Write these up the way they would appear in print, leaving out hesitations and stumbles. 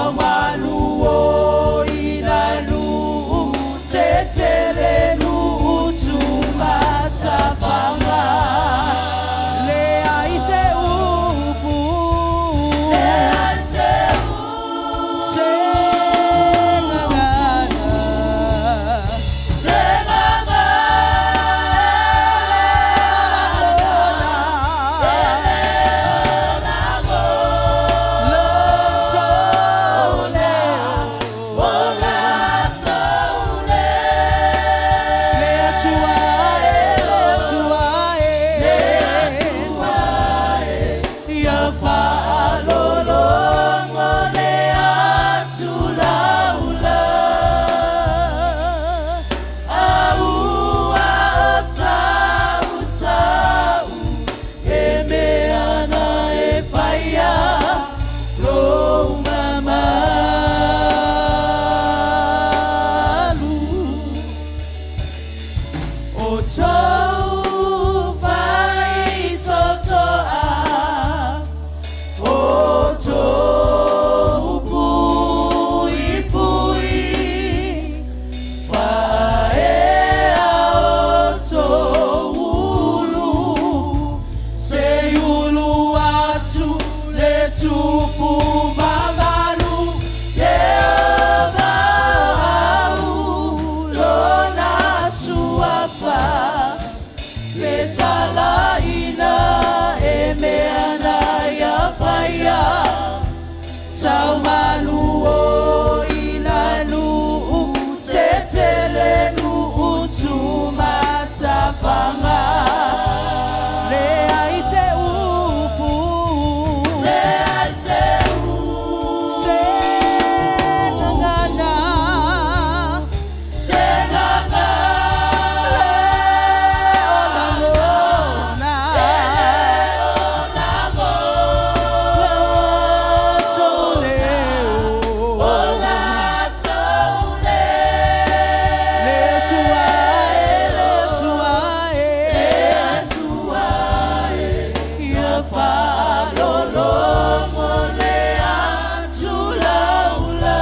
Taumalu o ina nuu Tetele nuu tumatafanga Leai se upu Leai se upu Se gagana Se gagana E le o lagona O latou leo Le Atua e, le Atua e, Le Atua e Ia faalologo le atulaula Aua o tautau E mea na e faia Lou mamalu O tou faitotoa O tou puipui Faaea o tou ulu Se i ulu atu le tupu mamalu Ieova o au Lona suafa Fetalaina e mea na ia faia Taumalu o ina nuu Tetele nuu tumatafanga Leai se upu Leai se upu Se gagana Se gagana Le o lagona Latou leo O latou Le Atua e, le Atua e, Le Atua e Ia faalologo le atulaula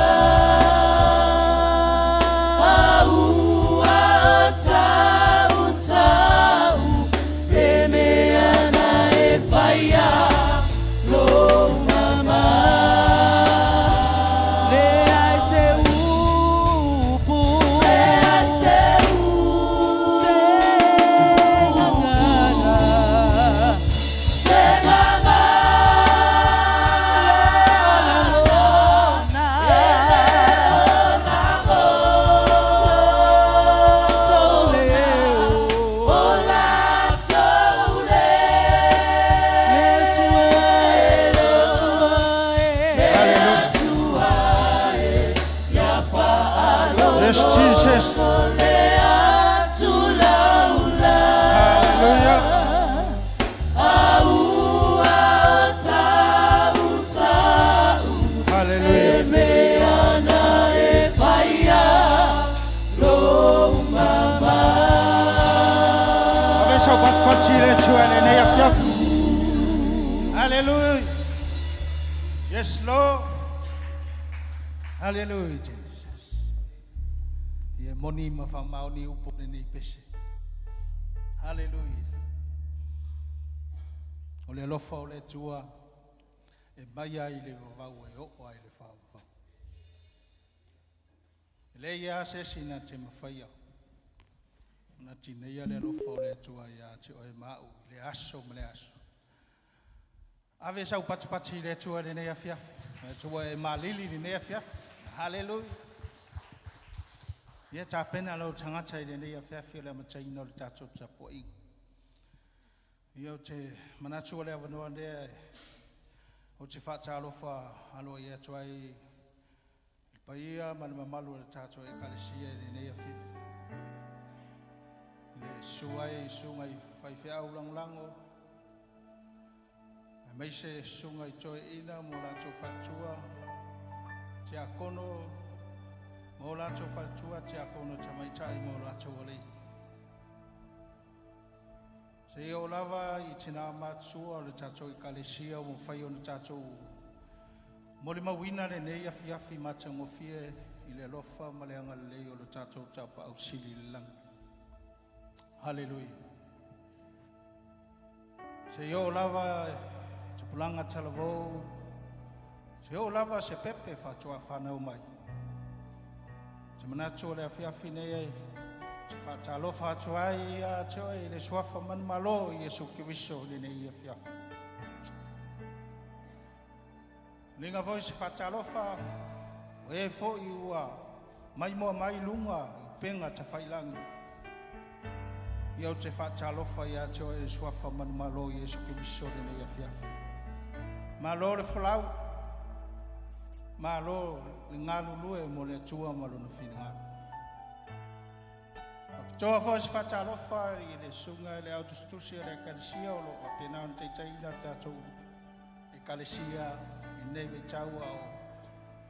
Aua o tautau E mea na e faia Lou mamalu Leai se upu Leai se upu Se gagana Se gagana Lagona Latou leo O latou Le Atua e, le Atua e, Le Atua e Ia Yes, Jesus. faalologo le atulaula Hallelujah. Aua o tautau Hallelujah. Mea na e faia Lou mamalu Ave sau patipati i le Atua i lenei afiafi. Hallelujah. Yes, Lord. Hallelujah, Jesus. Ia moni ma faamaoni upu o lenei pese. Hallelujah. O le alofa o le Atua e mai ai le vavau e oo ai le faavavau. E leai lava se isi na te mafaia. Na tineia le alofa o le Atua ia te oe ma au i le aso ma le aso. Ave sau patipati i le Atua i lenei afiafi. Le Atua e malili i lenei afiafi. Hallelujah. Ia tapena lau tagata i lenei afiafi o le amataina o le tatou tapuaiga. Ia ou te manatu o le avanoa lea ou te faatalofa aloaia atu ai i le paia ma le mamalu o le tatou ekalesia i lenei afiafi. I le susu ai susuga i faifeau lagolago, aemaise susuga i toeaina mo latou faletua, tiakono ma o latou faletua, tiakono tamaitai ma o latou alii. Seia oo lava i tina matutua o le tatou ekalesia ua mafai ona tatou Molimauina lenei afiafi matagofie i le alofa ma le agalelei o lo tatou Tapaau Sili i le lagi. Haleluia. Se oo lava i tupulaga talavou, se oo lava se pepe faatoa fanau mai. Te manatu o le afiafi nei te faatalofa atu ai ia te oe i le suafa manumalo o Iesu Keriso i lenei afiafi. Liga foi se faatalofa o e foi ua maimoa mai luga i upega tafailagi. Ia ou te faatalofa ia te oe i le suafa manumalo o Iesu Keriso i lenei afiafi. Malo le folau, malo le galulue mo le Atua ma lona finagalo. Faapitoa foi se faatalofa i le susuga i le autusitusi o le Ekalesia o loo faapena ona taitaiina le tatou Ekalesia i lenei vaitau a o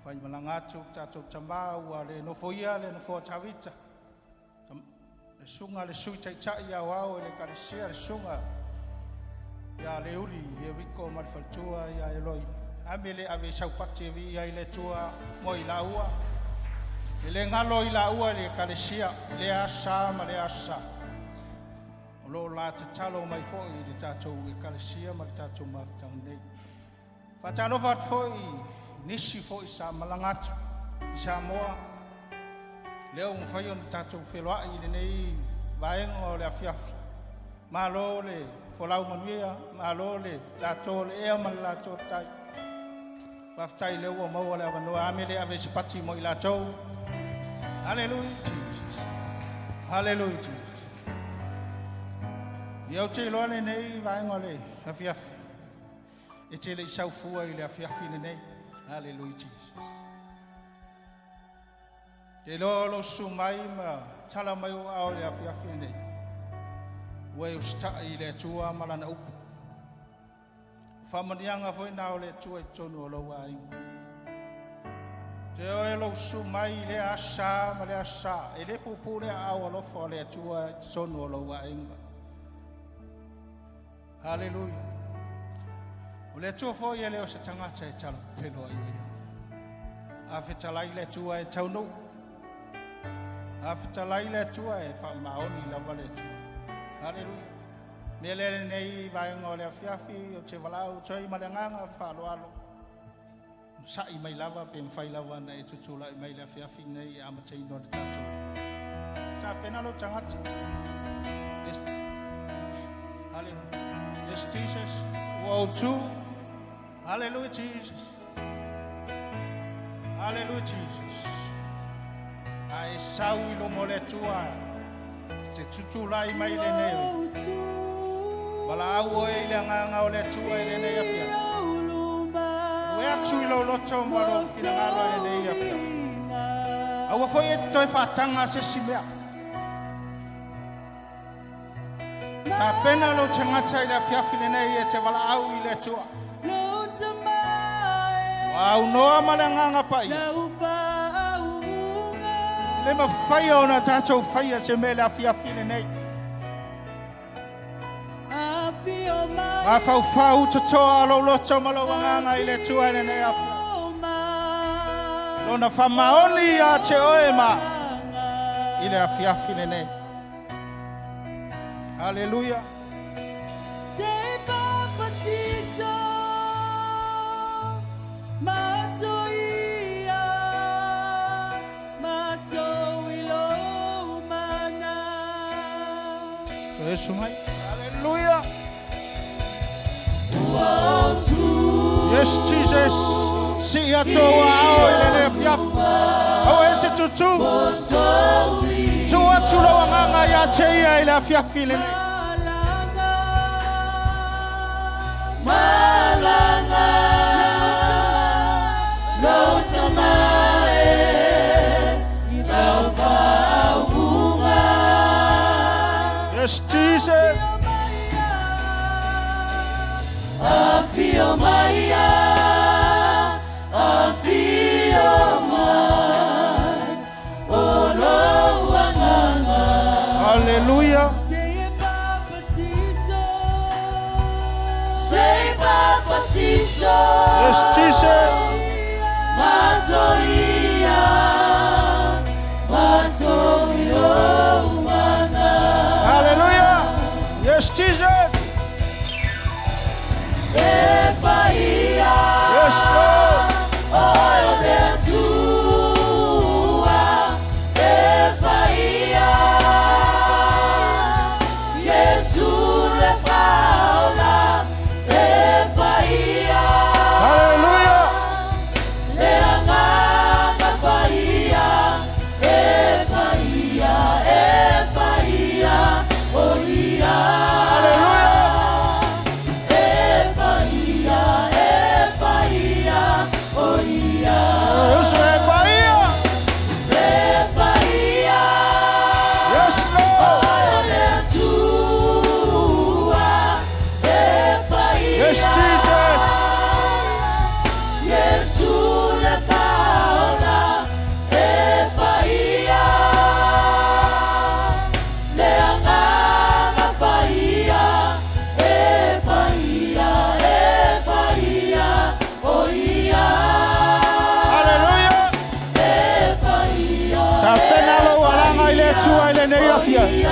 faimalaga atu le tatou tamā ua le nofoia le nofoa Tavita. Le susuga le Sui Taitai Aoao i le Ekalesia, le susuga ia Leuli Ieriko ma le faletua ia Eloi. Ame le ave i saupati e viia ai le Atua mo i laua. E le galo i laua i le Ekalesia, i lea aso sa ma lea aso sa. O lo o la tatalo mai foi i le tatou Ekalesia ma le tatou mafutaga nei. Faatalofa atu foi i nisi foi sa malaga atu i Samoa, lea ua mafai ona tatou feloai i lenei vaega o le afiafi. Malo le folau manuia, malo le lato o le ea ma le lato tai. Faafetai lea ua maua le avanoa. Ame le ave i se pati mo i latou. Hallelujah Jesus. Hallelujah Jesus. Ia ou te iloa lenei vaega o le afiafi. E te le i saufua i le afiafi lenei. Hallelujah Jesus. Te iloa o lou susu mai ma tala mai o ao i le afiafi lenei. Ua e usitai i le Atua ma lana upu. O faamanuiaga foi na o le Atua i totonu o lou aiga. Te oe lou susu mai i lea aso sa ma lea aso sa. E le puupuu le aao alofa o le Atua i totonu o lou aiga. Haleluia. O le Atua foi e le o se tagata e talapelo ai o ia. A fetalai le Atua e taunuu. A fetalai le Atua e faamaoni lava le Atua. Haleluia. Mea lea lenei vaega o le afiafi o te valaau atu ma le agaga faaaloalo. Sa'i mai lava pe mafai lava na e tutulai mai le afiafi nei e amataina o le tatou. Tapena lou tagata. Yes. Hallelujah. Yes, Jesus. Ua tu. Hallelujah, Jesus. Hallelujah, Jesus. A e sau i luma o le Atua se tutulai mai lenei. Valaau oe i le agaga o le Atua i lenei afiafi. Ue atu i lou loto ma lou finagalo i lenei afiafi. Aua foi e te toe faataga se isi mea. Tapena lou tagata i le afiafi lenei e te valaau i le Atua. Ua aunoa ma le agaga paia. E le mafai ona tatou faia se mea i le afiafi lenei. Mafaufau totoa lou loto ma lou agaga i le Atua i lenei afiafi. Lona faamaoni ia te oe ma i le afiafi lenei. Haleluia. Se papatiso matoia matoilo mana. Yesu mai. Haleluia. Yes, Jesus. Si ia tou ao i lenei afiafi. Aua e te tutū. Tu atu lou agaga ia te ia i le afiafi lenei. Malaga. Malaga lou tama e i lau faauuga. Yes, Jesus. Afio maia, afio mai, o lou agaga. Hallelujah. Se papatiso. Se papatiso. Yes, Jesus. Matoia, matou i lou mana. Hallelujah. Yes, Jesus. E paia, Yes, Lord. oe o le Atua. E paia, Iesu le Faaola. E paia, Hallelujah. le Agaga Paia. E paia, e paia, o Ia. Hallelujah. E paia, e paia, o Ia. Yes, e paia. E paia, Yes, Lord. oe o le Atua. E paia, Yes, Jesus. Iesu le Faaola. E paia, le Agaga Paia. E paia, e paia, o Ia. Hallelujah. E paia, Tapena lou alaga i le Atua i lenei afiafi.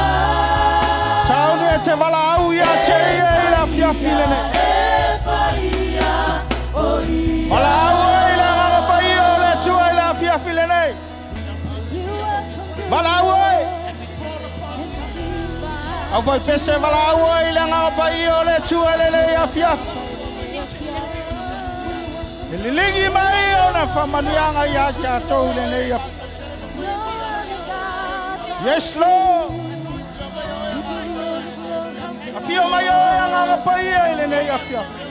Sauni e te valaau ia te ia i le afiafi lenei. e paia, o Ia. Valaau ai i le Agaga Paia o le Atua i le afiafi lenei. Valaau ai. Au fai pese valaau ai i le Agaga Paia o le Atua i lenei afiafi. E liligi mai ona faamanuiaga ia tatou i lenei afiafi. Yes, Lord. Afio mai oe Agaga Paia i lenei afiafi.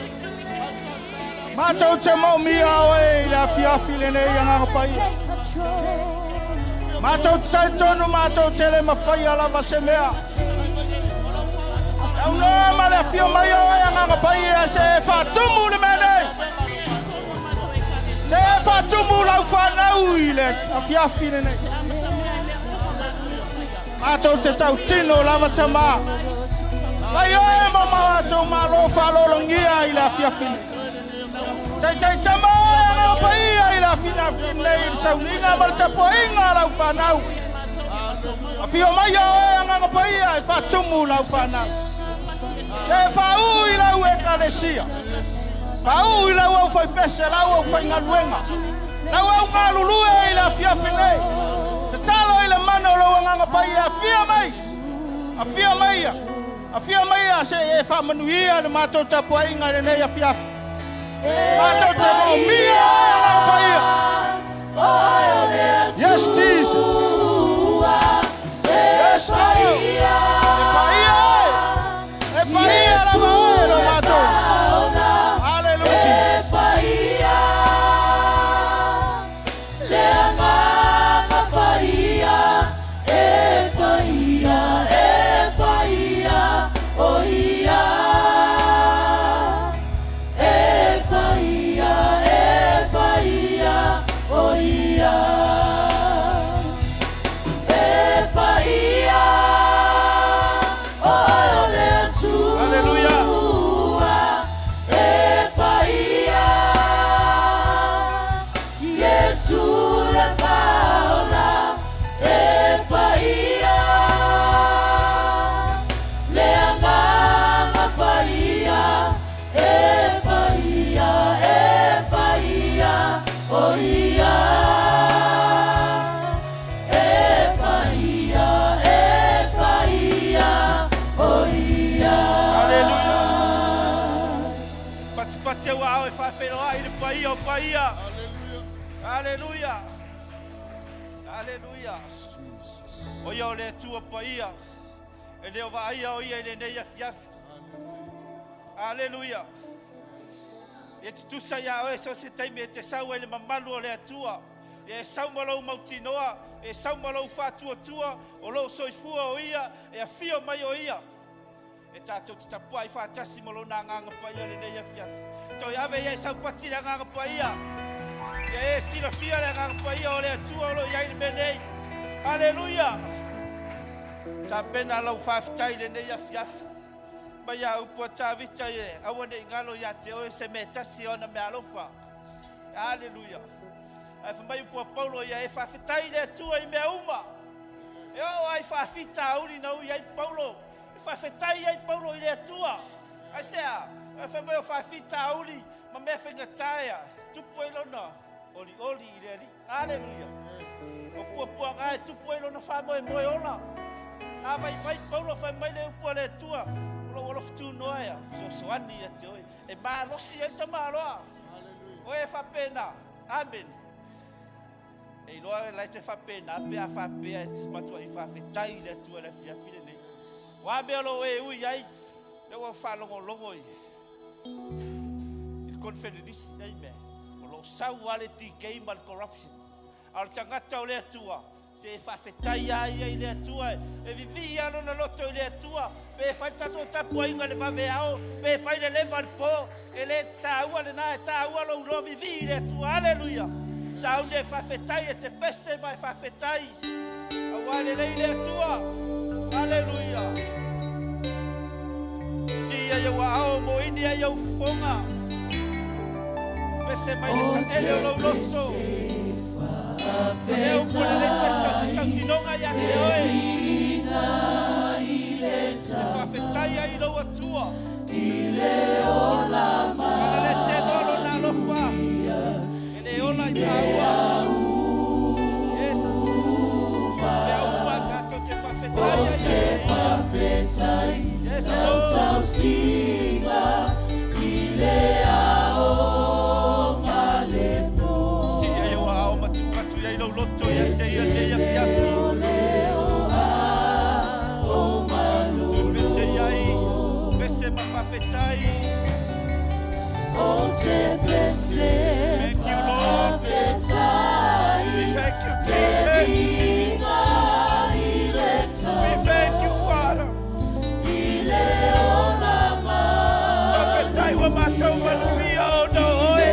Matou te moomia oe i le afiafi lenei Agaga Paia. Matou te talitonu matou te le mafaia lava se mea. E aunoa ma le afio mai oe Agaga Paia se e faatumu le mea nei. Se e faatumu lau fanau i le afiafi lenei. Matou te tautino lava tamā. Mai oe ma matou malo faalologia i le afiafi nei. Tai tama oe Agaga Paia i le afiafi nei i le sauniga ma le tapuaiga a lau fanau. Afio mai oe Agaga Paia e faatumu lau fanau. Se faaū i lau ekalesia. Faaū i lau aufaipese, lau aufaigaluega. Lau au galulue i le afiafi nei. Tatalo i le mana o lou Agaga Paia, afio mai. Afio mai. Afio mai se e faamanuia le matou tapuaiga i lenei afiafi. Matou te moomia oe Agaga Paia. Oe o le Yes, Jesus. Atua. Yes, Lord. E E paia e. E paia lava oe lo matou. Faaola. Hallelujah. Jesus. E paia, le Agaga Paia. E paia, e paia, o Ia. E paia, e paia, o Ia. E paia, oe o le Atua. Hallelujah. E paia, Iesu le Faaola. E paia, le Agaga Paia. E paia, e paia, o Ia. E paia, e paia, o Ia. Hallelujah. Patipati au ao e faafeiloai le paia o paia. Hallelujah. Hallelujah. O ia o le Atua paia. E le o vaaia o ia i lenei afiafi. Hallelujah. E tutusa ia oe so se taimi e te sau ai le mamalu o le Atua. E sau ma lou mautinoa, e sau ma lou faatuatua, o lou soifua o ia, e afio mai o ia. E tatou te tapuai faatasi ma lona Agaga Paia lenei afiafi. Toe ave ia i saupati le Agaga Paia. Ia e silafia le Agaga Paia o le Atua o lo o iai le mea nei. Haleluia. Tapena lau faafetai lenei afiafi. Mai ia upu a Tavita e aua nei galo ia te oe se mea tasi ona meaalofa. Haleluia. Ae fai mai upu a Paulo, Ia e faafetai i le Atua i mea uma. E oo lava i faafitauli na ui ai Paulo, e faafetai ai Paulo i le Atua. Aisea? Ae fai mai o faafitauli ma mea faigata e tupu ai lona olioli i le Alii. Aleluia! O puapuaga e tupu ai lona faamoemoe ola. A vaivai Paulo, fai mai le upu a le Atua, o lou alofa tunoa e fesoasoani ia te oe, e malosi ai le tamaloa. O e faapena. Amene. E iloa la e te faapena pe a faapea e te matuai faafetai i le Atua i le afiafi lenei. O a mea o lo o e ui ai, lea ua faalogologo i le Konfelelisi, amen. O lo o sau lava le DK ma le corruption. A o le tagata o le Atua, se e faafetai lava ia i le Atua, e vivii lava lona loto i le Atua, pe fai le tatou tapuaiga i le vaveao, pe fai le leva i le po, e le taua lena, e taua lou iloa vivii i le Atua. Aleluia! Sauni e faafetai, e te pese ma e faafetai, aua e lelei le Atua. Aleluia! Sia i ou aao mo ini ai ou fofoga. Pese mai le taele o lou loto. O le upu lenei pese o se tautinoga ia te oe. E faafetai ai i lou Atua. Ana le senoa lona alofa, e le ola i tāua. Yes. Mea uma tatou te faafetai ai ia te ia. Yes, Lord. Sia i ou aao ma tuu atu i ai lou loto ia te ia nei afiafi. Toe pese i ai, pese ma faafetai. Thank you, Lord. We thank you, Jesus. We thank you, Father. Faafetai ua matou manuia ona o oe.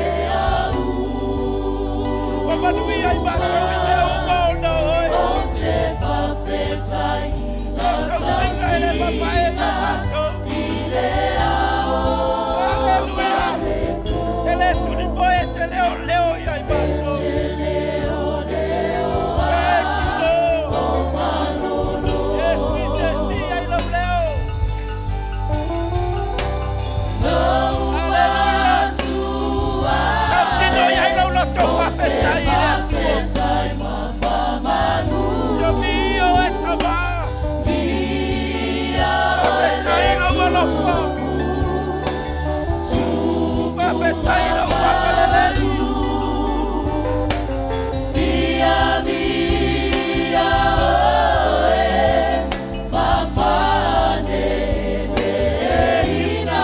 Ua manuia i matou i mea uma ona o oe. Lau tausiga e le mamae ia matou. Aleluia. Te le tulimoe, te leo leo ia i matou. Thank you, Lord. Yes, Jesus, sia i lau leo. Aleluia. Tautino i ai lau loto faafetai i le Atua. Ia mio e tama. Faafetai lau alofa. Faafetai lau agalelei. Thank you, Jesus.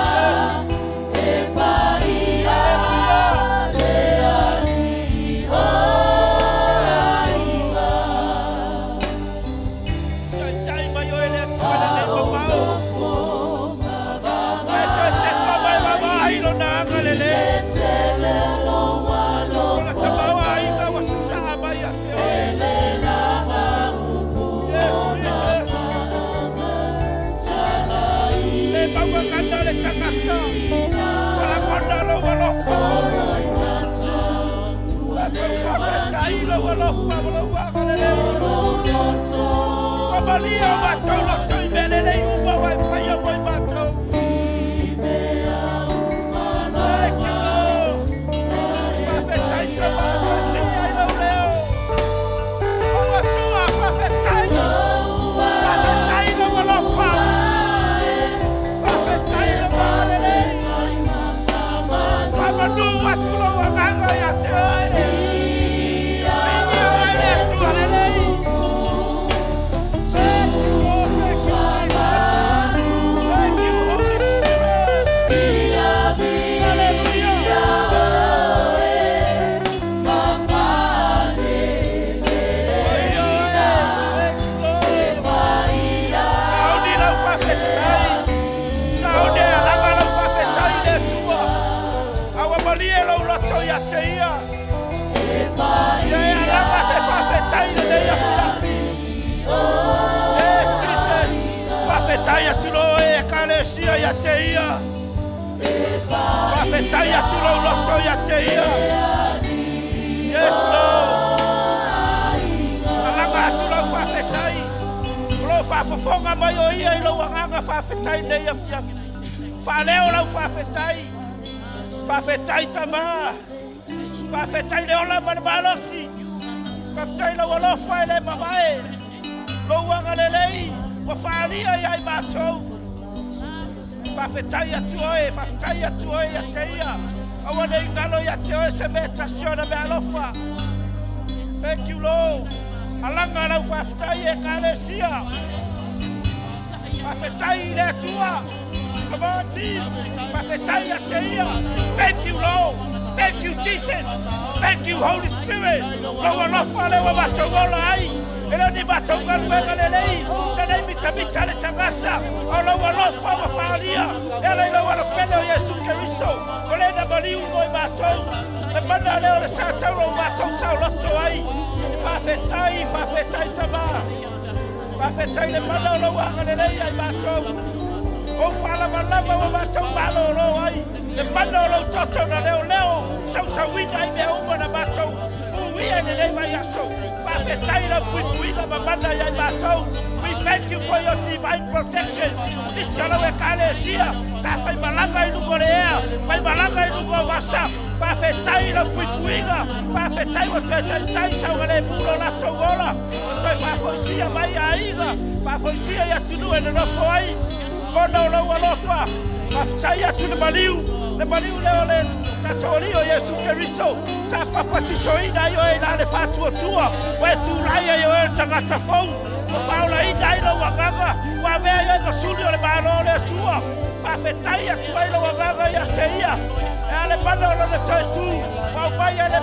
Hallelujah. Taitai mai oe le Atua lenei mamao. E toe tepa mai mama ai lona agalelei. O la tamaoaiga ua sasaa mai ia te oe. Yes, Jesus. Le mauagana le tagata. Walagona lou alofa. Matou faafetai lou alofa ma lou agalelei. Mamalia o matou loto i mea lelei uma ua e faia mo i matou. Thank you, Lord. Faafetai tama toe ai lau leo. O Atua, faafetai. Faafetai lou alofa. Faafetai lou agalelei. Faamanu atu lou agaga ia te oe. Viia oe le Atua lelei. Thank you, Lord. Thank you, Jesus. Thank you, Holy Spirit. Hallelujah. Oi, oi. Thank you, Lord. Sauni lau faafetai. Sauni e alaga lau faafetai i le Atua. A ua malie lou loto ia te ia. Ia e alaga se faafetai lenei afiafi. Yes, Jesus. Faafetai atu lo e ekalesia ia te ia. Faafetai atu lou loto ia te ia. Yes, Lord. mai o ia i lou agaga faafetai i lenei afiafi. Faaleo lau faafetai. Faafetai Tama. Faafetai le ola ma le malosi. Faafetai lau alofa e le mavae. Lou agalelei ua faaalia ia i matou. Faafetai atu oe, faafetai atu oe ia te ia. Aua ne i galo ia te oe se mea e tasi o ana meaalofa. Thank you, Lord. Alaga lau faafetai e Ekalesia. Faafetai i le Atua. Come on, team. Faafetai ia te ia. Thank you, Lord. Thank you, Jesus. Thank you, Holy Spirit. Lou alofa lea ua matou ola ai. E le o ni matou galuega lelei, lenei mitamita le tagata, a o lou alofa ua faaalia e ala i lou Alopele o Iesu Keriso, o le na maliu mo i matou. Le mana lea o le sa tauro ua matou saoloto ai. Faafetai, faafetai Tama. Faafetai le mana o lou agalelei ia i matou. Ou faalavalava ua matou malolo ai. Le mana o lou toto na leoleo sausauina ai mea uma na matou uia i lenei vaiaso. Faafetai i lau puipuiga ma mana ia i matou. We thank you for your divine protection. Nisi o lau Ekalesia sa faimalaga i luga o le ea, faimalaga i luga o vasa. Faafetai i lau puipuiga, faafetai ua toe taitai saogalemu lo latou ola, ua toe faafoisia mai i aiga, faafoisia i atunuu e nonofo ai, ona o lou alofa. Faafetai atu i le maliu, le maliu lea o le tatou Alii o Iesu Keriso, sa papatisoina ai oe i la le faatuatua, ua e tulai ai oe o le tagata fou, ua faaolaina ai lou agaga, ua avea ai oe ma suli o le Malo o le Atua. Faafetai atu ai lou agaga ia te ia, e a le mana o lona toe tu, ua aumai ai le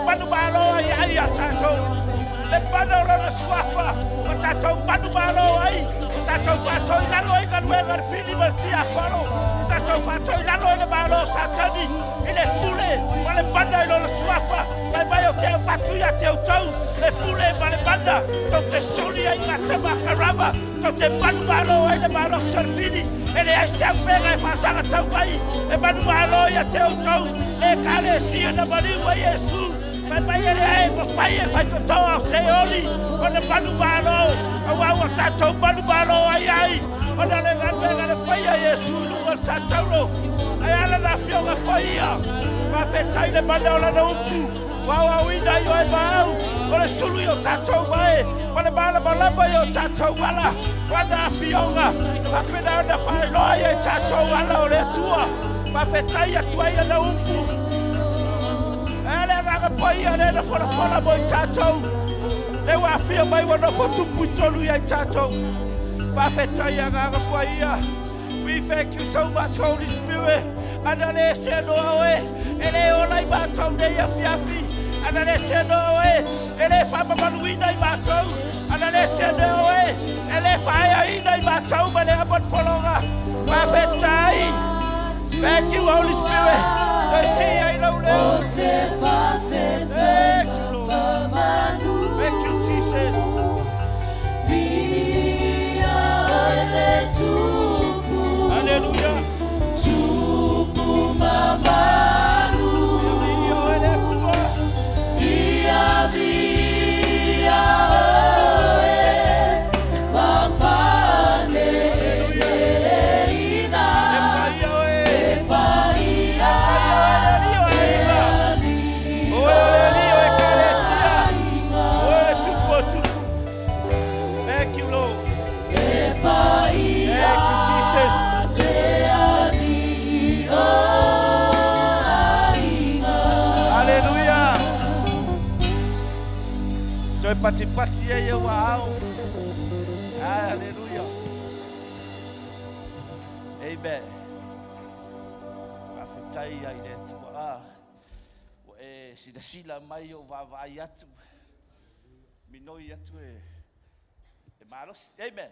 manumalo ai ai ia tatou. Le mana o lona suafa, ua tatou manumalo ai, ua tatou faatoilalo ai galuega a le fili ma le tiapolo, ua tatou faatoilalo ai le malo o Satani i le pule ma le mana i lona suafa. Fai mai ou te avatu ia te outou le pule ma le mana, tou te suli ai ngā tama karama, Tou te manumalo ai le malosi o le fili, e leai se auupega e faasagatau mai, e manumalo ia te outou le Ekalesia na maliu ai Iesu. Fai mai e leai e mafai e faitotoa o Seoli ona manumalo, aua ua tatou manumalo ai ai ona o le galuega na faia e Iesu i luga o le satauro. Ae a lana Afioga Paia? Faafetai le mana o lana upu. Ua aoaoina ai oe ma au, o le sulu i o tatou vae, ma le malamalama i o tatou ala, o ana afioga, e faapena ona faailoa ai e tatou ala o le Atua. Faafetai atu ai ana upu. E le Agaga Paia lea na folafola mo i tatou, lea ua afio mai ua nofo tupu i tolu ia i tatou. Faafetai Agaga Paia. We thank you so much, Holy Spirit. Ana le se noa oe, e le ola i mātou nei afiafi. Ana le se noa oe, e le whamamaluina i mātou. Ana le se noa oe, e le whaeaina i mātou ma le amanpolonga. Whawhetai. Thank you, Holy Spirit. Toe si ai lau leo. Thank you, Lord. Thank you, Jesus. Hallelujah. Ia oe le Atua. E paia oe. E paia oe le Alii o aiga. Oe o le Alii o Ekalesia. Oe le Tupu o Tupu. Thank you, Lord. Thank you, Jesus. Hallelujah. Toe patipati ai e ua ao. Hallelujah. Amen. Faafetai ai le Atua. Ah, ua e silasila mai ou vaavaai atu. Minoi atu e, e malosi. Amen.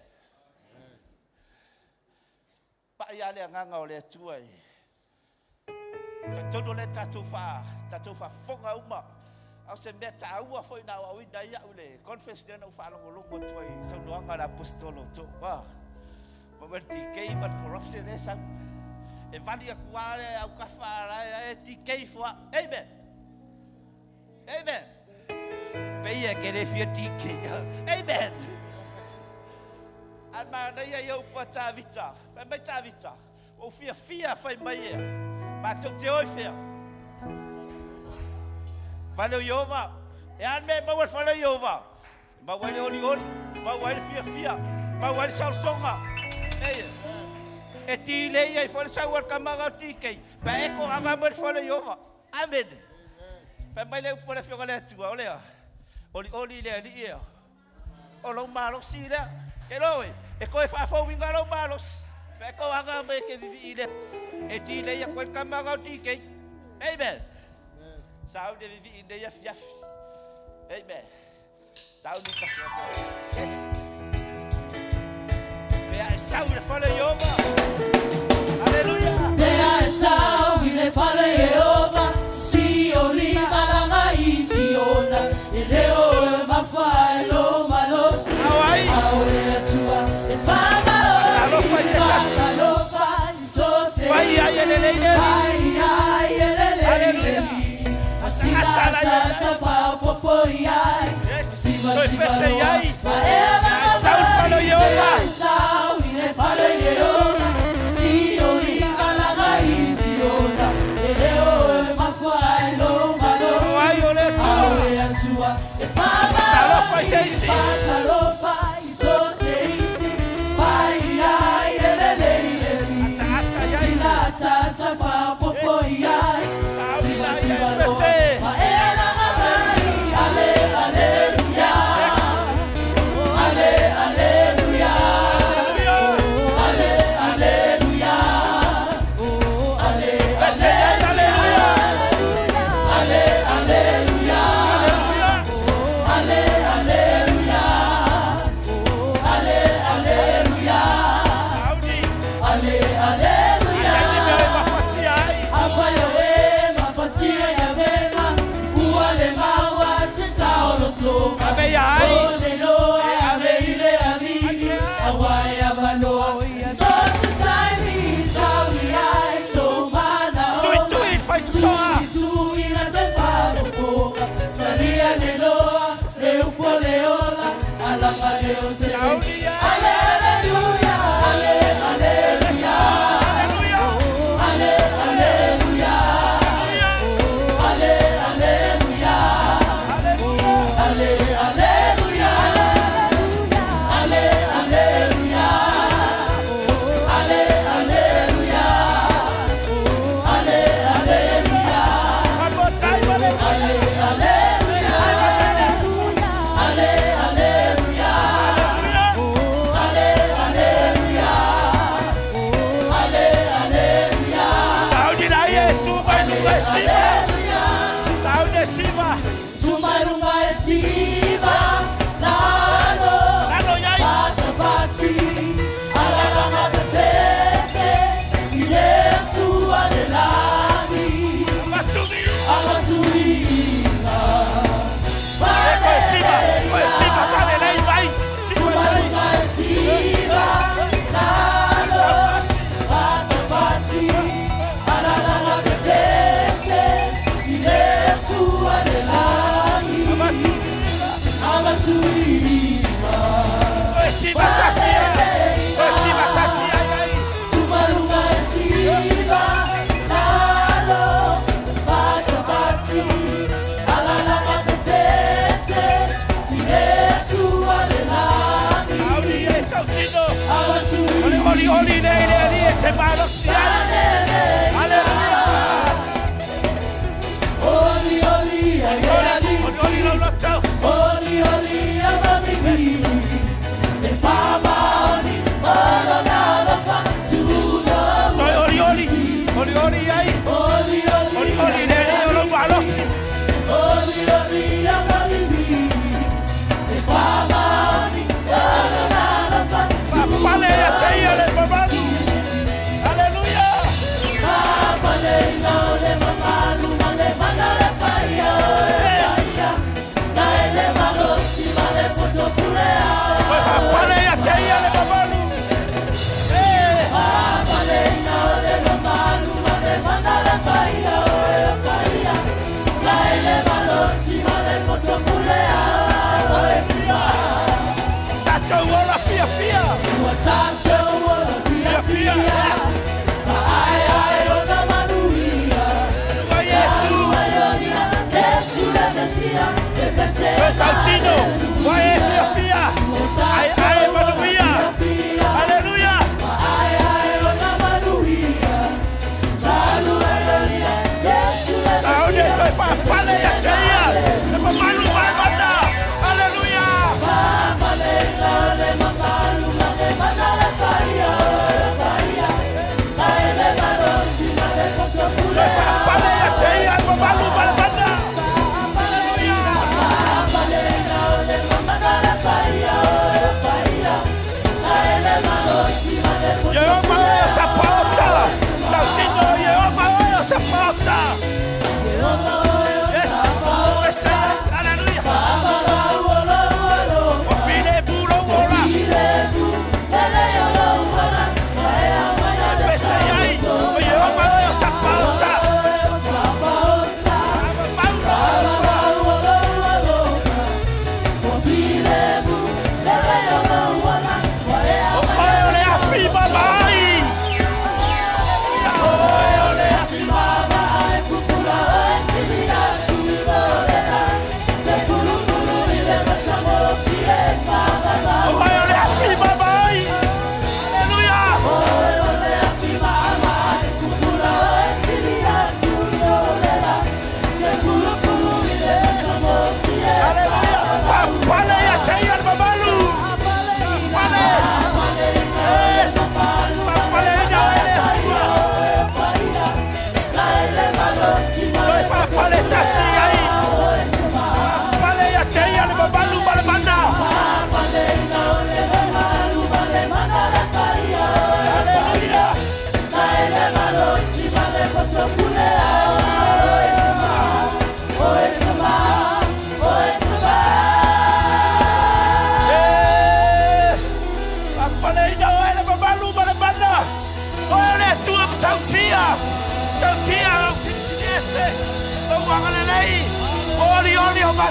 Pai lava le agaga o le Atua i talitonu o lea tatou fa tatou faafofoga uma. A o se mea taua foi na aoaoina ai au i le conference lea na ou faalogologo atu ai i saunoaga a le Aposetolo o Toa. Ma le DK ma le corruption lea e sau. E vali atu lava le aukafa la e DK fua. Amen. Amen. Pei e ke le fia DK. Amen. Ae manaia ia upu a Tavita. Fai mai Tavita, ua ou fiafia fai mai ea, matou te o i fea? Fale o Ieova. E a le mea e maua i le fale o Ieova? E maua ai le olioli, maua ai le fiafia, maua ai le saolotoga. Ei, e tilei ai foi le sau a le tamaga o le TK, pe a e toaga mai le fale o Ieova. Amene. Fai mai le upu a le Afioga i le Atua, o lea, olioli i le Alii ea. O lou malosi lea. Ke loe, e toe faafouina lou malosi. Pe a toaga mai e te vivii lea. E tilei atu ai le tamaga o le TK. Amen. Sa au le vivii nei afiafi. Amen. Sa au ni Yes. Pe a e sau i le fale o Ieova. Aleluia. Pe a e sau i le fale o Ieova, sioli malaga i Siona, e leo e mafa ai lou malosi, Ao ai. a o le Atua e faamaoni, Talofa i se tasi. Talofa i so se Fai ai e lelei le Alii. Fai ai e lelei le Aleluia. Alii. A sina Atala ia ai. tata faaopoopo i ai. Yes. Siva Toe siva pese i loa, ai. ma ea Pe a e sau i le fale o Ieova. Pe a e sau i le fale o Ieova, sioli malaga i Siona, e leo e mafua ai lou malosi. O ai o le A Atua. o le Atua e Talofa i se faamaoni, isi. faatalofa i so se isi, fai ai e lelei le Alii. Ataata i ai. Sina tata faaopoopo i ai, Sauli siva la ia siva e loa, pese. ma ea laga mai. Ale, aleluia. Ale, aleluia. Aleluia. Ale, aleluia. Ale, Pese i ai, aleluia. ale, aleluia. Aleluia. Ale, aleluia. Ale, aleluia. Sauli. Ale, aleluia. Ataini mea e mafatia ai. Afai o e mafatia ia mema, ua le maua se saolotoga. Ave ia ai. O le loa e ave i le Alii, Aisea. aua e avanoa. So se taimi tauli ai so manaoga. Tuitui i le faitotoa. Tuitui na te faafofoga. Talia le loa, le upu o le ola, alapa le o te Sauli ia. Ale, aleluia, ale, aleluia. Aleluia. Ale, aleluia. Aleluia. Ale, aleluia. Aleluia. Ale, aleluia. Ale, aleluia. Ale, aleluia. Ale, aleluia. Fagotai ma le. Ale, aleluia. Ale, aleluia. Aleluia. Ale,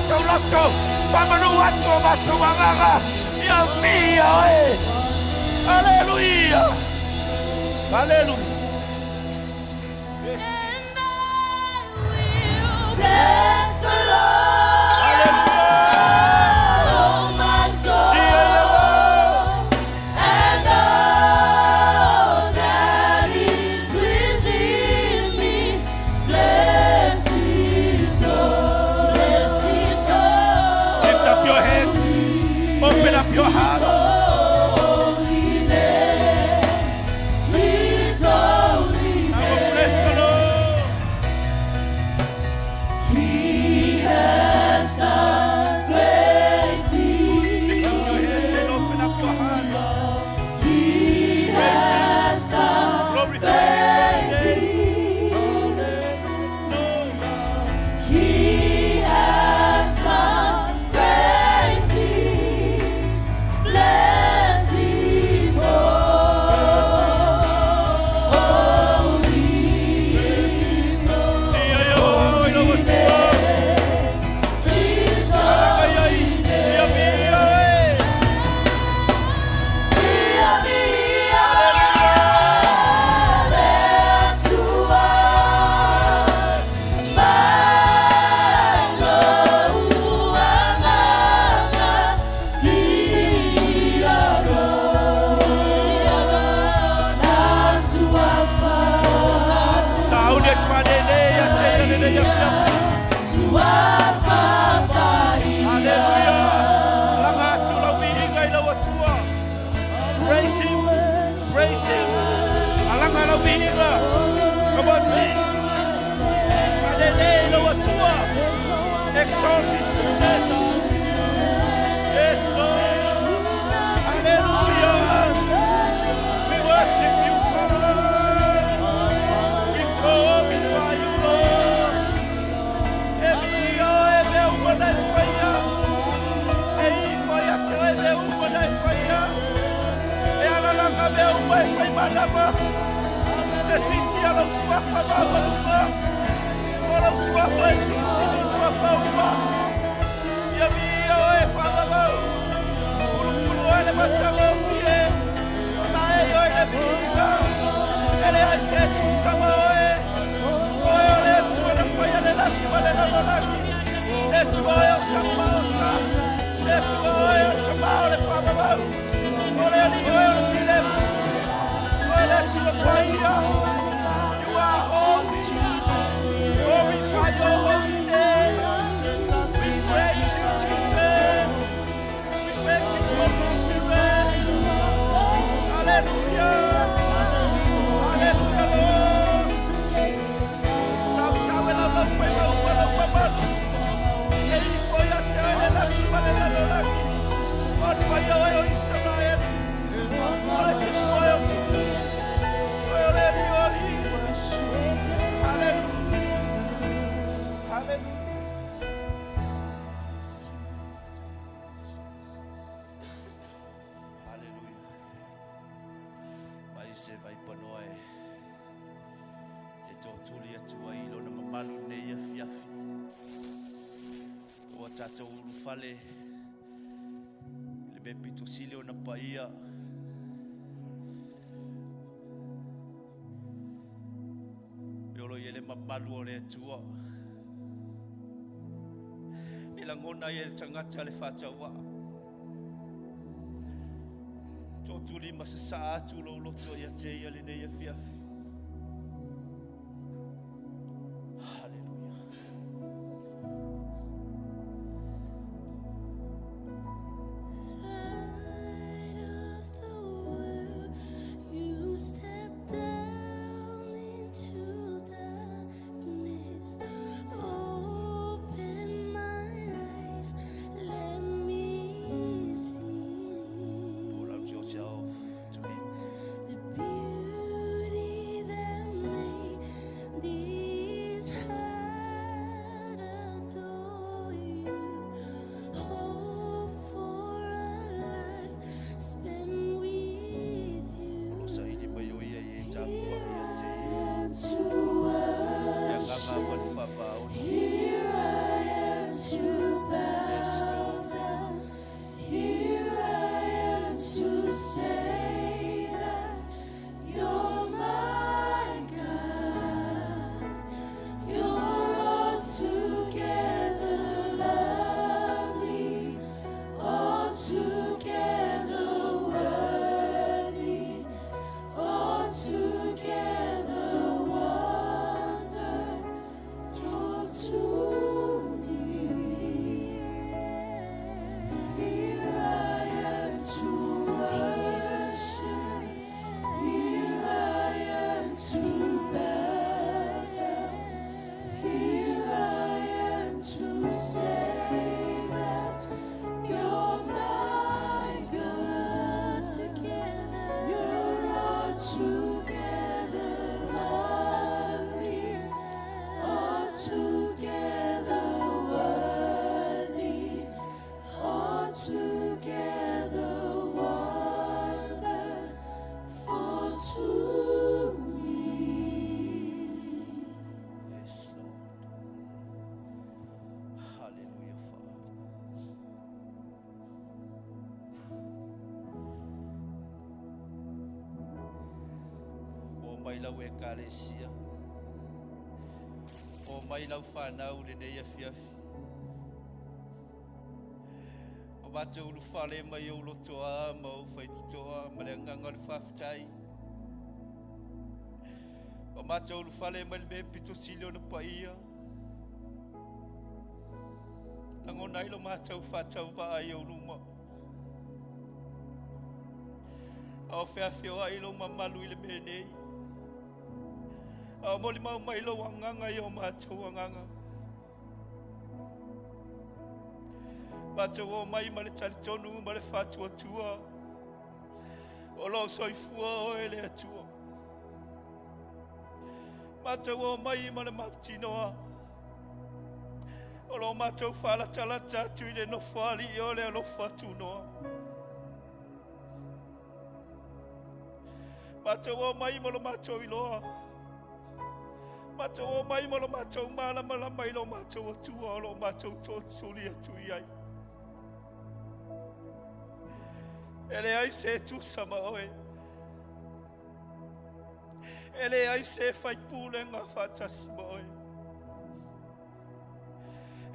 matou loto, faamanu atu o matou agaga, ia viia oe. Aleluia. Aleluia. Yes. And I will bless the Lord, Aleluia. oh my soul, Sia and all that is within me. Bless His holy, bless His holy, Lift up your heads. Open up your heart. holy name. His holy I will bless the Lord. He has done great things. Lift up your heads and open up your heart. He Praise Him. has done Glorify His holy name. Lord. He has done great things. Bless His holy Sia ia o i lau Atua. His Ai, ai, ia viia e. Via via le Atua mai lou agaga ia lona suafa Sauni atu manene ia te ia lele ia pia. suafa paia Hallelujah. Langa atu lau viiga i lau Atua. Praise Him. Praise Him. Alanga lau viiga. Come on, team. Manene i lau Atua. Exalt His goodness. Yes, Lord. Hallelujah. We worship you, Father. We glorify you, Lord. E viia e mea uma nei faia. E ifo ia te oe mea uma nei faia. E alalanga mea uma e fai malama. E siti a lau suafa maualuga. O lau suafa e silisili suafa uma. Ia viia oe faavavau. Pulupulu oe le matagofie. Tae oe le viiga. E leai se tusa ma oe. Oe o le Atua na faia le lagi ma le lalolagi. Le Atua oe o samaota. Le Atua oe o tamā o le faavavau. O le Alii oe o le filemu. Oe le Atua paia. You are holy. Glorify your holy name. We praise you, Jesus. We thank you, Holy Spirit. Hallelujah. Hallelujah, Lord. Tau tau e lau lau fai mau ma lau mamalu. E ifo ia te oe le lagi ma le lalolagi. O le paia oe o Isaraeli. O le tupu oe o Siona. Oe o le Alii o alii. Hallelujah. Hallelujah. Hallelujah. Mai se vai panoa e te tōtuli atu ai lona mamalu nei afiafi. O tātou ulufale le mea pito sili ona paia. E olo i ele mamalu o le Atua. E lagona i le tagata le faataua. Tōtuli ma sasaa atu lou loto ia te ia lenei afiafi. Hallelujah. Light of the world, you step down into darkness. Open my eyes, let me see Pour out yourself to him. the beauty Altogether wonderful to me. Yes, Lord. Hallelujah, Father. O mai lau ekalesia. O mai lau whanau le nei afiafi. O mātou ulufale mai ou lotoa ma ou faitotoa ma le agaga o le faafetai. O mātou ulufale mai le mea pito sili ona paia. Lagona ai lo mātou faatauvaa i ou luma. A o feafioai lou mamalu i le mea nei. A o molimau mai lou agaga i o mātou agaga. Matou omai ma le talitonu ma le faatuatua o lo o soifua oe le Atua. Matou omai ma le mautinoa o lo o matou faalatalata atu i le nofoalii o le alofa tunoa. Matou omai ma lo matou iloa. Matou omai ma lo matou malamalama i lo matou Atua o lo o matou tootuli atu i ai. E leai se tusa ma oe. E leai se faipulega faatasi ma oe.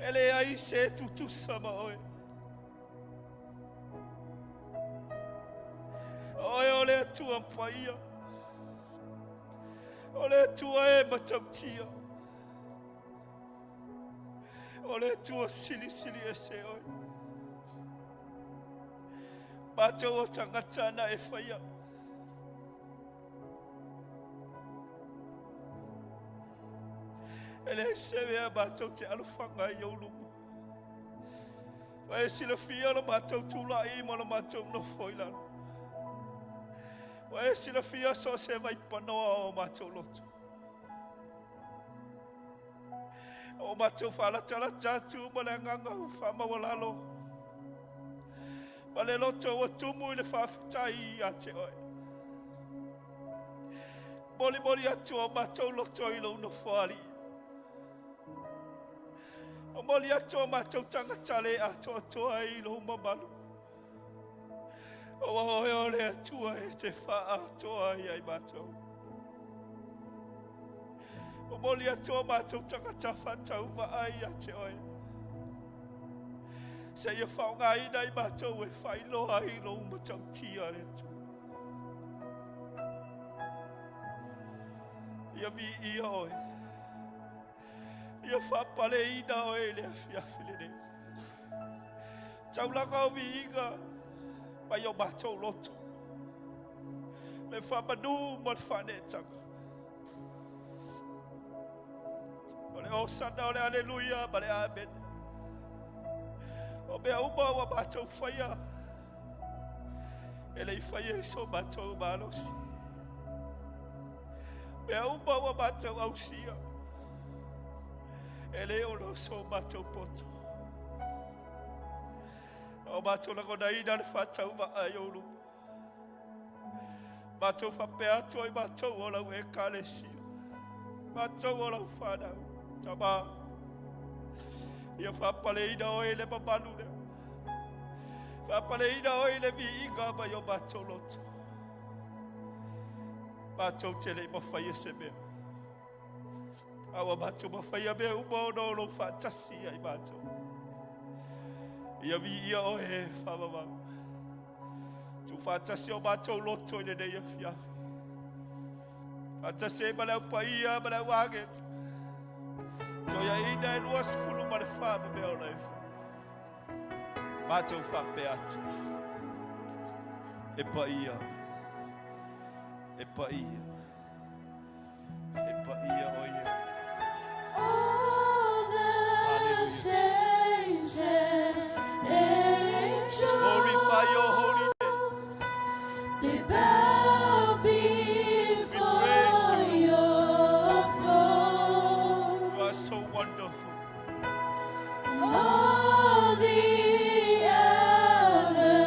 E leai se tutusa ma oe. Oe o le Atua paia. O le Atua e matautia. O le Atua silisili ese oe. Matou o tagata na e faia. E leai se mea matou te alofaga ai i ou luma. Ua e silafia lo matou tulai ma lo matou nofo i lalo. Ua e silafia so o se vaipanoa o matou loto. O matou faalatalata atu ma le agaga faamaualalo ma le loto ua tumu i le faafetai ia te oe. Molimoli atu o matou loto i lou nofoalii. Momoli atu o matou tagata le atoatoa i lou mamalu. Aua oe o le Atua e te faaatoa ai ia i matou. Momoli atu o matou tagata faatauvaa ia te oe. Seia faaaogaina i matou e faailoa ai lou matautia le Atua. Ia viia oe. Ia faapaleina oe i le afiafi lenei. Taulaga o viiga mai o matou loto. Le faamanu ma le faaneetaga. O le osana o le aleluia ma le amene. O mea uma ua matou faia, e le i faia i so matou malosi. Mea uma ua matou ausia, e le ona o so matou poto. A o matou lagonaina le faatauvaa i ou luma. Matou faapea atu ai matou o lau ekalesia, matou o lau fanau, Tama, ia faapaleina oe i le mamalu lea. Faapaleina oe i le viiga mai o matou loto. Matou te le i mafaia se mea. A ua matou mafaia mea uma ona o lou faatasi ia i matou. Ia viia oe e faavavau. Tuufaatasi o matou loto i lenei afiafi. Faatasi ai ma le au paia ma le au agelu. Toeaiina e 24 ma mea ola e fua. Matou faapea atu. E paia. E paia. E paia o Ieova. All the Hallelujah, saints and angels, Glorify your holy name. they bow praise before you. your throne. You are so wonderful. All the elders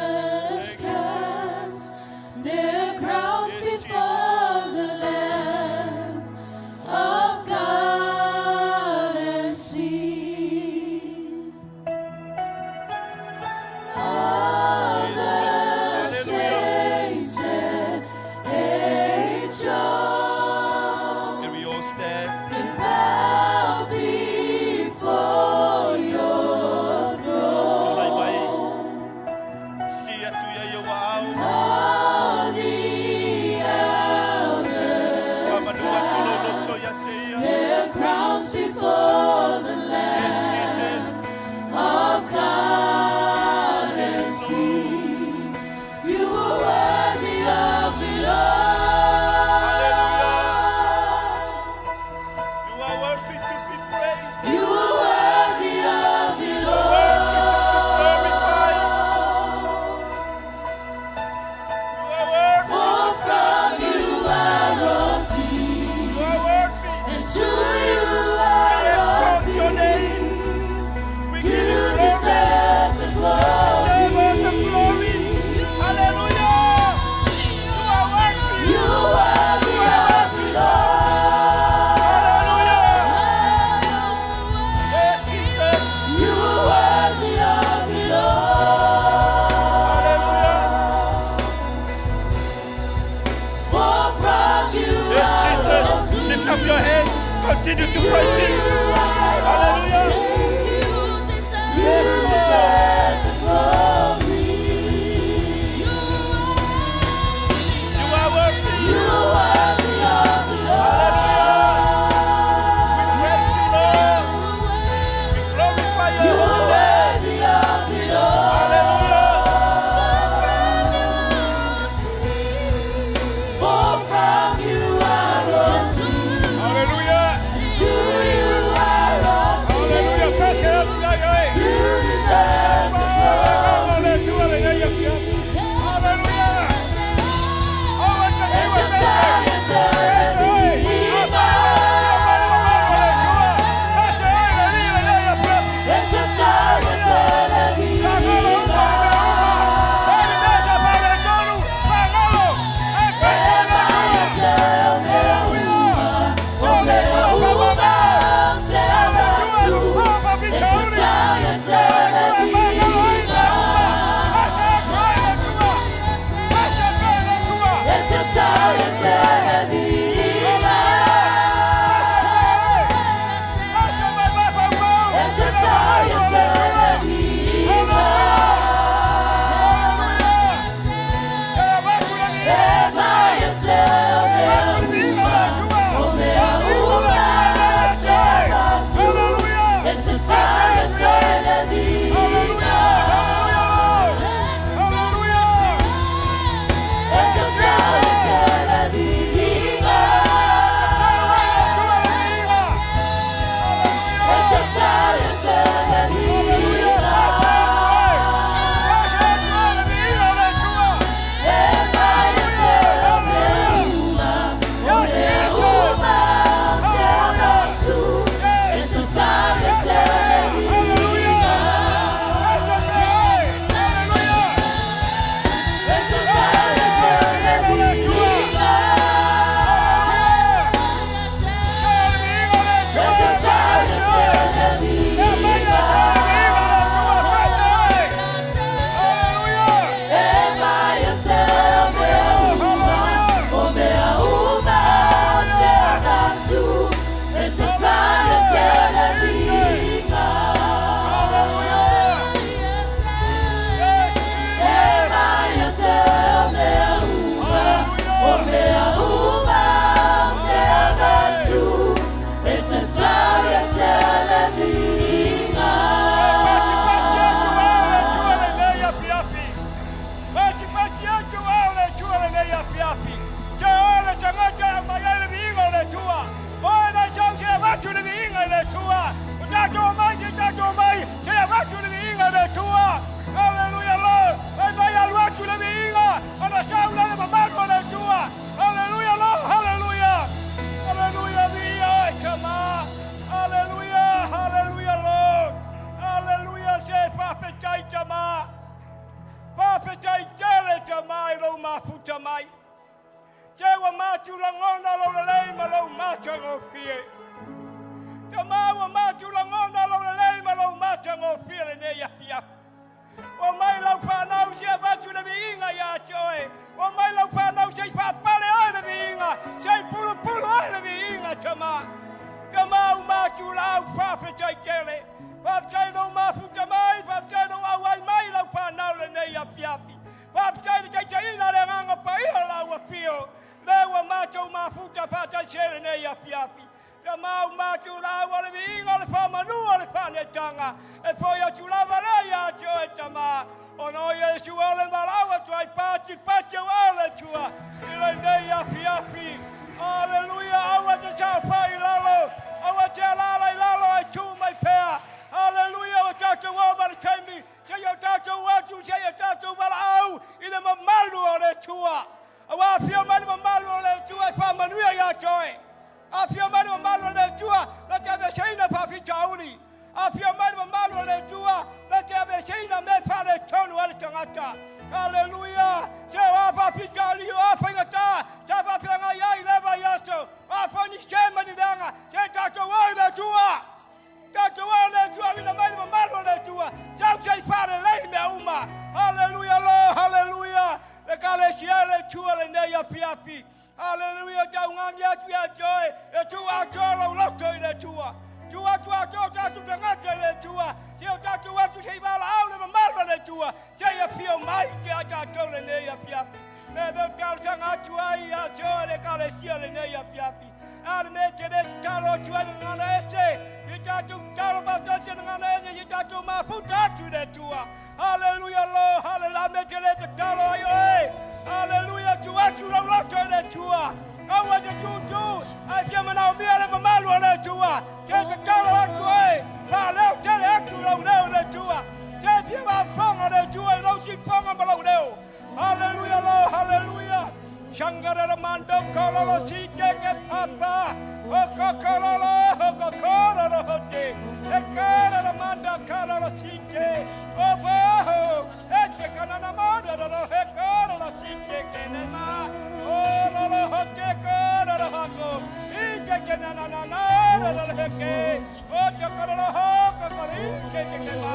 afiafi. Se oe le tagata e aumai ai le viiga o le Atua. O oe na e sau se avatu le viiga i le Atua. Ua tatou omai se tatou omai se avatu le viiga i le Atua. Haleluia Lord. Fai mai alu atu le viiga ona sau lea le mamalu o le Atua. Haleluia Lord. Haleluia. Haleluia viia oe Tama. Haleluia. Haleluia Lord. Haleluia se faafetai Tama. Faafetai tele Tama i lou mafuta mai. Se ua matu lagona lou lelei ma lou matagofie. Tama ua matu lagona lou lelei ma lou matagofie lenei afiafi. Ua mai lau fanau se avatu le viiga ia te oe. Ua mai lau fanau se i faapale oe le viiga, se i pulupulu oe le viiga, Tama. Tama u matu laau faafetai tele. Faafetai lou mafuta mai, faafetai lou auai mai lau fanau lenei afiafi. Faafetai i le taitaiina o le Agaga Paia o lau afio, lea ua matou mafuta faatasi ai lenei afiafi. Tamau matou lau o le viiga o le faamanu o le faaneetaga, e foi atu lava lea ia te oe Tama, ona o Iesu o le valaau atu ai patipati au ao le Atua i lenei afiafi. Aleluia, aua te saofai i lalo, aua te alaala i lalo, ae tu mai pea. Aleluia, ua tatou oo mai le taimi Seia o tatou atu, seia tatou valaau i le mamalu o le Atua. Aua afio mai le mamalu o le Atua e faamanuia ia te oe. Afio mai le mamalu o le Atua na te aveseina faafitauli. Afio mai le mamalu o le Atua na te aveseina mea e faaletonu ai le tagata. Aleluia! Se o a faafitauli, o a faigata sa faafeagai ai i lea vaiaso, o a foi ni se ma ni leaga, se tatou o i le Atua. Tatou o le Atua, auina mai le mamalu o le Atua, sau se i faalelei mea uma. Haleluia lo, haleluia. Le kalesia e le Atua lenei afiafi. Haleluia, taugagi atu ia te oe, e tuu atoa lou loto i le Atua. Tuu atu atoa o tatou tagata i le Atua. Se o tatou atu se i valaau le mamalu o le Atua, se i afio mai te a tatou lenei afiafi. Mea lea ou talosaga atu ai ia te oe le ekalesia lenei afiafi. A le mea te le tatalo atu ai le gagana ese, i tatou tatalo faatasi le gagana ese, i tatou mafuta atu i le Atua. Haleluia lo, haleluia, mea te le tatalo ai oe. Haleluia, tu atu lau loto i le Atua. Aua te tūtū, ae fia manaomia le mamalu o le Atua. Ke tatalo atu oe, faaleo tele atu lau leo i le Atua. Ke fia faafofoga le Atua i lou sifoga ma lou leo. Hallelujah, Lord, hallelujah. Shangarara mando kololo si te ke papa. O kokololo ho kokololo ho te. E karara manda kalolo si te. O boho. E te kanana manda ro he karara si te ke ne ma. O lolo ho te karara hako. I te ke na na na na ro he ke. O te karara ho kokori se te ke ma.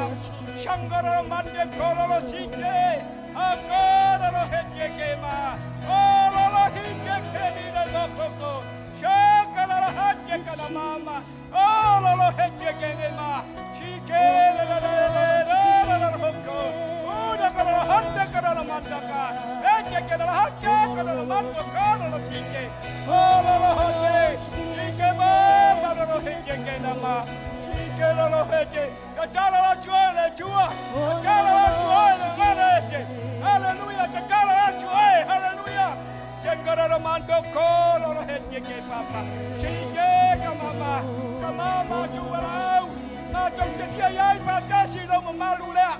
Shangarara mande kololo si te. Akarara he te ke ma. Ololo hi te ke ni le lokoko. Shakarara ha te kana mama. Ololo he te ke ne ma. Shike le le le le le le le hoko. Una karara handa karara mandaka. E te ke na ha te karara mando karara shike. Ololo ho te. Shike ma mararo he te ke na ma. Shike lolo he te. Tatalo atu oe le Atua. Tatalo atu oe le gagana ese. Haleluia. Tatalo atu oe. Haleluia. Tengarara mando kololo he te ke papa. Shike ka mama. Ka mama tu walau. Mātou te fia iai faatasi i lou mamalu lea.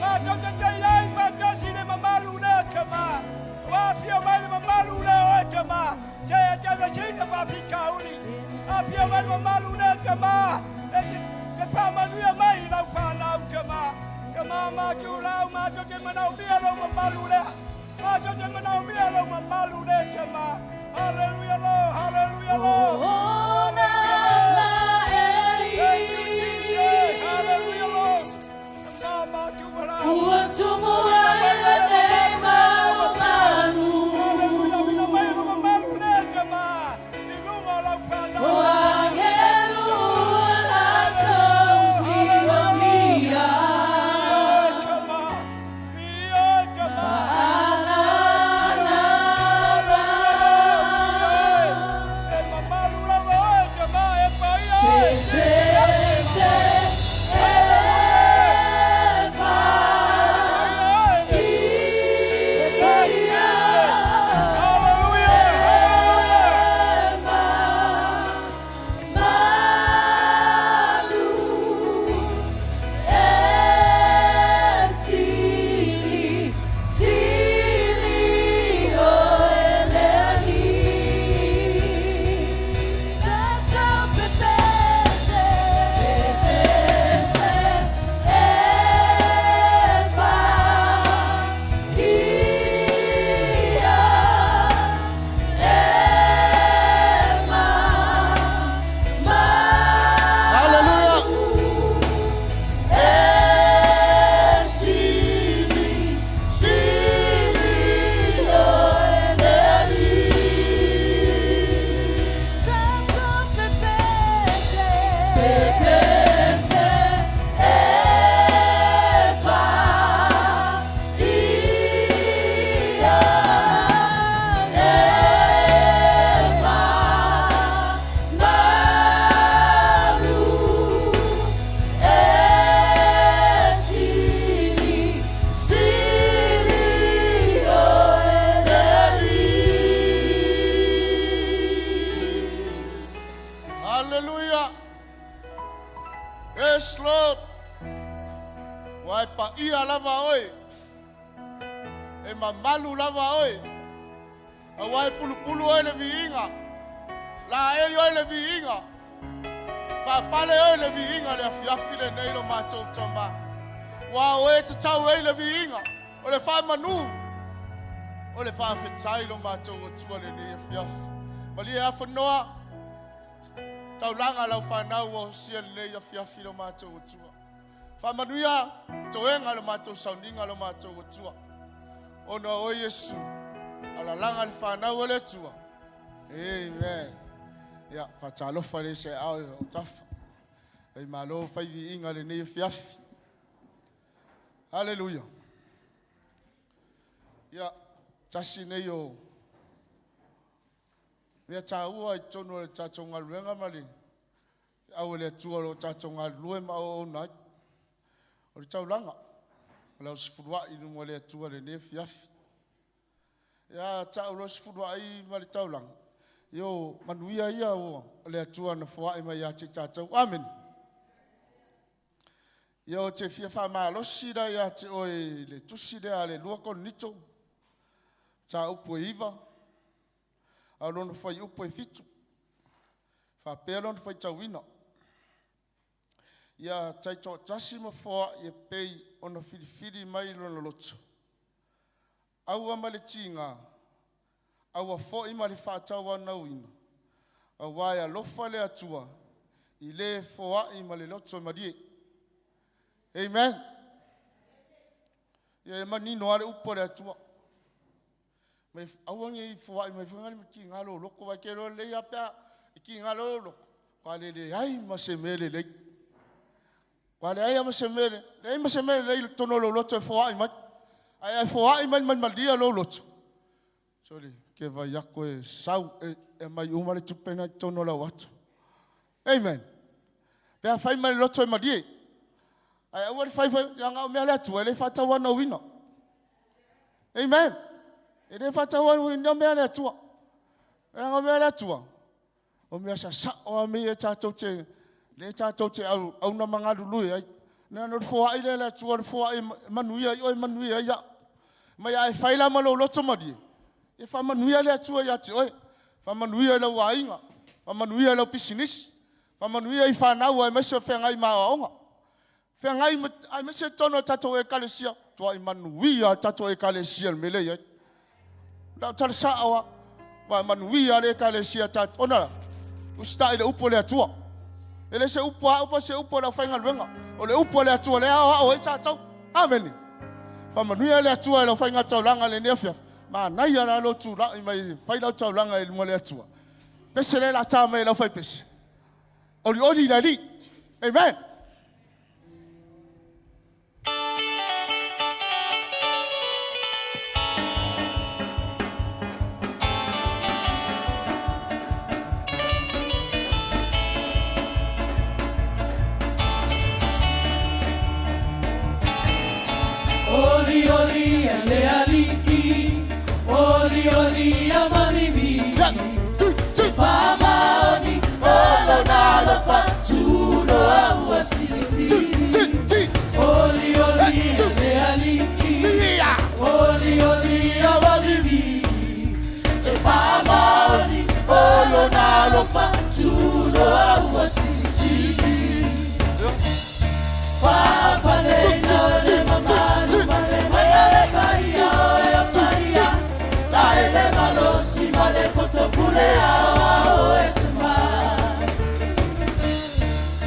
Mātou te fia iai faatasi i le mamalu lea Tama. Ua afio mai le mamalu lea oe Tama. Se e te avesina faafitauli. Afio mai le mamalu lea Tama. E te, te faamanuia mai i lau fanau Tama. Tama mātou lau, mātou te manaomia lou mamalu lea. Mātou te manaomia lou mamalu lea Tama. Hallelujah Lord, hallelujah Lord. Thank you, Jesus. Hallelujah, Lord. Tama mātou walau. Ua tumu ai lenei malumalu. Hallelujah, mina mai lo mamalu lea Tama. I luga o lau fanau. O agelu latou siomia. Tama. Ia Tama. Alala. E mamalu lava oe Tama e paia oe. Pese e pa. Paia oe. lava oe, e mamalu lava oe, auā e pulupulu oe i le viiga, laei oe i le viiga, faapale oe i le viiga i le afiafi lenei lo matou Tama. Ua o oe e tatau ai le viiga, o le faamanu, o le faafetai lo matou Atua lenei afiafi. Malie afanoa taulaga lau fanau ua osia lenei afiafi lo matou Atua. Faamanuia toega le matou sauniga lo matou Atua. Ona o Iesu, alalaga le fanau o le Atua. Amen. Ia, faatalofa le se ao o tafa. Ei malo fai viiga lenei afiafi. Haleluia. Ia, tasi nei o mea taua i totonu o le tatou galuega ma le feau a le Atua o lo o tatou galulue ma auauna ai. O le taulaga, o le ausefuluai i luma o le Atua i lenei afiafi. Ia tau loa sefuluai ma le taulaga, io manuia ia o le Atua na foai mai ia te tatou. Amene. Ia ou te fia faamalosi la ia te oe i le tusi lea a le 2 Korinito, mataupu e 9, a o lona fuaiupu e 7. Faapea lona faitauina. Ia taitoatasi ma foai e pei ona filifili mai lona loto. Aua ma le tiga, aua foi ma le faatauanauina, auā e alofa le Atua i le foai ma le loto malie. Amen. Ia e manino lava le upu a le Atua. Mai aua ne i foai mai foi ma tiga lou loto, vai te iloa lelei lava pe a e tiga loa lou loto, matua le leai ma se mea lelei. Matua leai lava ma se mea, leai ma se mea lelei i totonu o lou loto e foai mai. Ae a foai mai ma le malie lou loto, sole, ke vai atu e sau e aumai uma le tupe na i totonu o lau ato. Amen. Pe a fai ma le loto e malie. Ae aua le fai fai, leaga o mea a le Atua e le faatauanauina. Amen. E le faatauanauina mea a le Atua. Leaga o mea a le Atua, o mea sasao lava mea ia tatou te, lea tatou te auna ma galulue ai. Na ona foai lea e le Atua, le foai e manuia ai oe, manuia ai au. Mai a e fai la ma lou loto malie, e faamanuia le Atua ia te oe, faamanuia i lau aiga, faamanuia i lau pisinisi, faamanuia i fanau aemaise o feagai ma aoaoga. Feagai aemaise i totonu o tatou ekalesia, tuai manuia le tatou ekalesia i le mea lea e i ai. Lau tala sao lava, ua manuia le ekalesia tatou. Ona usitai le upu a le Atua. E le se upu a au po se upu a le aufaigaluega. O le upu a le Atua lea aoao ai tatou. Amene. Faamanuia le Atua i lau faiga taulaga i lenei afiafi. Manaia la lou tulai mai fai lau taulaga i luma o le Atua. Pese lea la ta mai e lau faipese. Olioli i le Alii. Amen. Oli oli e le alii, oli oli ia mavivini. Yeah. Two, two. Faamaoni o lona alofa, tuloa ua silisili. Two, two. Oli oli e le alii, Yeah. oli oli ia mavivini. E faamaoni o lona alofa, tuloa ua silisili. Faapaleina o le mamalu ma le mana le paia o e o paia. La e le malosi ma le poto pule ao ao e tama.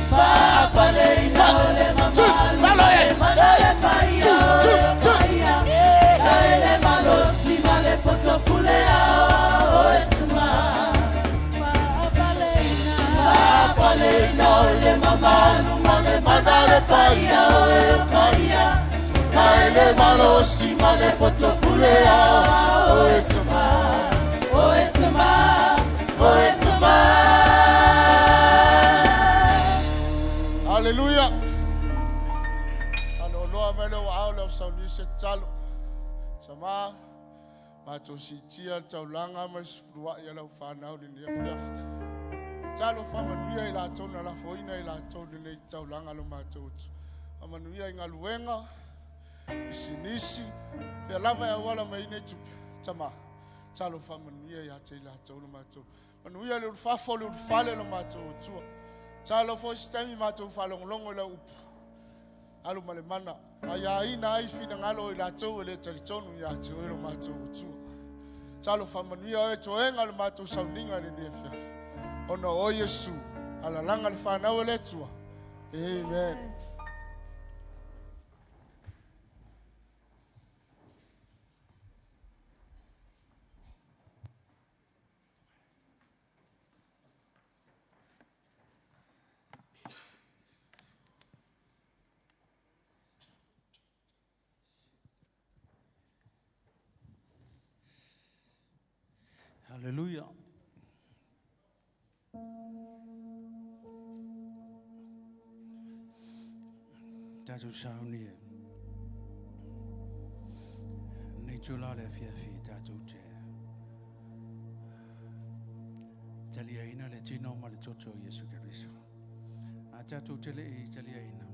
Faapaleina o le mamalu ma le mana le paia o e o paia. La e le malosi ma le poto pule ao ao e tama. Faapaleina o le mamalu ma le mana le paia o e o paia. La e le malosi ma le poto pule ao ao e tama. O e tama, o e tama. Haleluia. Aloaloa mai lou aao le au saunia se tatalo. Sama, matou siitia le taulaga ma le sefuluai a lau fanau lenei afiafi. Tatalo faamanuia i latou na lafoina i latou lenei taulaga lo matou utu. Faamanuia i galuega, Pisinisi, fea lava e auala mai ai nei tupe. Tama, talo faamanuia ia te i latou lo matou. Manuia le ulufafo, le ulufale lo matou Atua. Talo foi se taimi matou faalogologo i lau upu. Alu ma le mana, aiaina ai finagalo o i latou e le talitonu ia te oe lo matou Atua. Talo faamanuia oe toega o le matou sauniga i lenei afiafi. Ona o oe Iesu, alalaga le fanau a le Atua. Amen. Hallelujah. Tatou sauni e nei tula le afiafi tatou te taliaina le tino ma le toto o Iesu Keriso. A tatou te le i taliaina.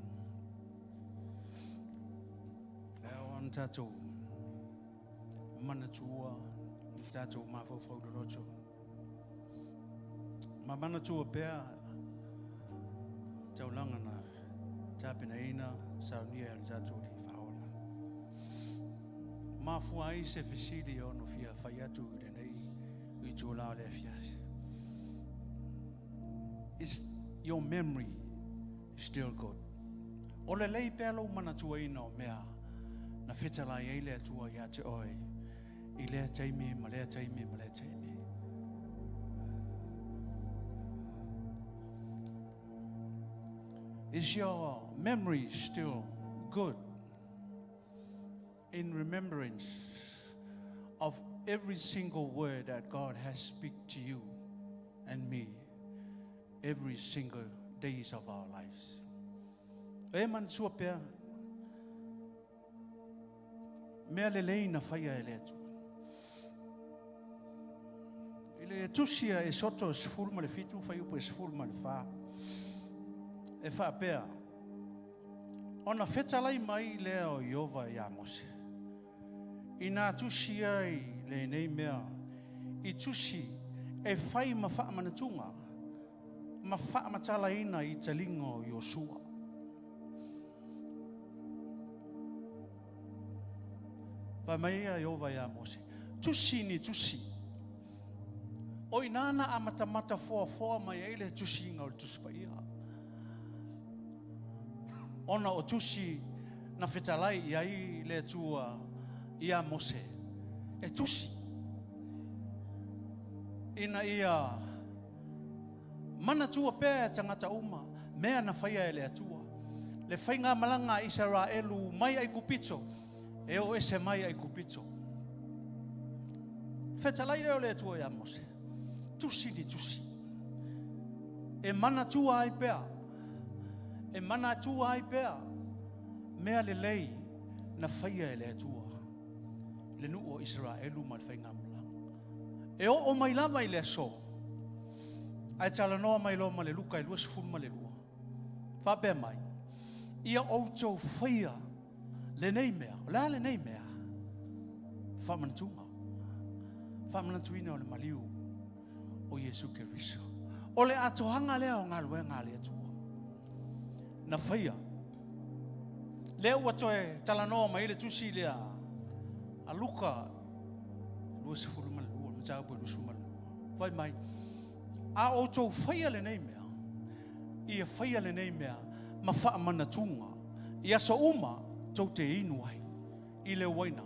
E ao ona tatou manatua i tatou mafaufau loloto. Ma manatua pea taulaga na tapenaina saunia e le tatou Alii Faaola. Mafua ai se fesili e ono fia fai atu i lenei itula o le afiafi. Is your memory still good? O lelei pea lou manatuaina o mea na fetalai ai le Atua ia te oe i lea taimi ma lea taimi ma lea taimi. Is your memory still good in remembrance of every single word that God has speak to you and me every single days of our lives? E manatua pea mea lelei na faia e le Atua. I le tusi a Esoto 17 fuaiupu e 14, e faapea, ona fetalai mai lea o Ieova iā Mose, ina tusi ai lenei mea i tusi e fai ma faamanatuga ma faamatalaina i taliga o Iosua. Fai mai ia Ieova iā Mose, tusi ni tusi. O i ina na amatamata foafoa mai ai le tusiga o le Tusi Paia. Ona o tusi na fetalai i ai le Atua iā Mose, e tusi ina ia manatua pea e tagata uma mea na faia e le Atua. Le faigamalaga a Isaraelu mai Aikupito, e o ese mai Aikupito. Fetalai lea o le Atua iā Mose, tusi ni tusi, e manatua ai pea, e manatua ai pea mea lelei na faia e le Atua le nuu o Isaraelu ma le faigamalaga. E oo mai lava i le aso, ae talanoa mai loa ma le Luka e 22, faapea mai, ia outou faia lenei mea. O le a lenei mea? Faamanatuga. Faamanatuina o le maliu o Iesu Keriso. O le atoaga lea o galuega a le Atua na faia. Lea ua toe talanoa mai le tusi lea a Luka 22, mataupu e 22. Fai mai, a outou faia lenei mea, ia faia lenei mea ma faamanatuga i aso uma tou te inu ai i le uaina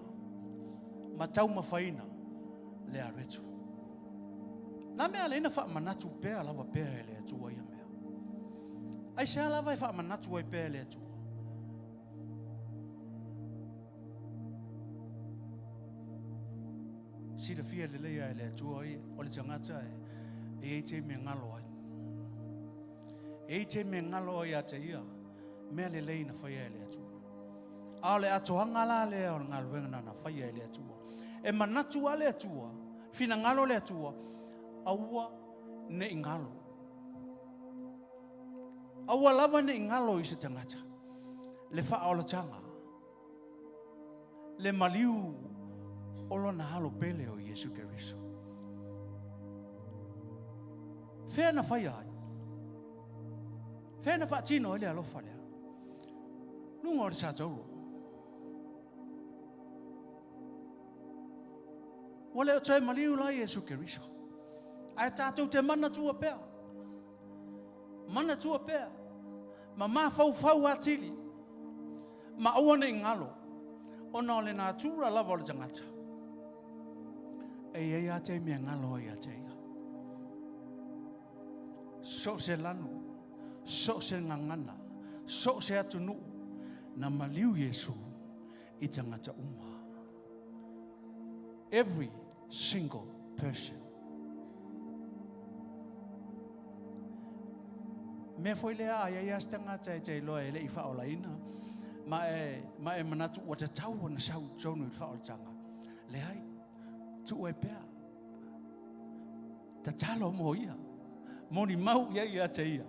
ma taumafaina le areto. Na mea le na faamanatu pea lava pea e le Atua ia mea. Aisea lava e faamanatu ai pea e le Atua? Silafia lelei e le Atua ia, o le tagata e i ai taimi e galo ai. E i ai taimi e galo ai ia te ia, mea lelei na faia e le Atua. A o le atoaga la lea o le galuega na na faia e le Atua. E manatu a le Atua, finagalo le Atua, aua ne i galo. Aua lava ne i galo i se tagata le faaolataga. le maliu o lona Alo pele o Iesu Keriso. Fea na faia ai? Fea na faatino ai le alofa lea? Luga o le sa taulo. Ua le o toe maliu la Iesu Keriso. Ae tatou te manatua pea. Manatua pea. Ma mafaufau atili. Ma aua ne i galo. Ona o le natura lava o le tagata. E i ai lava taimi e galo ai ia te ia. So o se lanu, so o se gagana, so o se atunuu, na maliu Iesu i tagata uma. Every single person. Mea foi lea a iai lava se tagata e te iloa e le i faaolaina ma e, ma e manatu ua tatau ona sau i totonu i le faaolataga. Leai, tuu ai pea. Tatalo mo ia. Molimau i ai ia te ia.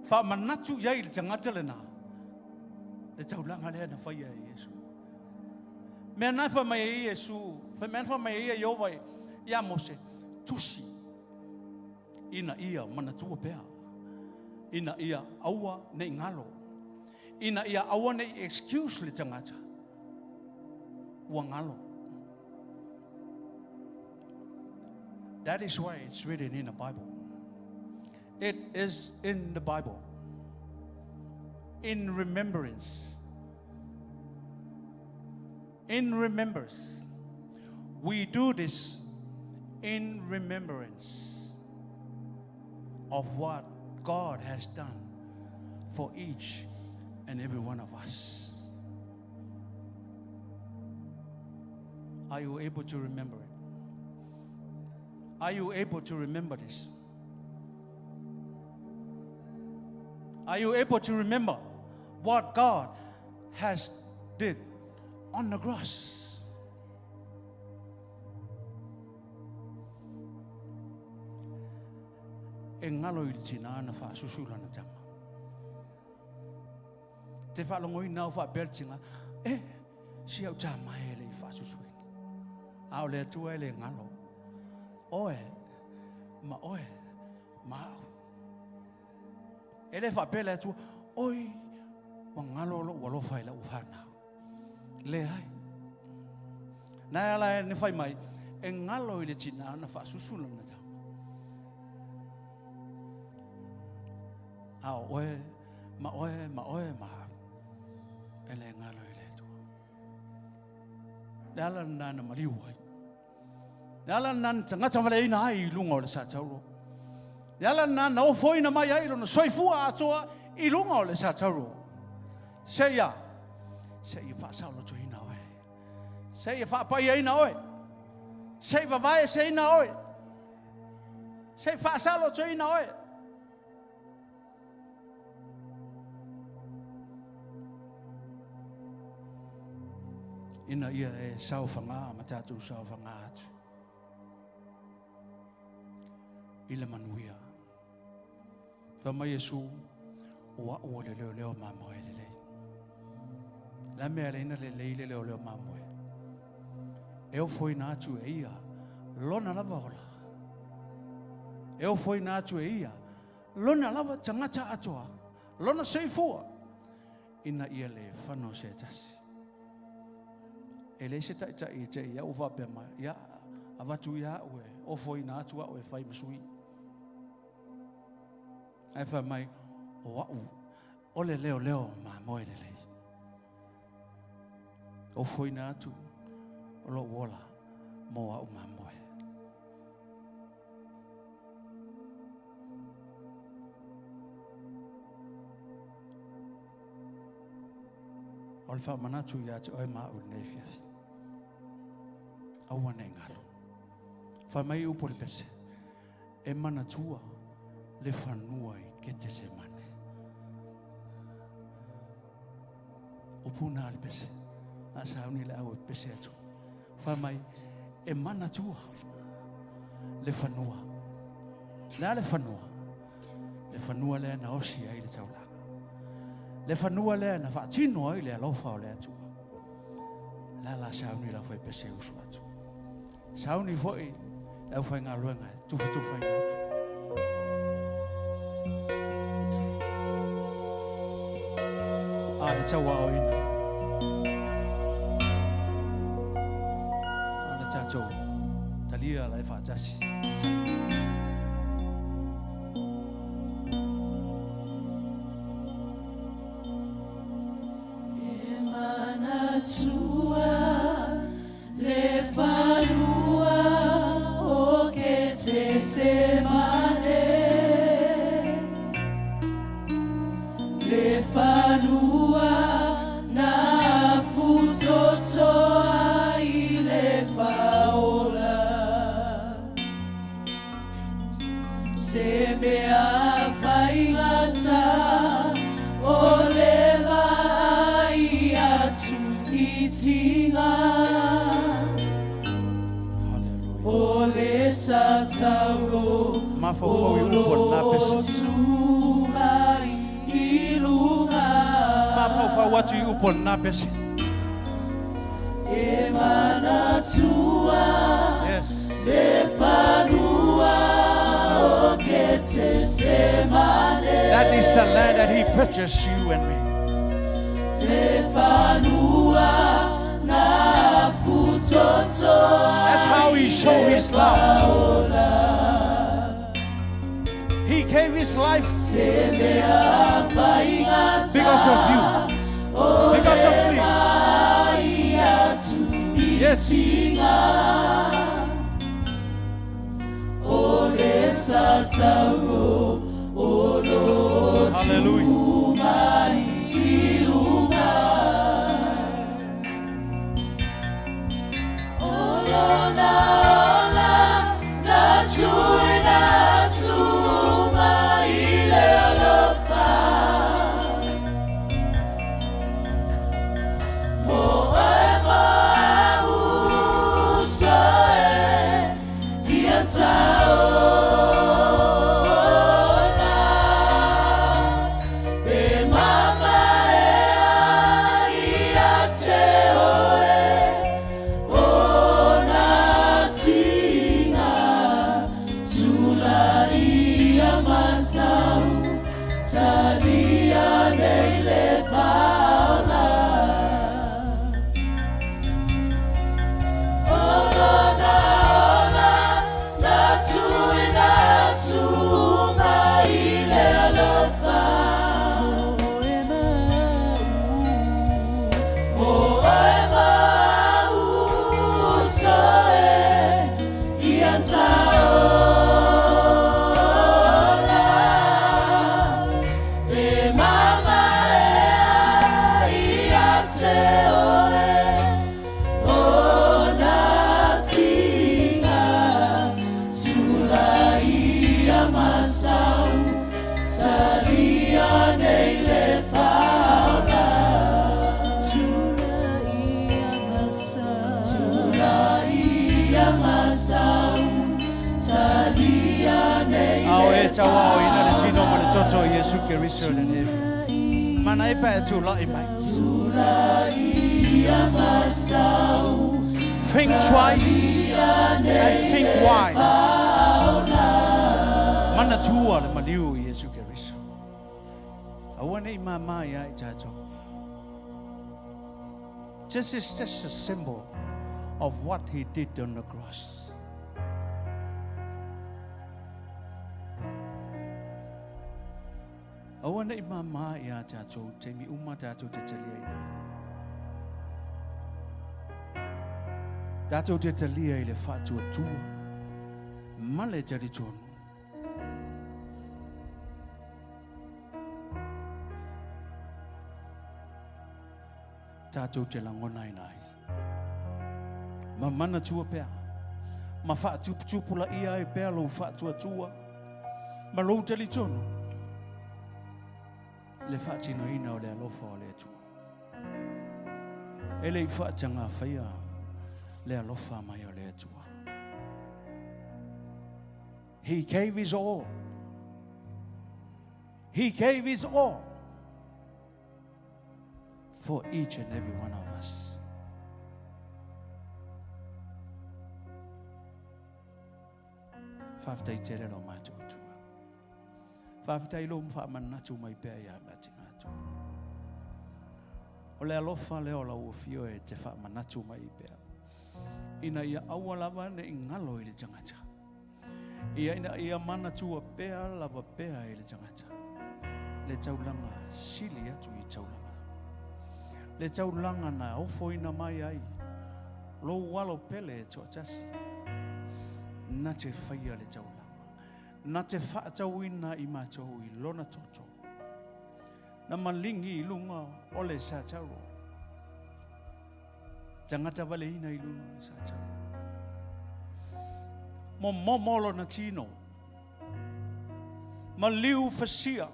Faamanatu i ai i le tagata lena le taulaga lea na faia e Iesu. Mea na fai mai ai Iesu, fai mea na fai mai ai Ieova iā Mose, tusi ina ia manatua pea, ina ia aua ne i galo, ina ia aua ne i excuse le tagata ua galo. That is why it's written in the Bible. It is in the Bible. In remembrance. In remembrance. We do this in remembrance of what God has done for each and every one of us. Are you able to remember it? Are you able to remember this? Are you able to remember what God has did on the cross? E galo i le tina na faasusu lana tama. Te faalogoina au faapea le tina, e, si au tama e le i faasusuina. A o le Atua e le galo. Oe, ma oe, ma au. E le faapea le Atua, oi, ua galo lou alofa i lau fanau. Leai. Na ala e ne fai mai, e galo i le tina na faasusu lana tama. A o oe, ma oe, ma oe, ma au. E le galo i le Atua. Le ala lena na maliu ai. Le ala lena na tagata valeina ai i luga o le sa taulo. Le ala lena na ofoina mai ai lona soifua atoa i luga o le sa taulo. Seia, seia faasaolotoina oe. Seia faapaiaina oe. Sei vavaeseina oe. Sei faasaolotoina oe. Ina ia e saofaga ma tatou saofaga atu i le manuia. Fai mai Iesu, o a'u o le leoleo mamoe lelei. Le a mea e ala ai ona lelei le leoleo mamoe? E ofoina atu e ia lona lava ola. E ofoina atu e ia lona lava tagata atoa, lona soifua, ina ia le fano se tasi. E leai se taitai e te i au faapea mai, ia, avatu ia au e ofoina atu au e fai ma sui. Ae fai mai, o au, o le leoleo mamoe lelei. Ofoina atu o lou ola mo au mamoe. O le faamanatu ia te oe ma au i lenei afiafi. Aua ne i galo. Fai mai upu o le pese, e manatua le fanua i Ketesemane. Upu na le pese. A sauni le au e pese atu. Fai mai, e manatua le fanua. Le a le fanua? Le fanua lea na osi ai le taulaga. Le fanua lea na faatino ai le alofa o le Atua. La la sauni la fai pese usu atu. Sauni foi le aufaigaluega e tufatufaina atu. A le tauaoina o le tatou talia la e faatasi. E manatua le fanua o Ketesemane, le fanua na futotoa i le faola. Se mea faigata o le vaai atu i tiga. Hallelujah. O le satauro Mafaufau i upu o lena pese. mai i luga. Mafaufau atu i upu o lena pese. E manatua Yes. le fanua o Ketesemane. That is the land that he purchased you and me. Le fanua na futotoa That's how he showed his love. He gave his life Se mea faigata because of you. Because of me. vaai atu i Yes. tiga. O le satauro o lo Hallelujah. mai i luga. O lona ola na tuuina atu uma i le alofa. Mo oe mo a'u so e ia taola. E mamaea ia te oe ona tiga tulaia masau talia nei le faola. O lona ola na tuuina atu uma i le alofa. Mo oe mo a'u so e ia taola. E mamaea ia te oe ona tiga tulaia masau talia nei le faola. Tulaia masau talia nei Ao le e tauaoina le tino ma le toto o Iesu Keriso lenei. Mana e pa e tula'i mai. Tulaia masau Think twice and think wise. Manatua le maliu o Iesu Keriso. Aua nei mamā ia i tatou. This is just a symbol of what he did on the cross. Aua nei mamā ia tatou, taimi uma tatou te talia ina. Tatou te talia i le faatuatua ma le talitonu. Tatou te lagona ina ai. Ma manatua pea. Ma faatuputupulaia ai pea lou faatuatua. Ma lou talitonu. Le faatinoina o le alofa o le Atua. E le i faatagafaia le alofa mai o le Atua. He gave his all. He gave his all for each and every one of us. Faafetai tele lo matou Atua. Faafetai lou faamanatu mai pea ia te matou. O le alofa lea o lau afio e te faamanatu mai pea. Ina ia aua lava ne i galo i le tagata. Ia ina ia manatua pea lava pea i le tagata. Le taulaga sili atu i taulaga. Le taulaga na ofoina mai ai. Lou alo pele e toatasi. Na te faia le taulaga. Na te faatauina i matou i lona toto. Na maligi i luga o le satauro. Tagata valeina i luga o le satauro. Momomo lona tino. Maliu fasia.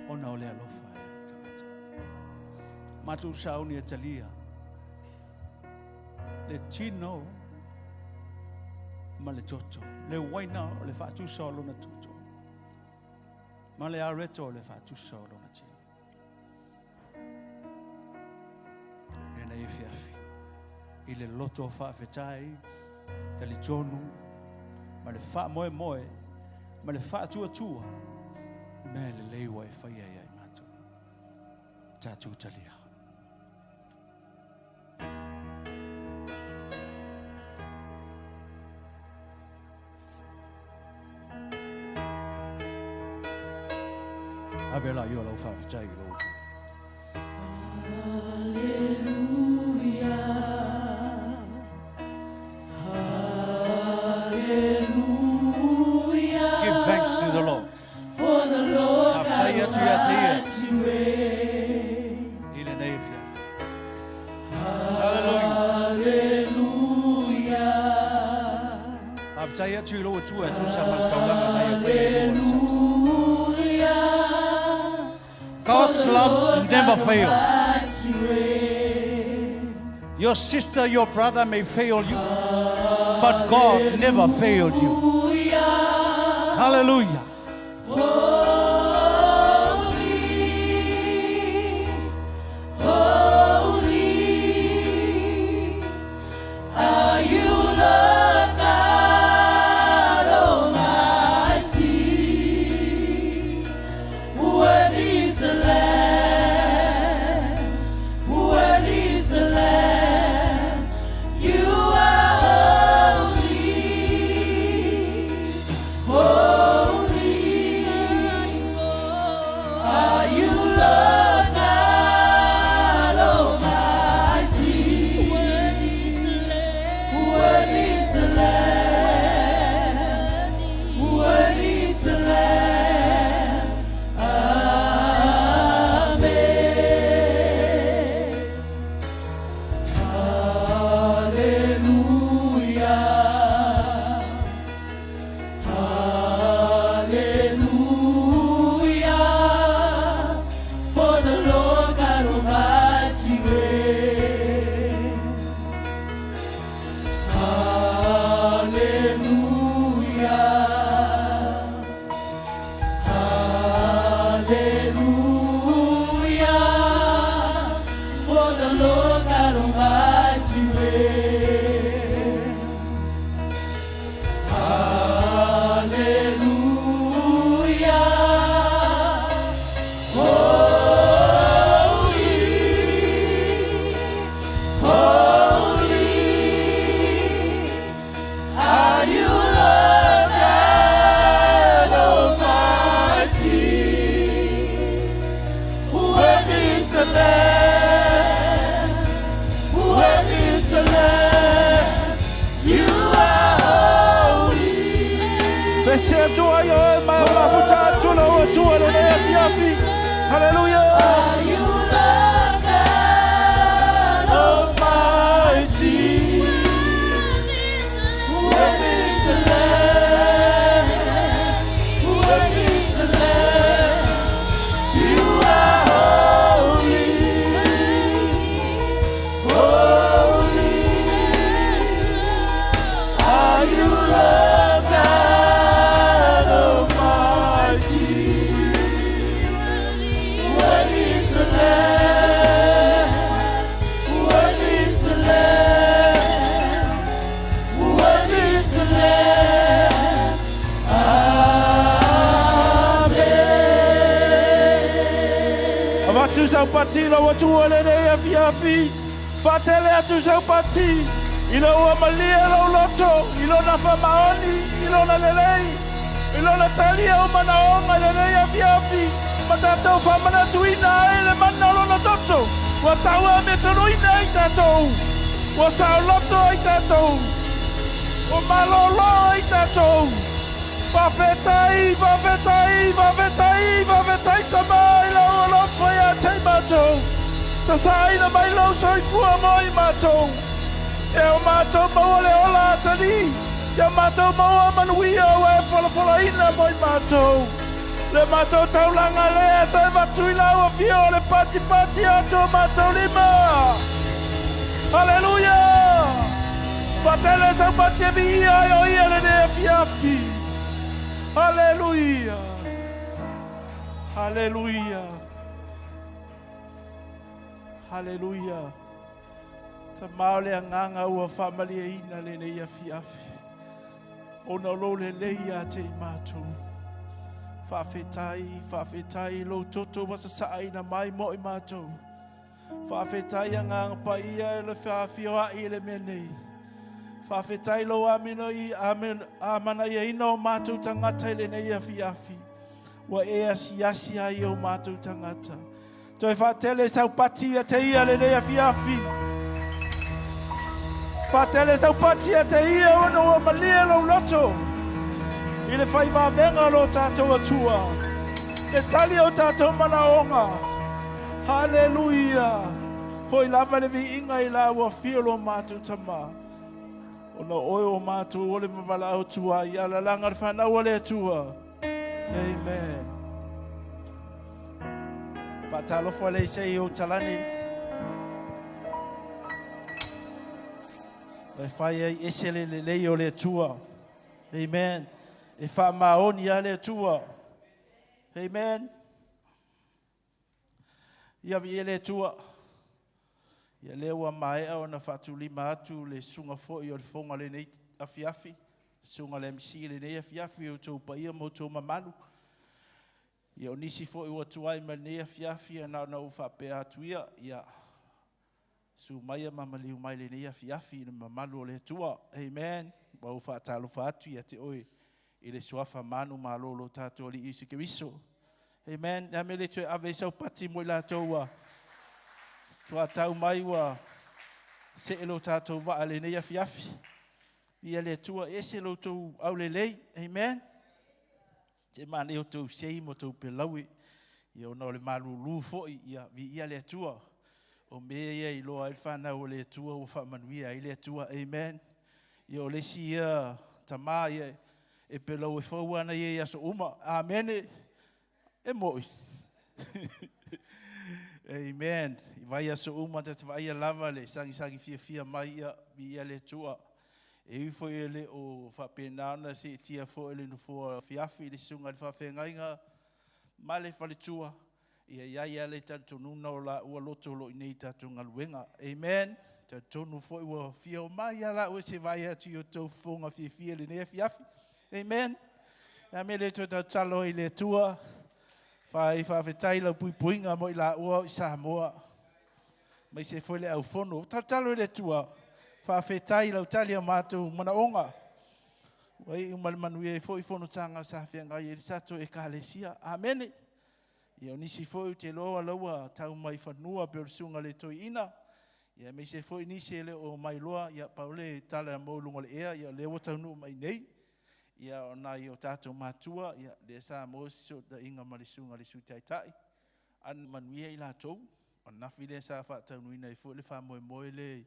Ona o le alofa e tagata. Matou sauni e talia. Le tino ma le toto. Le uaina o le faatusa o lona toto. Ma le areto o le faatusa o lona tino. E nei afiafi. I le loto o faafetai, talitonu, ma le faamoemoe, ma le faatuatua, mea lelei ua e faia ia i matou. Tatou talia. Ave la i o lau faafetai i lou Atua. Alleluia. Alleluia. Give thanks to the Lord. For the Lord Faafetai atu ia te ia. mighty reign. I lenei afiafi. Hallelujah. Alleluia. Faafetai atu i lou Atua e tusa ma le taulaga na ia faia i luga o le sata. Alleluia. God's love never fails. Mighty reign. Your sister, your brother may fail you, but God never failed you. Hallelujah. Holy, holy are you, Lord God Almighty. Worthy is the Lamb, worthy is the Lamb. You are holy, holy. pati i lau Atua i lenei afiafi. Faatele atu sau pati ina ua malie lou loto i Lona faamaoni, i Lona lelei, i Lona tali i ou manaoga i lenei afiafi, ma tatou faamanatuina ai le mana o Lona toto ua tau e amiotonu ai tatou, ua saoloto ai tatou, ua malolo ai tatou. Faafetai, faafetai, faafetai, faafetai Tama i lau alofa ia te i matou. Sasaaina mai lou soifua mo i matou. Sia o matou maua le ola atalii, sia o matou maua manuia ua e folafolaina mo i matou. Le matou taulaga lea e toe avatu i lau afio o le patipati atu o matou lima. Haleluia! Faatele sau pati e viia ai o ia lenei afiafi. Haleluia! Haleluia! Haleluia! Tama o le agaga ua faamalieina lenei afiafi. Ona o lou lelei ia te i matou. Faafetai, faafetai lou toto ua sasaaina mai mo i matou. Faafetai Agaga Paia e le feafioai i le mea nei. Faafetai lou amino i amanaiaina o matou tagata i lenei afiafi. Ua e asiasi ai i o matou tagata. Toe faatele sau pati ia te ia lenei afiafi. Faatele sau pati ia te ia ona ua malie lou loto i le faivavega o lo tatou Atua. E tali o tatou manaoga. Haleluia! Foi lava le viiga i la ua fia lo matou Tama. Ona oe o matou o le mavalaau tua i alalaga le fanau a le Atua. Amen. Faatalofa le isai o talani. E fai ai ese le lelei o le Atua. Amen. E faamaoni a le Atua. Amen. Ia viia le Atua. Ia lea ua maea ona faatulima atu le susuga foi o le fofoga lenei afiafi, susuga le MC lenei afiafi i outou paia ma outou mamalu. Ia o nisi foi ua tuai mai lenei afiafi, ia na ona ou faapea atu ia, ia susu mai ma maliu mai lenei afiafi i le mamalu o le Atua. Amen. Ua ou faatalofa atu ia te oe i le suafa manu malo o lo tatou Alii Iesu Keriso. Amen. Le a mea le toe ave ai sau pati mo i latou ua tuatau mai ua see lo tatou vaa lenei afiafi. Ia le Atua ese lo outou aulelei. Amen. Te manaia outou sei ma outou pelaue, ia ona o le malulu foi, ia viia le Atua. O mea ia e iloa ai le fanau o le Atua ua faamanuia ai le Atua. Amen. Ia o le isi ia tama ia e pelaue fou ana ia i aso uma. Amene. E moi. Amen. I vai aso uma ta te vaaia lava le sagisagi fiafia mai ia viia le Atua. E ui foi e le o faapena ona seetia foi le nofoa afiafi i le susuga i le faafeagaiga ma le faletua, ia i ai lava le talitonuga o laua loto o lo o i inei i tatou galuega. Amen. Talitonu foi ua fia omai lava laua se vaai atu i outou fofoga fiafia i lenei afiafi. Amen. Ia me le toe tautalo i le Atua. Fai faafetai lau puipuiga mo i laua o i Samoa. Aemaise foi le aufono. Talotalo i le Atua, faafetai i lau tali o matou manaoga. Ua iu ma le manuia ai foi fonotaga sa feagai ai le tatou Ekalesia. Amene. Ia o nisi foi ou te iloa la ua tau mai fanua pei o le susuga i le toeaina. Ia aemaise foi nisi e le o mai loa, ia pau le tala mo luga o le ea, ia lea ua taunuu mai nei. Ia o nai o tatou matua, ia lea sa maua se fesootaiga ma le susuga i le Sui Taitai. A manuia i latou, o le nafi lea sa faataunuuina ai foi le faamoemoe lea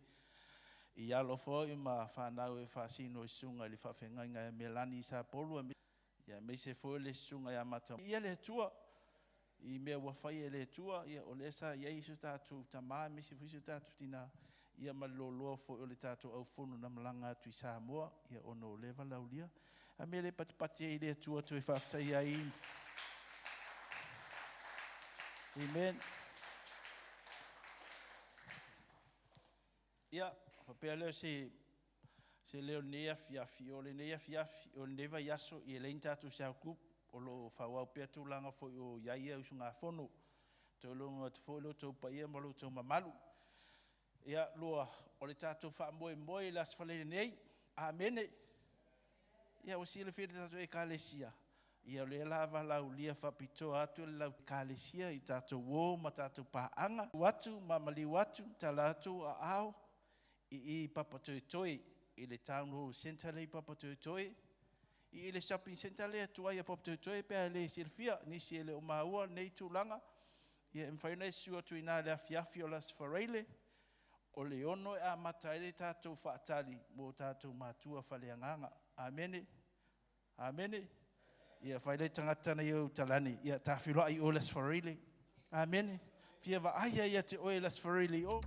i alo foi ma fanau e faasino i susuga i le faafeagaiga ia Melani i Sapolu, aemaise foi le susuga ia Mata. Ia le Atua i mea ua fai e le Atua, ia o lea sa i ai so tatou tama aemaise foi so tatou tina, ia ma le loaloa foi o le tatou aufono na malaga atu i Samoa, ia ona o lea valaaulia. A mea le patipati ai i le Atua toe faafetaia ai. Amen. Ia, faapea lea se se leo lenei afiafi, o lenei afiafi, o lenei vaiaso, ia leai ni tatou cell group, o lo o faaauau pea tulaga foi o i ai ia usugafono. Toe logo atu foi lo outou paia ma lo outou mamalu. Ia, lua, o le tatou faamoemoe i le Aso Faraile nei. Amene. Ia, ua silafia e le tatou Ekalesia, ia o lea o le a valaaulia faapitoa atu le lau Ekalesia i tatou uo ma tatou paaga atu ma maliu atu, tala atu aao i Papatoetoe i le Town Hall Centre lea i Papatoetoe, i le shopping centre lea tuai a Papatoetoe pe a le silafia, nisi e le o maua lenei tulaga, ia e mafai ona e susu atu i ina i le afiafi o le Aso Faraile, o le 6 e amata ai le tatou faatali mo tatou matua faaleagaga. Amene. Amene. Ia fai le tagata na iau talani, ia tafeiloai i o le Aso Faraile. Amene. Fia vaaia ia te oe le Aso Faraile i o.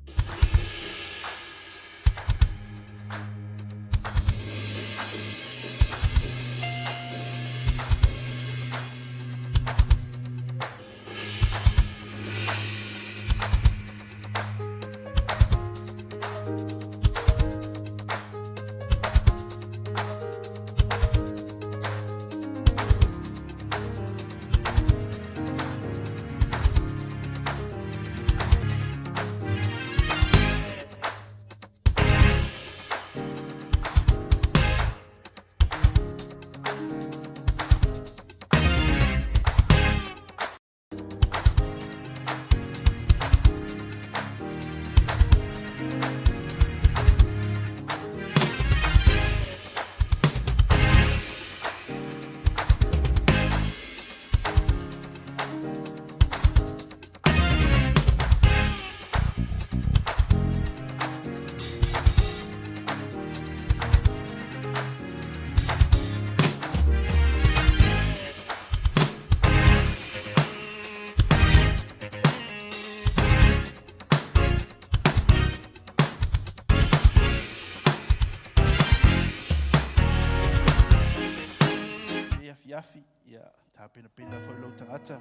Lenei afiafi, ia tapenapena foi lou tagata.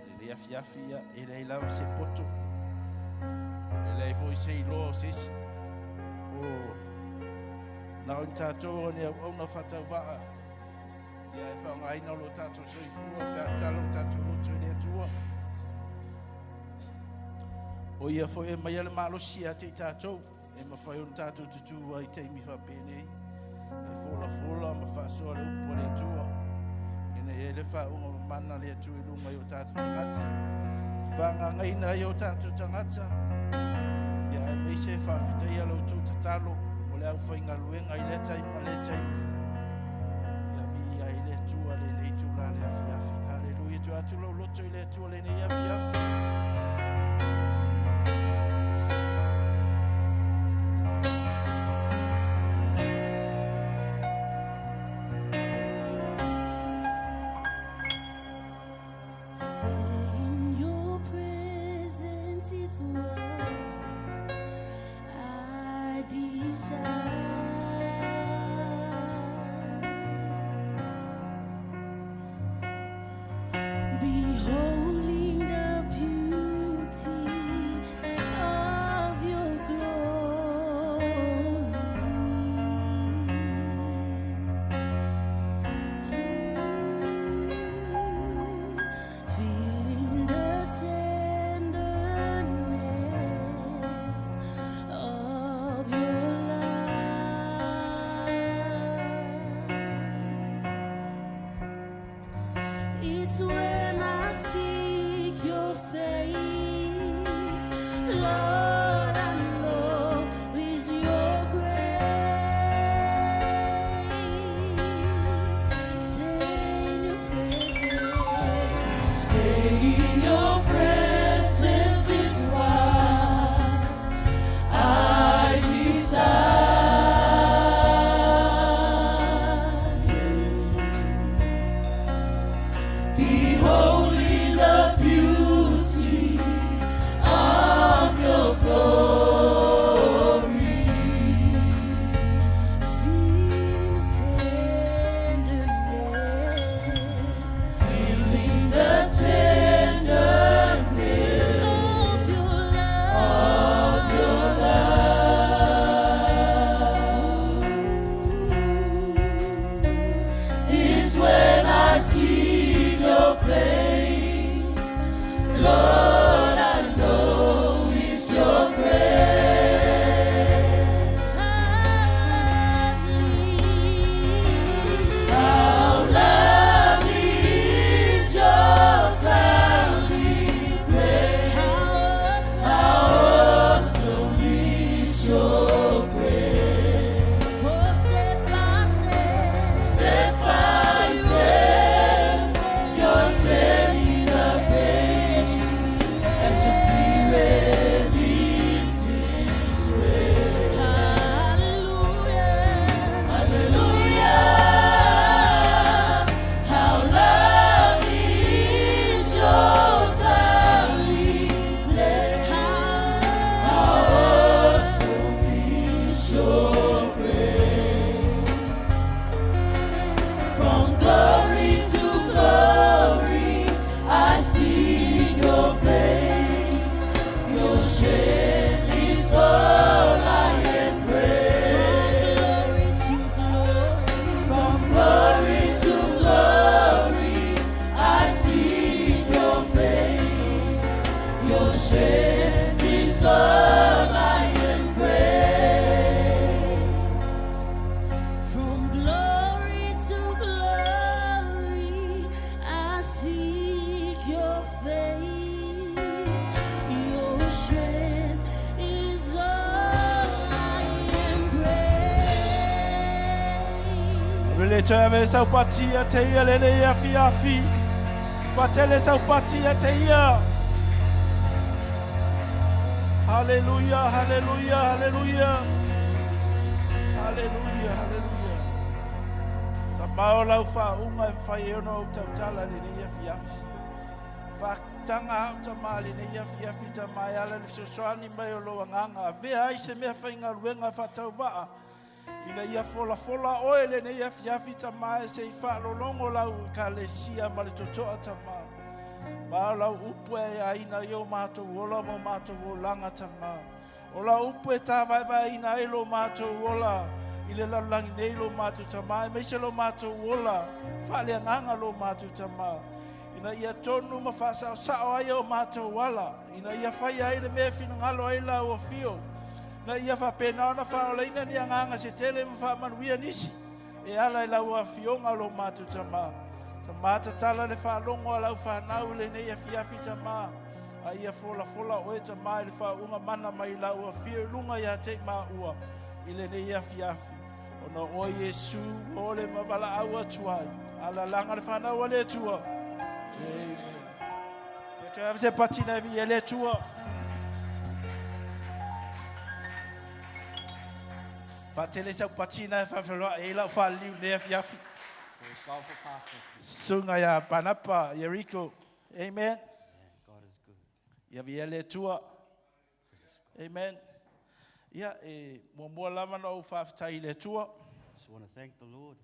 Lenei afiafi, ia, e leai lava se poto, e leai foi se iloa o se isi. O na o ni tatou o ni auauna faatauvaa, ia e faaaogaina o lo tatou soifua pe a tala o tatou loto i le Atua. O ia foi e maia le malosi ia te i tatou, e mafai ona tatou tutū ai i taimi faapenei, e folafola ma faasoa le upu a le Atua, ina ia i le faauuga mamana a le Atua i luga i o tatou tagata, faagaagaina ai o tatou tagata, ia aemaise e faafetaia la outou tatalo mo le aufaigaluega i lea taimi ma lea taimi. Ia viia ai le Atua lenei itula le afiafi. Haleluia, tuu atu lou loto i le Atua lenei afiafi. Stay in your presence is what I desire. Beholding the beauty of your glory. Feeling the tenderness of your love. It's when I see Le toe ave sau pati ia te ia lenei afiafi. Patele sau pati ia te ia. Haleluia, haleluia, haleluia. Haleluia, haleluia. Tamao lau faauga e mafai ai ona ou tautala i lenei afiafi. Faataga au tama i lenei afiafi tama e ala i le fesoasoani mai o lou agaga. Avea ai se mea faigaluega faatauvaa Ina ia folafola oe lenei afiafi tama e se i faalologo lau ekalesia ma le totoa tama. Ma o lau upu e aiaina ai o matou ola ma o matou olaga tama. O lau upu e tāvaevaeina ai lo matou ola i le lalolagi nei lo matou tama, aemaise lo matou ola faaleagaga lo matou tama. Ina ia tonu ma faasaosao ai o matou ala, ina ia faia ai le mea e finagalo ai lau afio, ina ia faapena ona faaolaina ni agaga se tele ma faamanuia nisi e ala i lau afioga lo matou tama. Tama tatala le faalogo a lau fanau i lenei afiafi tama, a ia folafola oe tama i le faauuga mana mai lau afio i luga ia te i maua i lenei afiafi. Ona o oe Iesu ua ole ma valaau atu ai. Alalaga le fanau a le Atua. Amen. Ia toe ave se patina e viia le Atua. Faatele sau patina e faafeloai ai lau faaliliu i lenei afiafi. Praise God for Pastor tonight. Susuga ia Panapa Yeriko. Amen. Man, God is good. Ia viia le Atua. Praise God. Amen. Ia, e muamua lava na ou faafetai i le Atua. Just want to thank the Lord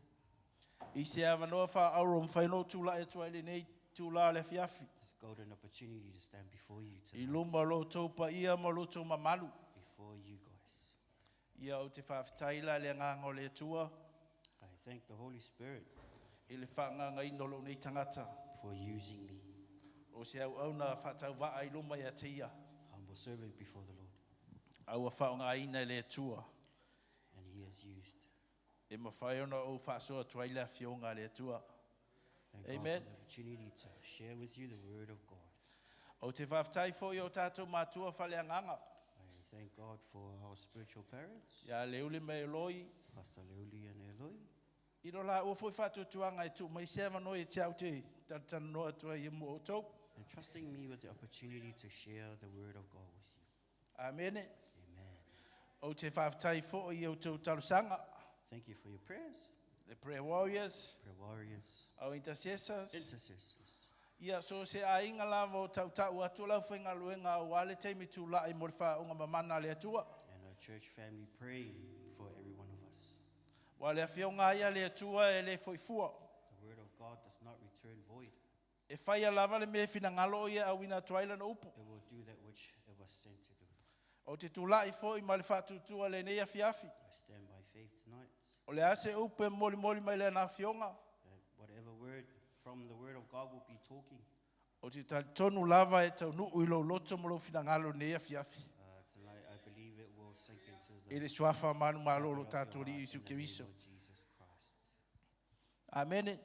I se avanoa faaauro ua mafai ona ou tulai atu ai i lenei itula o le afiafi. this golden opportunity to stand before you I tonight. luma o lo outou paia ma lo outou mamalu. Before you guys. Ia, ou te faafetai la i le agaga o le Atua. I thank the Holy Spirit I le faagaagaina o lou nei tagata. for using me. O se auauna faatauvaa i luma ia te ia. Humble servant before the Lord. A ua faaaogaina e le Atua. And he has used. E mafai ona ou faasoa atu ai le afioga a le Atua. Thank God Amen. for the opportunity to share with you the word of God. Ou te faafetai foi i o tatou matua faaleagaga. I thank God for our spiritual parents. Ia Leuli ma Eloi. Pastor Leuli and Eloi. I lo laua foi faatuatuaga e tuu mai se avanoa ia te au te talatalanoa atu ai mo outou. And trusting me with the opportunity to share the word of God with you. Amene. Amen. Ou te faafetai foi i outou talosaga. Thank you for your prayers. The prayer warriors. Prayer warriors. Our intercessors. Intercessors. Ia, so se aiga lava o tautau atu lau faigaluega aua le taimi tulai mo le faauuga mamana a le Atua. And our church family praying for every one of us. Ua le afioga ai a le Atua e le foi fua. The word of God does not return void. E faia lava le mea e finagalo o ia e auina atu ai lana upu. It will do that which it was sent to do. Ou te tulai foi ma le faatuatua i lenei afiafi. I stand by faith tonight. O le a se upu e molimoli mai lana afioga? That whatever word from the word of God will be talking. Ou te talitonu lava e taunuu i lou loto ma lou finagalo i lenei afiafi. Uh, tonight I believe it will sink into the I le suafa manumalo o temple lo of your tatou heart Alii in Iesu the name Keriso. of Jesus Christ. Amene. Amen.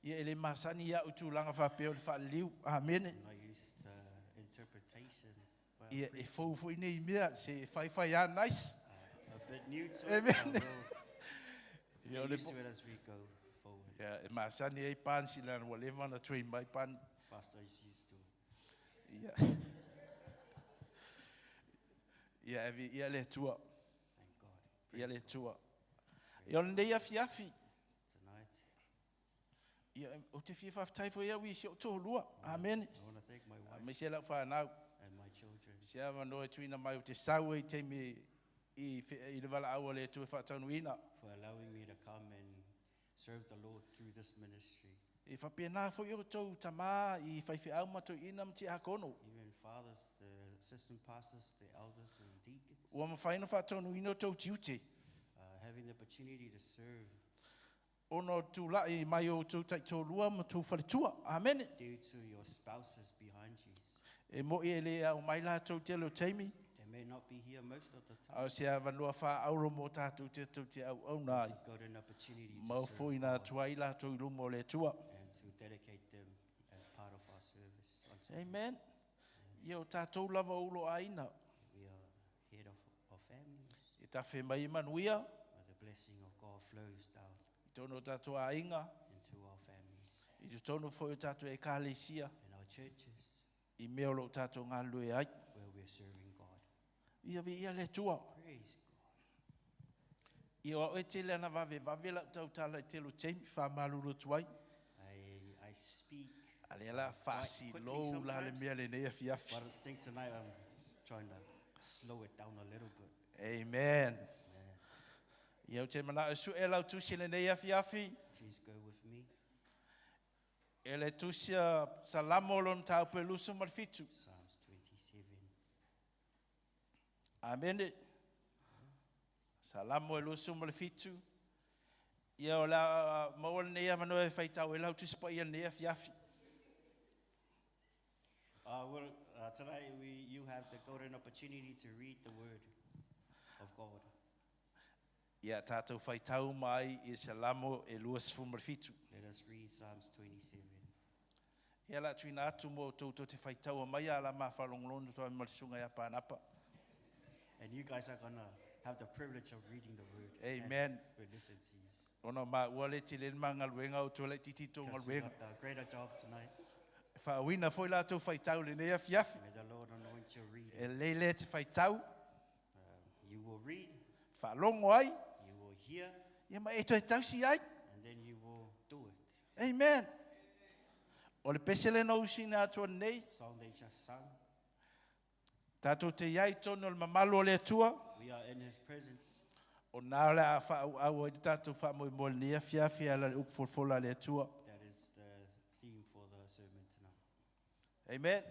Ia e le masani ia'u i tulaga faapea o le faaliliu. Amene. I'm not used to interpretation. But Ia e fou foi nei mea se e faifai a nice. a bit new to it, Amen. but we'll Ia o get le used to it as we go forward. Ia e masani ai pan sila ua leva ona train mai pan. Pastor is used to it. Ia. Ia e viia le Atua. Thank God. Ia le Atua. Ia o lenei afiafi. Tonight, Ia, ou te fia faafetai foi au i si ou toalua. Amene. I want to thank my wife Aemaise lau fanau. and my children. Se avanoa e tuuina mai ou te sau ai i taimi i, i le valaau a le Atua e faataunuuina. For allowing me to come and serve the Lord through this ministry. E faapena foi outou tama i faifeau ma toeaina ma tiakono. Even fathers, the assistant pastors, the elders and deacons. Ua mafai ona faataunuuina outou tiute. Having the opportunity to serve. Ona o le tulai mai o outou taitoalua ma outou faletua. Amene. Due to your spouses behind you. E mo'i e le ao mai latou tele o taimi. They may not be here most of the time. A o se avanoa faaauro mo tatou te tou te auauna ai. It's a golden opportunity to Ma serve ofoina God. atu ai latou i luma o le Atua. And to dedicate them as part of our service unto Him. Amen. Ia o tatou lava o ulo aiga. We are head of our families. E tafe mai e manuia. Where the blessing of God flows down. totonu o tātou aiga, into our families, i totonu foi o tātou ekalesia, in our churches, i mea o loo tātou galulue ai. where we're serving God. Ia viia le Atua. Praise God. Ia o au e tele ana vavevave lau tautala i tele o taimi faamalulu atu ai. I, I speak, A lea la quickly faasilou la le sometimes. mea lenei afiafi. but I think tonight I'm trying to slow it down a little bit. Amen. Ia ou te manao e su'e lau tusi i lenei afiafi. Please go with me. E le tusi a Salamo o lona mataupu e 27. Psalms 27. Amene. Salamo e 27. Ia o le a maua lenei avanoa e faitau ai lau tusi paia i lenei afiafi. Well, tonight we, you have the golden opportunity to read the Word of God. Ia tatou faitau mai i Salamo e 27. Let us read Psalms 27. Ia la tuina atu mo outou tou te faitaua mai a la ma faalogologo atu ai ma le susuga ia Panapa. And you guys are going to have the privilege of reading the Word. as Amen. We listen to you. Ona ma ua le tele le magaluega o tua laitiiti tou Because we galuega. got the greater job tonight. E faauiina foi la tou faitau i lenei afiafi. May the Lord anoint your reading. E lelei lea e te faitau, You will read, faalogo ai, you will hear, ia ma e toe tausi ai. and then you will do it. Amen. O le pese lena o usina atu nei, Song they just sung. tatou te iai i totonu o le mamalu o le Atua, We are in His presence. o nā o le a faaauau ai le tatou faamoemoe i lenei afiafi e ala i le upu folafola a le Atua. That is the theme for the sermon tonight. Amen.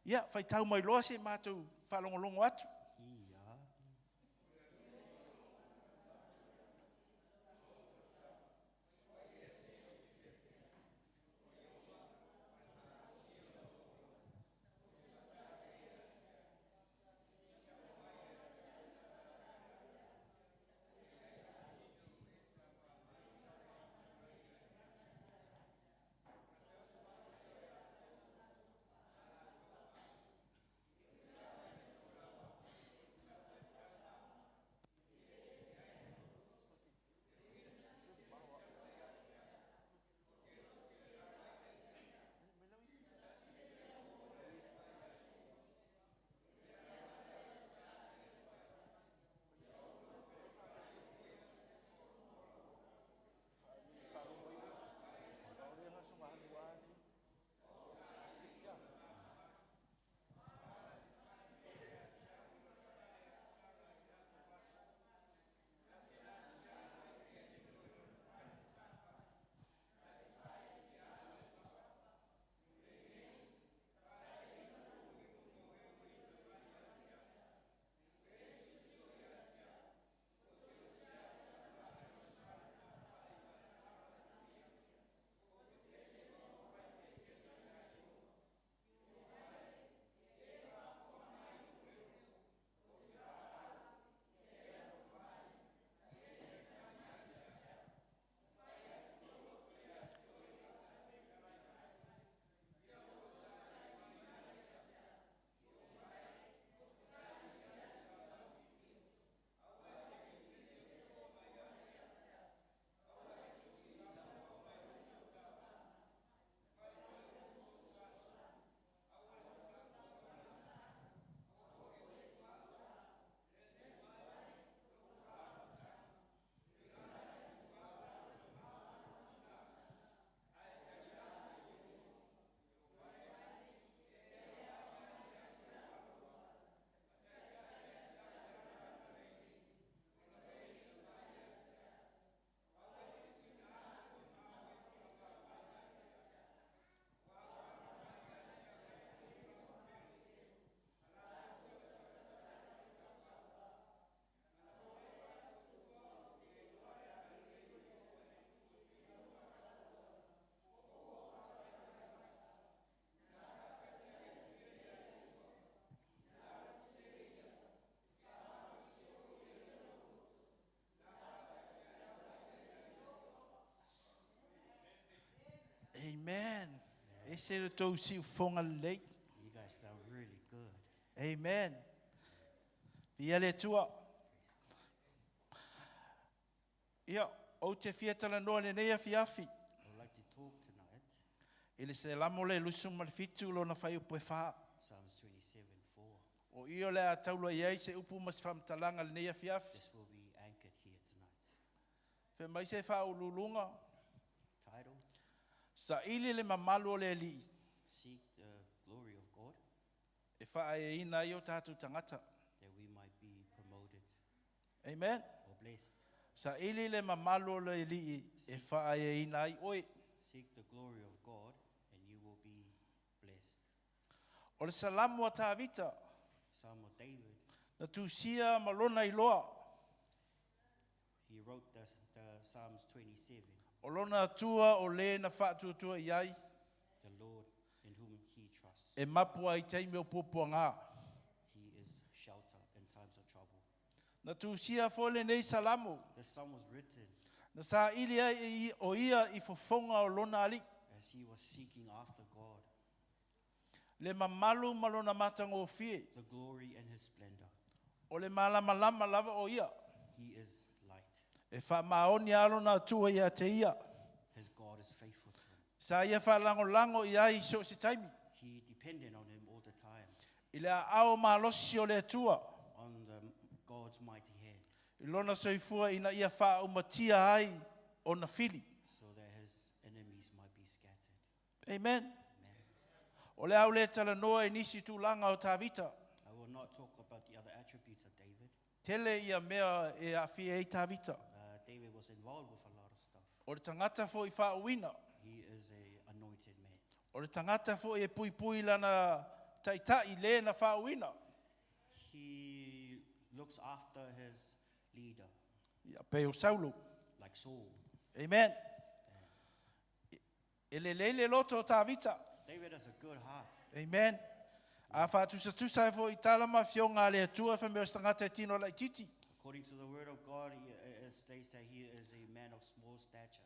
Ia, faitau mai loa se i matou faalogologo atu. Ia. Amen. Ese le tou siufofoga lelei. You guys sound really good. Amen. Viia le Atua. Ia. Ou te fia talanoa lenei afiafi I would like to talk tonight, i le selamo le 27 lona fuaiupu e 4. Psalms 27 4. O i o le a taula i ai se upu ma se faamatalaga lenei afiafi. This will be anchored here tonight. Fai mai se faauluuluga, Title: Saili le mamalu o le Alii Seek the Glory of God e faaeaina ai o tatou tagata. that we might be promoted Amen. or blessed. Saili le mamalu o le Alii e faaeaina ai oe. Seek the glory of God and you will be blessed. O le salamo a Tavita, Psalm of David, na tusia ma lona iloa, he wrote the Psalms 27, o lona Atua o le na faatuatua i ai, the Lord in whom he trusts. e mapu ai taimi o puapuaga. He is shelter in times of trouble. Na tusia foi lenei salamo, This psalm was written na saili ai e o ia i fofoga o lona alii, as he was seeking after God, le mamalu ma lona matagofie, the glory and his splendor. o le malamalama lava o ia, He is light. e faamaoni a lona Atua ia te ia. His God is faithful to him. Sa ia faalagolago i ai i so o se taimi, He depended on him all the time, i le aao malosi o le Atua, on the God's mighty hand, i lona soifua ina ia faaumatia ai ona fili. so that his enemies might be scattered. Amen. Amen. O le au le talanoa i nisi tulaga o Tavita, I will not talk about the other attributes of David. tele ia mea e aafia ai Tavita. David was involved with a lot of stuff. O le tagata foi faauuina, He is a anointed man. o le tagata foi e puipui lana taitai le na faauuina. He looks after his leader, Ia pe o Saulo. like Saul. Amen. E lelei le loto o Tavita. David has a good heart. Amen. A whaatusatusa e fo i tala ma fionga a le Atua wha mea o se tagata e tino laititi. According to the word of God, it states that he is a man of small stature.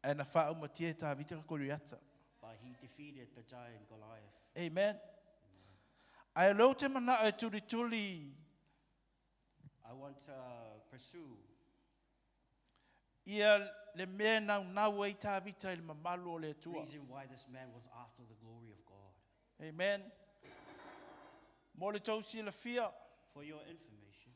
E na whaaumatia e Tavita ka Koriata. But he defeated the giant Goliath. Amen. Ae leo te mana e tuli tuli I want to pursue ia le mea nau nau ai Tavita i le mamalu o le Atua. reason why this man was after the glory of God. Amen. Mo le tau silafia, For your information,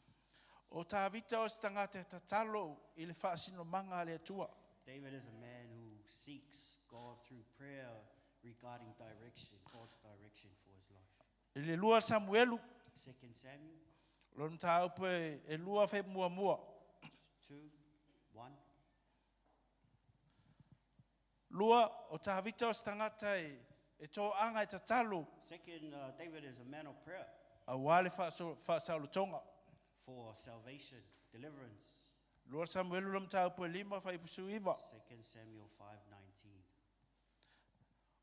o Tavita o se tagata e tatalo i le faasinomanga a le Atua. David is a man who seeks God through prayer regarding direction, God's direction for his life. I le lua Samuelu, 2 Samuel lona mataupu e 2 fe muamua. 2, 1. Lua, o Tavita o se tagata e toaga e tatalo Second, David is a man of prayer auā le faasaolotoga. for salvation, deliverance. 2 Samuelu lona mataupu e 5 fuaiupu 19. 2 Samuel 5:19.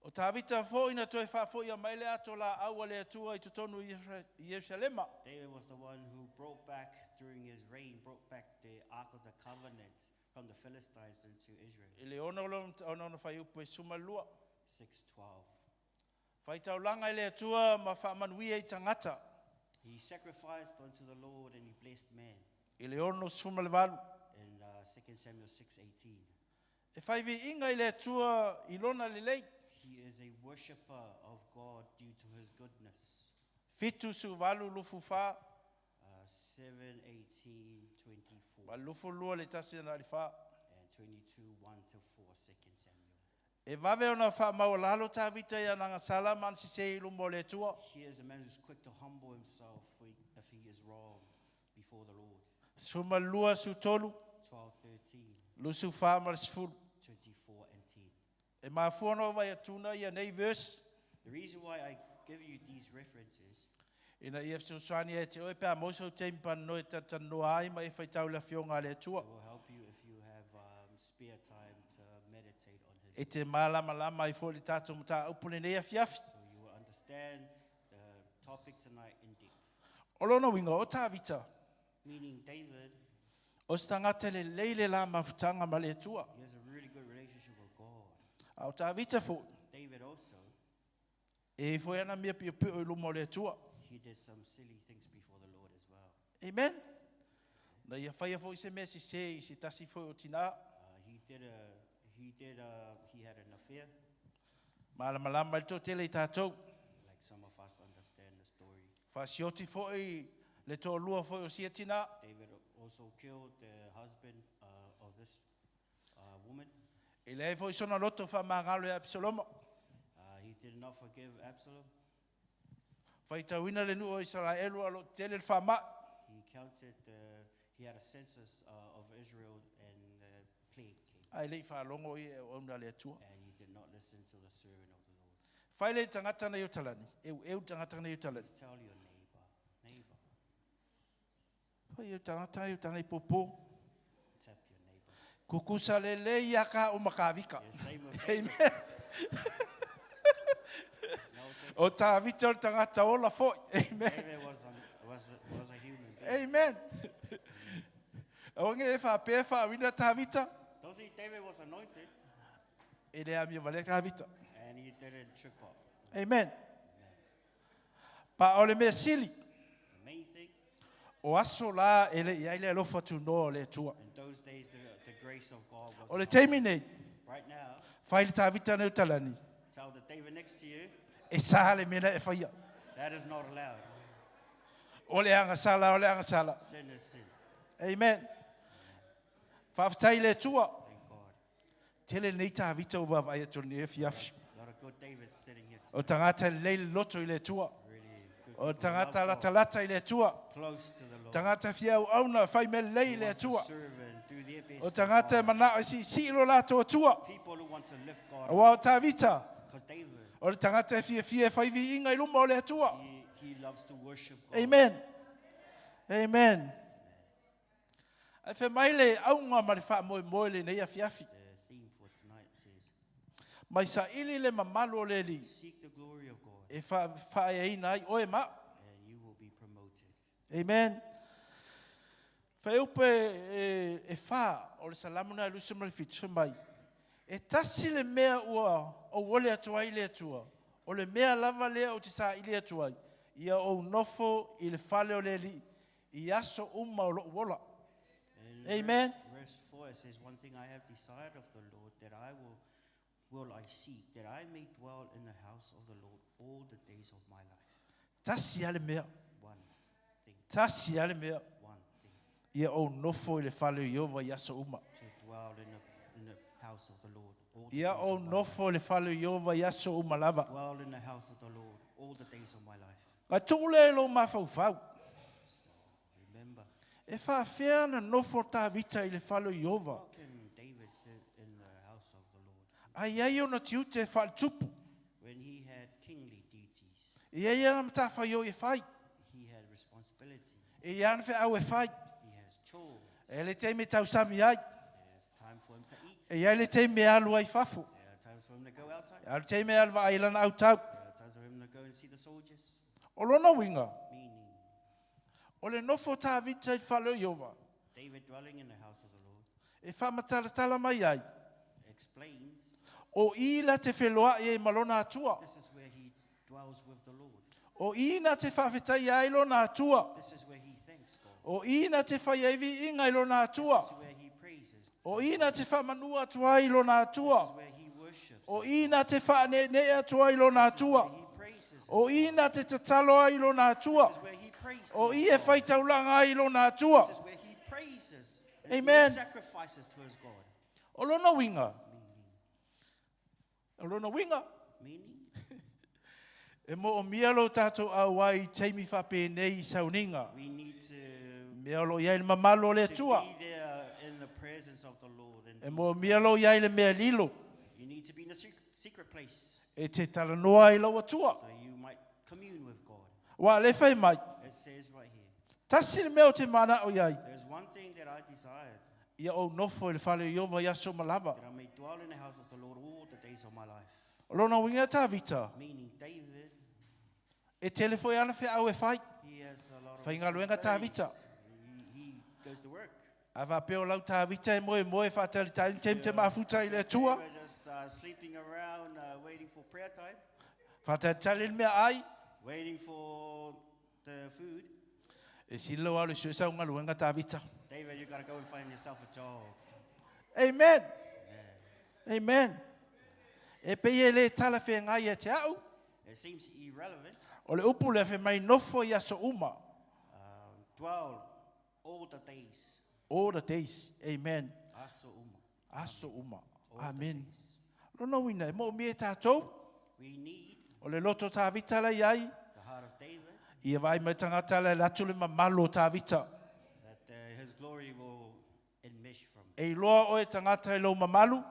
O Tavita foi na toe faafoia mai le ato laau a le Atua i totonu i Ierusalema. David was the one who brought back, during his reign, brought back the Ark of the Covenant from the Philistines into Israel. I le ono ono fuaiupu e 12. 6:12. Faitaulaga i le Atua ma faamanuia i tagata. He sacrificed unto the Lord and he blessed man. I le 68. In 2 Samuel 6:18. E faiviiga i le Atua i lona lelei. He is a worshipper of God due to his goodness. 7 18 24. 7:18, 24. Ma 22 le tasi na le fa. And 22, 1 to 4, 2 Samuel. E vave ona faamaualalo Tavita i ana agasala ma ana sesē i luma o le Atua. He is a man who's quick to humble himself if he is wrong before the Lord. 12 13. 12, 13, 24 ma le 10. 24 and 10. E mafua ona ou avatuina ia nei verse. The reason why I give you these references Ina ia fesoasoani ia te oe pe a maua sou taimi pananoa e talatalanoa ai ma e faitau le afioga a le Atua. It will help you if you have spare time to meditate on his E te malamalama ai foi le tatou mataupu lenei afiafi. So you will understand the topic tonight in depth. O lona uiga o Tavita, Meaning David, o se tagata lelei le la mafutaga ma le Atua. he has a really good relationship with God. A o Tavita foi, David also, e i foi ana mea piopio i luma o le Atua. he did some silly things before the Lord as well. Amen. Na ia faia foi se mea sesē i se tasi foi o tinā. did a, he did a, he had an affair. Malamalama le toatele i tatou. Like some of us understand the story. Faasioti foi le toalua foi o sia tinā. David also killed the husband uh, of this uh, woman. E leai foi sona loto faamagalo ia Apisaloma. Uh, he did not forgive Absalom. Faitauina le nuu o Isaraelu a o lo o tetele le faamai. He counted the, he had a census uh, of Israel and the plague came. Ae le i faalogo o ia i auauna a le Atua. And he did not listen to the servant of the Lord. Fai lea i le tagata na i utalani, eueu le tagata na i utalani. Just tell your neighbor, neighbor, Fai i le tagata na i utalani i pōpō. tap your neighbor. Kukusa lelei ia ka o makavika. Yeah, same with David. Amen. No different. O Tavita o le tagata ola foi. Amen. David was, a, was, a, was a human being. Amen. Aua ne i e faapea e faauina Tavita. Don't think David was anointed E le amio valea Tavita. and he didn't trip up. Amen. Pa o le mea sili, The main thing, o aso la e le i ai le alofa tunoa o le Atua. in those days, the, the grace of God was O le not. taimi nei, Right now, fai le Tavita nei o talani, tell the David next to you, e sa le mea na e faia. that is not allowed. O le agasala, o le agasala. Sin is sin. Amen. Faafetai i le Atua. Thank God. Tele nei Tavita ua vaavaai atu i lenei afiafi. A lot of good Davids sitting here today. O tagata lelei le loto i le Atua. Really good O people who tagata love God, latalata i le Atua. close to the Lord. Tagata fia auauna fai mea lelei i Who le wants to Atua. serve and do their best O for tagata e God. manao e siisii lo latou Atua. People who want to lift God Aua o Tavita, Because David, o le tagata e fiafia e fai viiga i luma o le Atua. he, he loves to worship God. Amen. Amen. Ae fai mai le auga ma le faamoemoe lenei afiafi. The theme for tonight says, Mai saili le mamalu o le Alii Seek the glory of God e faaeaina ai oe ma au. and you will be promoted. Amen. Fuaiupu e, e fa o le Salamo na e 27, fai mai, E tasi le mea ua ou ole atu ai i le Atua, o le mea lava lea ou te saili atu ai, ia ou nofo i le fale o le Alii i aso uma o lou ola. And Amen. Verse 4 it says, One thing I have desired of the Lord that I will, will I seek, that I may dwell in the house of the Lord all the days of my life. Tasi lava le mea. One thing, Tasi lava le mea. one thing. Ia ou nofo i le fale o Ieova i aso uma. To dwell in the, in the house of the Lord all the Ia days ou of my life. nofo i le fale o Ieova i aso uma lava. Dwell in the house of the Lord all the days of my life. Ka tuu lea i lou mafaufau. So remember, E faafefea ona nofo Tavita i le fale o Ieova? how can David sit in the house of the Lord A i ai ona tiute faaletupu? when he had kingly duties? E i ai ana matafaioi e fai. He had responsibility. E i ai ana feau e fai. He has chores. E i ai le taimi e tausami ai. There's time for him to eat. E i ai le taimi e alu ai i fafo. There are times for him to go outside. E ai le taimi e alu vaai i lana autau. There are times for him to go and see the soldiers. O lona uiga, Meaning, o le nofo o Tavita i le fale o Ieova, David dwelling in the house of the Lord e faamatalatala mai ai, explains o i na te feloai ai ma lona Atua, this is where he dwells with the Lord. o i na te faafetaia ai lona Atua, This is where he thanks God. o i na te fai ai viiga i lona Atua, This is where he praises. o i na te faamanua atu ai i lona This is Atua, where he worships. o i na te faaneenee atu ai i lona This is where Atua, he praises his o i na te tatalo ai i lona Atua, This is where he prays to o his i e God. fai taulaga ai i lona Atua. This is where he praises and Amen. makes sacrifices to his God. O lona uiga, o lona uiga, Meaning, e moomia lo tatou auai i taimi faapenei i sauniga, we need to, mea o lo o i ai le mamalu o le to Atua, be there in the presence of the Lord. And e moomia lo i ai le mea lilo, you need to be in the secret, secret place e te talanoa ai i lau Atua. so you might commune with God. Ua le fai mai, It says right here, tasi le mea ou te manao i ai, there's one thing that I desired, ia ou nofo i le fale o Ieova i aso uma lava. that I may dwell in the house of the Lord all the days of my life. O lona uiga Tavita, Meaning David, e tele foi ana feau e fai. he has a lot of Faigaluega Tavita. responsibilities. He, he goes to work. A faapea o lau Tavita e moemoe faatalitali taimi te mafuta i le Atua. They were just uh, sleeping around, uh, waiting for prayer time, Faatalitali le meaai. waiting for the food. E sili lou alu e sue sau galuega Tavita. David, you gotta go and find yourself a job. Amen. Amen. E pei e le talafeagai ia te a'u. It seems irrelevant. O le upu lea fai mai nofo i aso uma. Dwell all the days. All the days. Amen. Aso uma. Aso uma. Amen. Lona uiga e moomia e tatou. We need O le loto o Tavita la i ai. the heart of David. Ia vaai mai tagata la e alu atu le mamalu o Tavita. That his glory will enmesh from. E iloa oe e tagata i lou mamalu.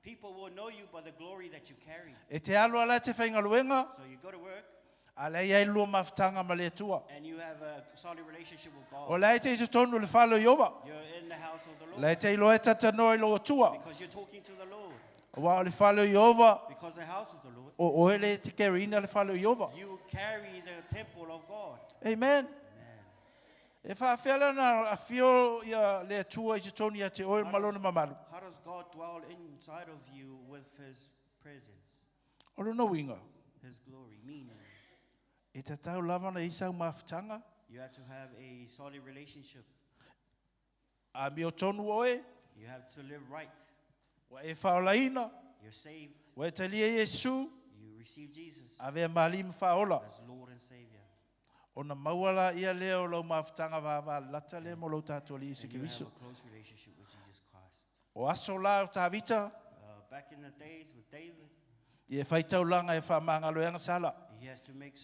People will know you by the glory that you carry. E te alu lava la e te faigaluega. So you go to work. A la e i ai le lua mafutaga ma le Atua. And you have a solid relationship with God. O la e te i totonu o le fale o Ieova. You're in the house of the Lord. La e te iloa e talatalanoa i lou Atua. Because you're talking to the Lord. Aua o le fale o Ieova. Because the house of the Lord. O oe lea e te carry ina le fale o Ieova. You carry the temple of God. Amen. Amen. E faafefea la ona afio ia le Atua i totonu ia te oe ma lona mamalu? How does God dwell inside of you with his presence? O lona uiga. His glory, meaning. E tatau lava ona i ai sau mafutaga. You have to have a solid relationship. Amiotonu oe. You have to live right. Ua e faaolaina. You're saved. Ua e talia Iesu. You receive Jesus. Avea ma Alii ma Faaola. As Lord and Savior. Ona maua laia lea o lau mafutaga vavalalata lea mo lou tatou Alii Iesu And you have Keriso. a close relationship with Jesus Christ. O aso la o Tavita. Back in the days with David. Ia e fai taulaga e faamagalo ai ana sala. He has to make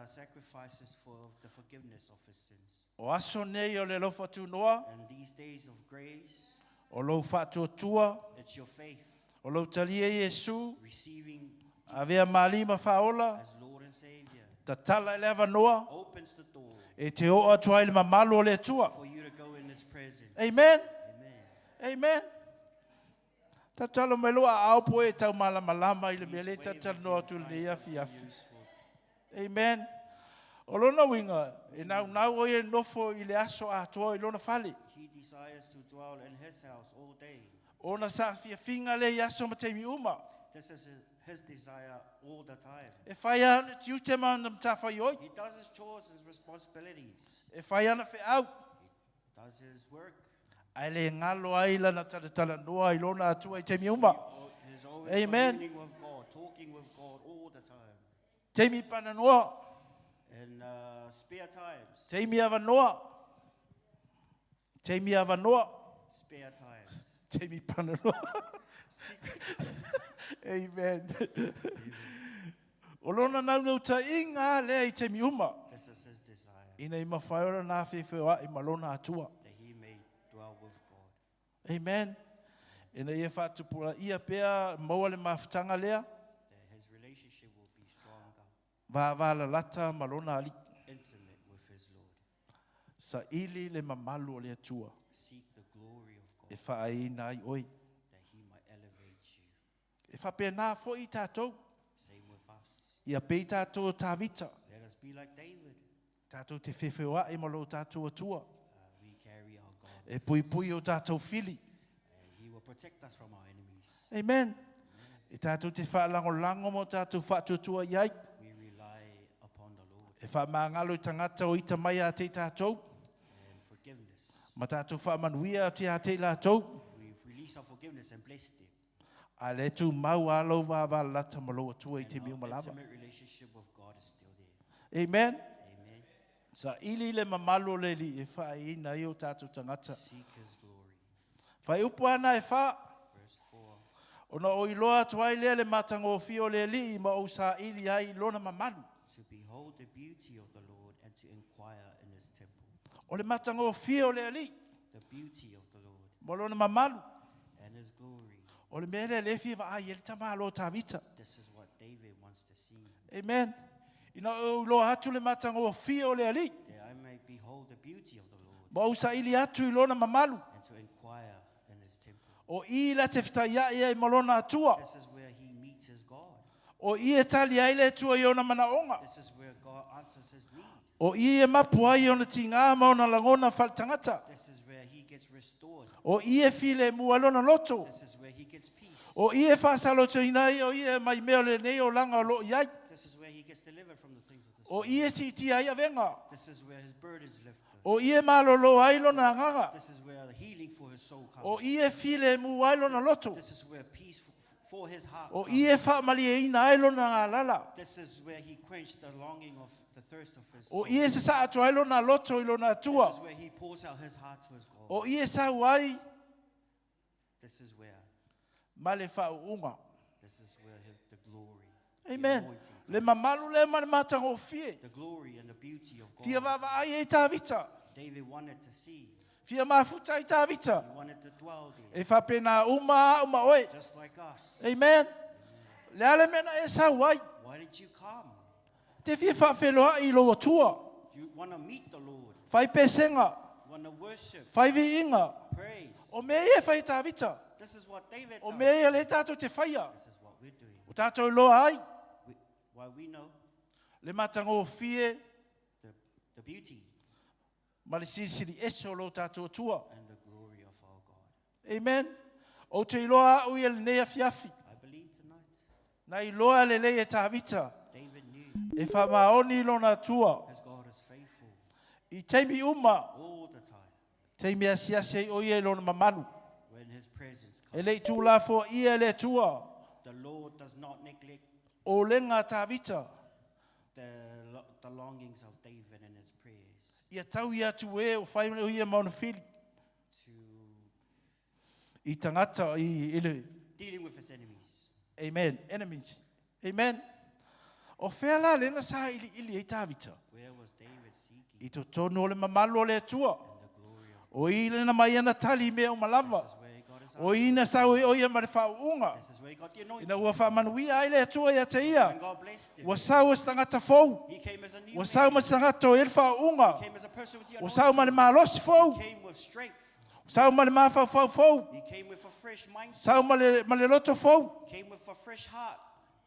sacrifices for the forgiveness of his sins. O aso nei o le alofa tunoa. And these days of grace. O lou faatuatua. It's your faith. O lou talia i Iesu. Receiving Avea ma Alii ma Faaola. As Lord and Savior. Tatala i le avanoa. Opens the door. E te oo atu ai i le mamalu o le Atua. For you to go in His presence. Amen. Amen. Amen. Tatalo mai lou aao po e tau malamalama i le mea lea e talatalanoa atu i lenei afiafi. Amen. O lona uiga, e naunau o ia e nofo i le aso atoa i lona fale. He desires to dwell in his house all day. Ona saafiafiga lea i aso ma taimi uma. This is his desire all the time. E fai ana tiute ma ana matafaioi. He does his chores and his responsibilities. E fai ana feau. He does his work. Ae le galo ai lana talatalanoa i lona Atua i taimi uma. He is always Amen. communing with God, talking with God all the time. Taimi pananoa. In spare times. Taimi avanoa. Taimi avanoa. Spare times. Taimi pananoa. Amen. O lona naunautaiga lea i taimi uma. This is his desire. Ina i mafai ona nafefeoai ma lona Atua. That he may dwell with God. Amen. Ina ia faatupulaia pea maua le mafutaga lea. That his relationship will be stronger. Vavalalata ma lona Alii. Intimate with his Lord. Saili le mamalu o le Atua. Seek the glory of God. E faaeiina ai oe. That he might elevate you. E faapena foi i tatou. Same with us. Ia pei tatou o Tavita. Let us be like David. Tatou te fefeoai ma lo tatou Atua. We carry our God E puipui o tatou fili. And he will protect us from our enemies. Amen. E tatou te faalagolago ma o tatou faatuatua i ai. We rely upon the Lord. E faamagalo i tagata o ita mai ia te i tatou. And forgiveness. Ma tatou faamanuia atu ia te i latou. We release our forgiveness and bless them. A lea e tumau lava lou vavalalata ma lou Atua i And taimi our uma lava. intimate relationship with God is still there. Amen. Amen. Saili le mamalu o le Alii e faaeiina ai o tatou tagata. Seek His glory. Fuaiupu ana e fa. Verse 4. Ona ou iloa atu ai lea le matagofie o le Alii ma ou saili ai i lona mamalu. To behold the beauty of the Lord and to inquire in His temple. O le matagofie o le Alii. The beauty of the Lord. Ma lona mamalu. And His glory. O le mea lea lea e fia vaai ai le tamaloa o Tavita. This is what David wants to see. Amen. Ina ou iloa atu le matagofie o le Alii. That I may behold the beauty of the Lord. Ma ou saili atu i lona mamalu. And to inquire in His temple. O i la te fetaiai ai ma lona Atua. This is where he meets his God. O i e tali ai le Atua i ona manaoga. This is where God answers his need. O i e mapu ai ona tigā ma ona lagona faaletagata. This is where he gets restored. O i e filemu ai lona loto. This is where he gets peace. O i e faasalotoina ai o ia mai mea o lenei olaga o lo o i ai. This is where he gets delivered from the things of this O world. i e siitia ai avega. This is where his burden is lifted. O i e malolo ai lona agaga. This is where the healing for his soul O comes. i e file mu ai lona loto. This is where peace for his heart O comes. i e whaamalie ina ai lona ngā lala. This is where he quenched the longing of the thirst of his O soul. i e sa atu ai lona loto i lona This atua. is where he pours out his heart to his God. O i e sau ai This is where ma le whaunga. this is where the glory, the Amen. anointing Le comes. mamalu le ma le mātanga o fie. The glory and the beauty of Fia God. vava ai e tāvita. David wanted to see. Fia mafuta i tāvita. He wanted to dwell there, E whapena uma a uma oe. just like us. Amen. Le ale mena e sau ai. Why did you come? Te fia whawheloa i lo atua. You want to meet the Lord. Whai pesenga. You want to worship, Whai viinga. praise. O me e whai tāvita. This is what David O does. me e le tātou te whaia. This is what we're doing. O tātou loa ai. Why we know Le matanga o fie. the beauty Ma le silisili ese o lo tātou atua. and the glory of our God. Amen. O te iloa au i le nei afiafi. I believe tonight Na iloa le lei e tāvita. David knew E whamaoni i lona atua. his God is faithful I teimi uma. all the time. Teimi asiasi ai o ia i lona mamalu. When his presence E comes, lei tūlafo ia le atua. the Lord does not neglect O lenga tāvita. the longings of David and his prayers Ia tau ia atu e o whai o ia mauna whiri. to I tangata i le. dealing with his enemies. Amen. Enemies. Amen. O whea la lena sa ili ili e tāvita. Where was David seeking I to tonu o le mamalu o le atua. the glory of O i lena mai ana tali mea o malava. This is where he got his O i na sau e o ia ma le whaunga. This is where he got the anointing. Ina ua whaamanuia ai le atua ia te ia. When God blessed him, Ua sau e se tangata fou. he came as a new Ua sau man. ma se tangata o e le whaunga. He came as a person with the Ua sau ma le anointing. malosi fou. He came with strength. Sau ma le mawhauwhau fou. He came with a fresh mindset. Sau ma le loto fou. Came with a fresh heart.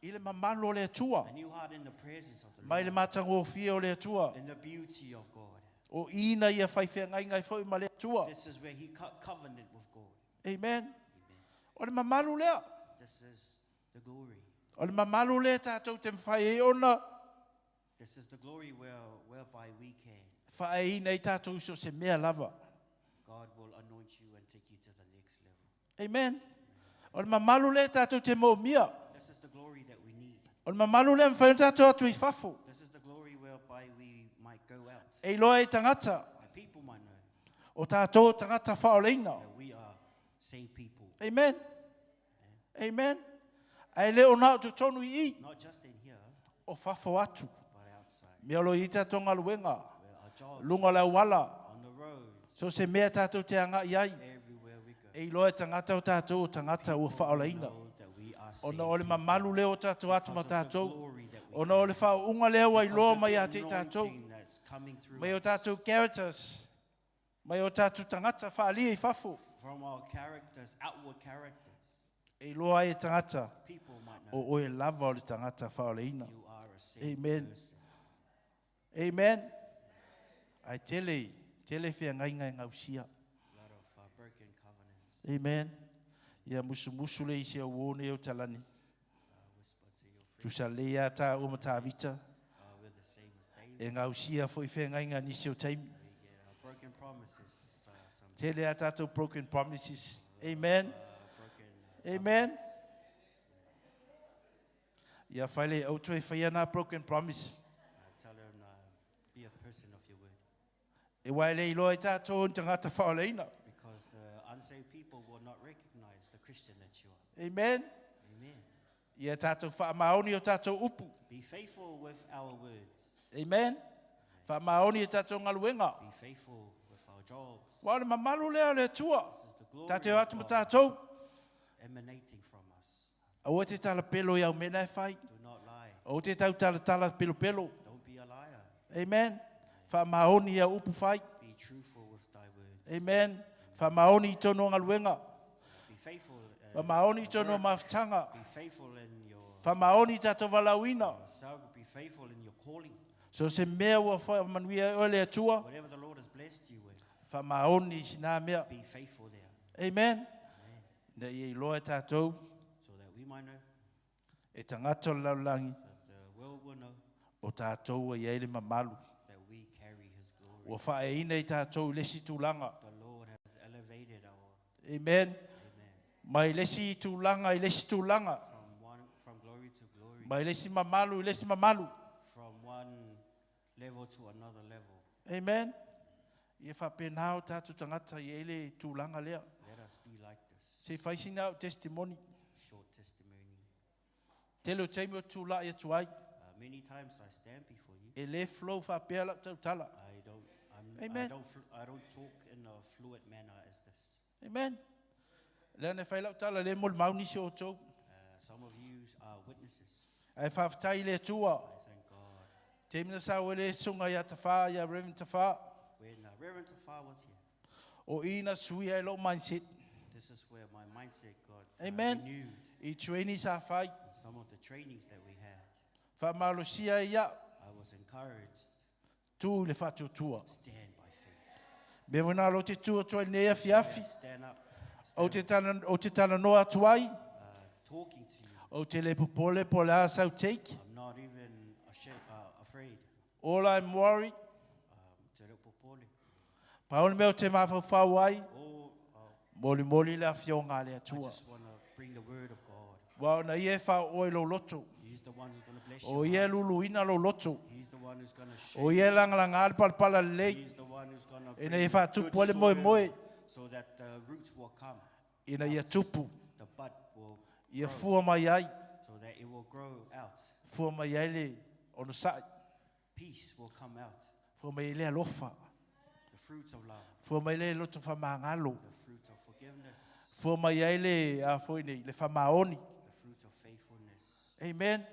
I le mamalu o le atua. A new heart in the presence of the Mai Lord. le mātango o fia o le atua. In the beauty of God. O ina ia whaiwhea ngai ngai fo i ma le atua. This is where he cut covenant with God. Amen. O le mamalu lea. This is the glory. O le mamalu lea tātou te mwhai e ona. This is the glory whereby we can. Whae ina i tātou so se mea lava. God will anoint you and take you to the next level. Amen. O le mamalu lea tātou te mō mia. This is the glory that we need. O le mamalu lea mwhai o tātou atu i whafo. This is the glory whereby we might go out. E iloa e tangata. And people might know O tātou tangata whaoleina. that we are saved people. Amen. Amen. Ai le o nā o tonu i i. Not just in here, O whafo atu. but outside. Mea lo i tātou ngaluenga. Where our jobs, Lunga lau wala. on the roads, So se mea tātou te anga i ai. everywhere we go. E iloa e tangata o tātou o tangata ua whaoleina. Know that we are O saved na o le mamalu leo o tātou atu ma because of the tātou. glory that we O na o le whaunga leo ai because loa of mai the a te tātou. anointing that's coming through Mai o us. tātou characters. Mai o tātou tangata whaalia i whafo. From our characters, outward characters, E iloa e tangata. people might know O oe lava o le tangata whaoleina. you are a saved Amen. person. Amen. Ai tele, tele whia ngai ngai ngausia. A lot of broken covenants. Amen. Ia musu musu le isi au one o talani. Whisper to your friend, Tusa lea tā uma tā vita. we're the same as David. E ngausia fo i whia ngai ngai nisi o taimi. We get broken promises sometimes. Tele a tātou broken promises. Amen. Broken, Amen. Ia whaile au toe whaia nā broken promise. tell them, be a person of your word. E waile i loa i tātou ni tangata whaoleina. Because the unsaved people will not recognize the Christian that you are. Amen. Amen. Ia tātou whaamaoni o tātou upu. Be faithful with our words. Amen. Whaamaoni e tātou ngaluenga. Be faithful with our jobs. Wa o le mamalu lea o le atua. This is the glory Tātou of atu ma God tātou. emanating from us. Aua te tala pelo i au mena e whai. Do not lie. Aua te tau tala tala pelo pelo. Don't be a liar. Amen. Whaamaoni i au upu whai. Be truthful with thy words. Amen. Whaamaoni i tōno ngaluenga. Be faithful. Whaamaoni i tōno mawhitanga. Be faithful in your Whaamaoni i tātou walauina. yourself. Be faithful in your calling. So se mea ua whaamanuia o le atua. Whatever the Lord has blessed you with, Whaamaoni i sina mea. be faithful there. Amen. Na ia iloa e tātou. So that we might know, E tangata o le lalulangi. that the world will know O tātou a iai le mamalu. that we carry his glory. Ua faaeaina i tatou i le isi tulaga. The Lord has elevated our Amen. amen Mai le isi tulaga i le isi tulaga. from one from glory to glory, Mai le isi mamalu i le isi mamalu. from one level to another level. Amen. Ia faapena o tatou tagata i ai le tulaga lea. Let us be like this. Se i fai sina au testimony. Short testimony. Tele o taimi ou te tulai atu ai. Many times I stand before you. E le flow faapea lau tautala. I don't I'm, I Amen. don't fl- I don't talk in a fluid manner as this. Amen. Leaga e fai lau tala le molimau nisi o outou. Some of you are witnesses. Ae faafetai i le Atua. I thank God. Taimi na sau ai le susuga ia Tafa, ia Reverend Tafa. When Reverend Tafa was here. O i na suia ai lou mindset. This is where my mindset got uh, Amen. renewed. I training sa fai. And some of the trainings that we had. Faamalosia ai ia'u. I was encouraged. Tu i le faatuatua. Stand by faith. Mea foi lena o lea ou te tu atu ai i lenei afiafi. Stand up. Ou te tala, ou te talanoa atu ai. Uh, talking to you. Ou te le popole po o le a sau take. I'm not even ashamed, uh, afraid. All I'm worried. Um, te reo popole. Pau le mea ou te mafaufau ai. All, uh, Molimoli le afioga a le I Atua. just want to bring the word of God. Aua o na ia e faaoo i lou loto. He's the one who's going to bless O your ia e heart. luluina lou loto. He's the one who's going to shape O ia e lagalaga le palapala lelei. He's the one who's going to Ina ia bring faatupu good ai le moemoe. soil so that the roots will come. Ina ia tupu. The bud will Ia grow fua mai ai. so that it will grow out. Fua mai ai le onosai. Peace will come out. Fua mai ai le alofa. The fruits of love. Fua mai le loto faamagalo. The fruit of forgiveness. Fua mai ai le a foi nei, le faamaoni. The fruit of faithfulness. Amen.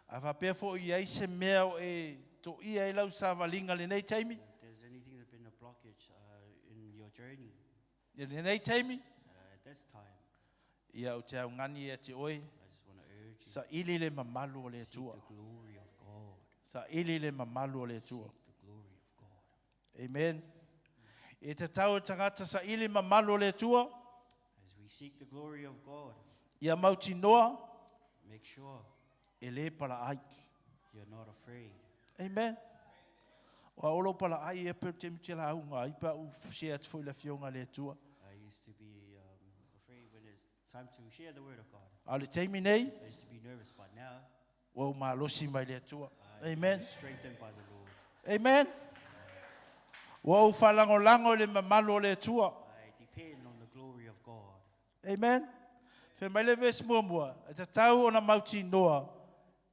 A faapea foi i ai se mea o e toia ai lau savaliga i lenei taimi. If there's anything that's been a blockage uh, in your journey I lenei taimi. uh, at this time, Ia ou te augani ia te oe. I just want to urge you Saili le mamalu o le seek Atua. the glory of God. Saili le mamalu o le Atua. Seek the glory of God. Amen. E tatau i le tagata saili mamalu o le Atua. As we seek the glory of God, Ia mautinoa. make sure E le palaai. you're not afraid. Amen. O a olo palaai e pe te mte la unga ai pa u share atu foi le afioga a le Atua. I used to be um, afraid when it's time to share the word of God. A o le taimi nei, I used to be nervous, but now ua ou malosi mai le Atua. I Amen. am strengthened by the Lord. Amen. Ua ou faalagolago i le mamalu o le Atua. I depend on the glory of God. Amen. Fai mai le vesi muamua, e tatau ona mautinoa.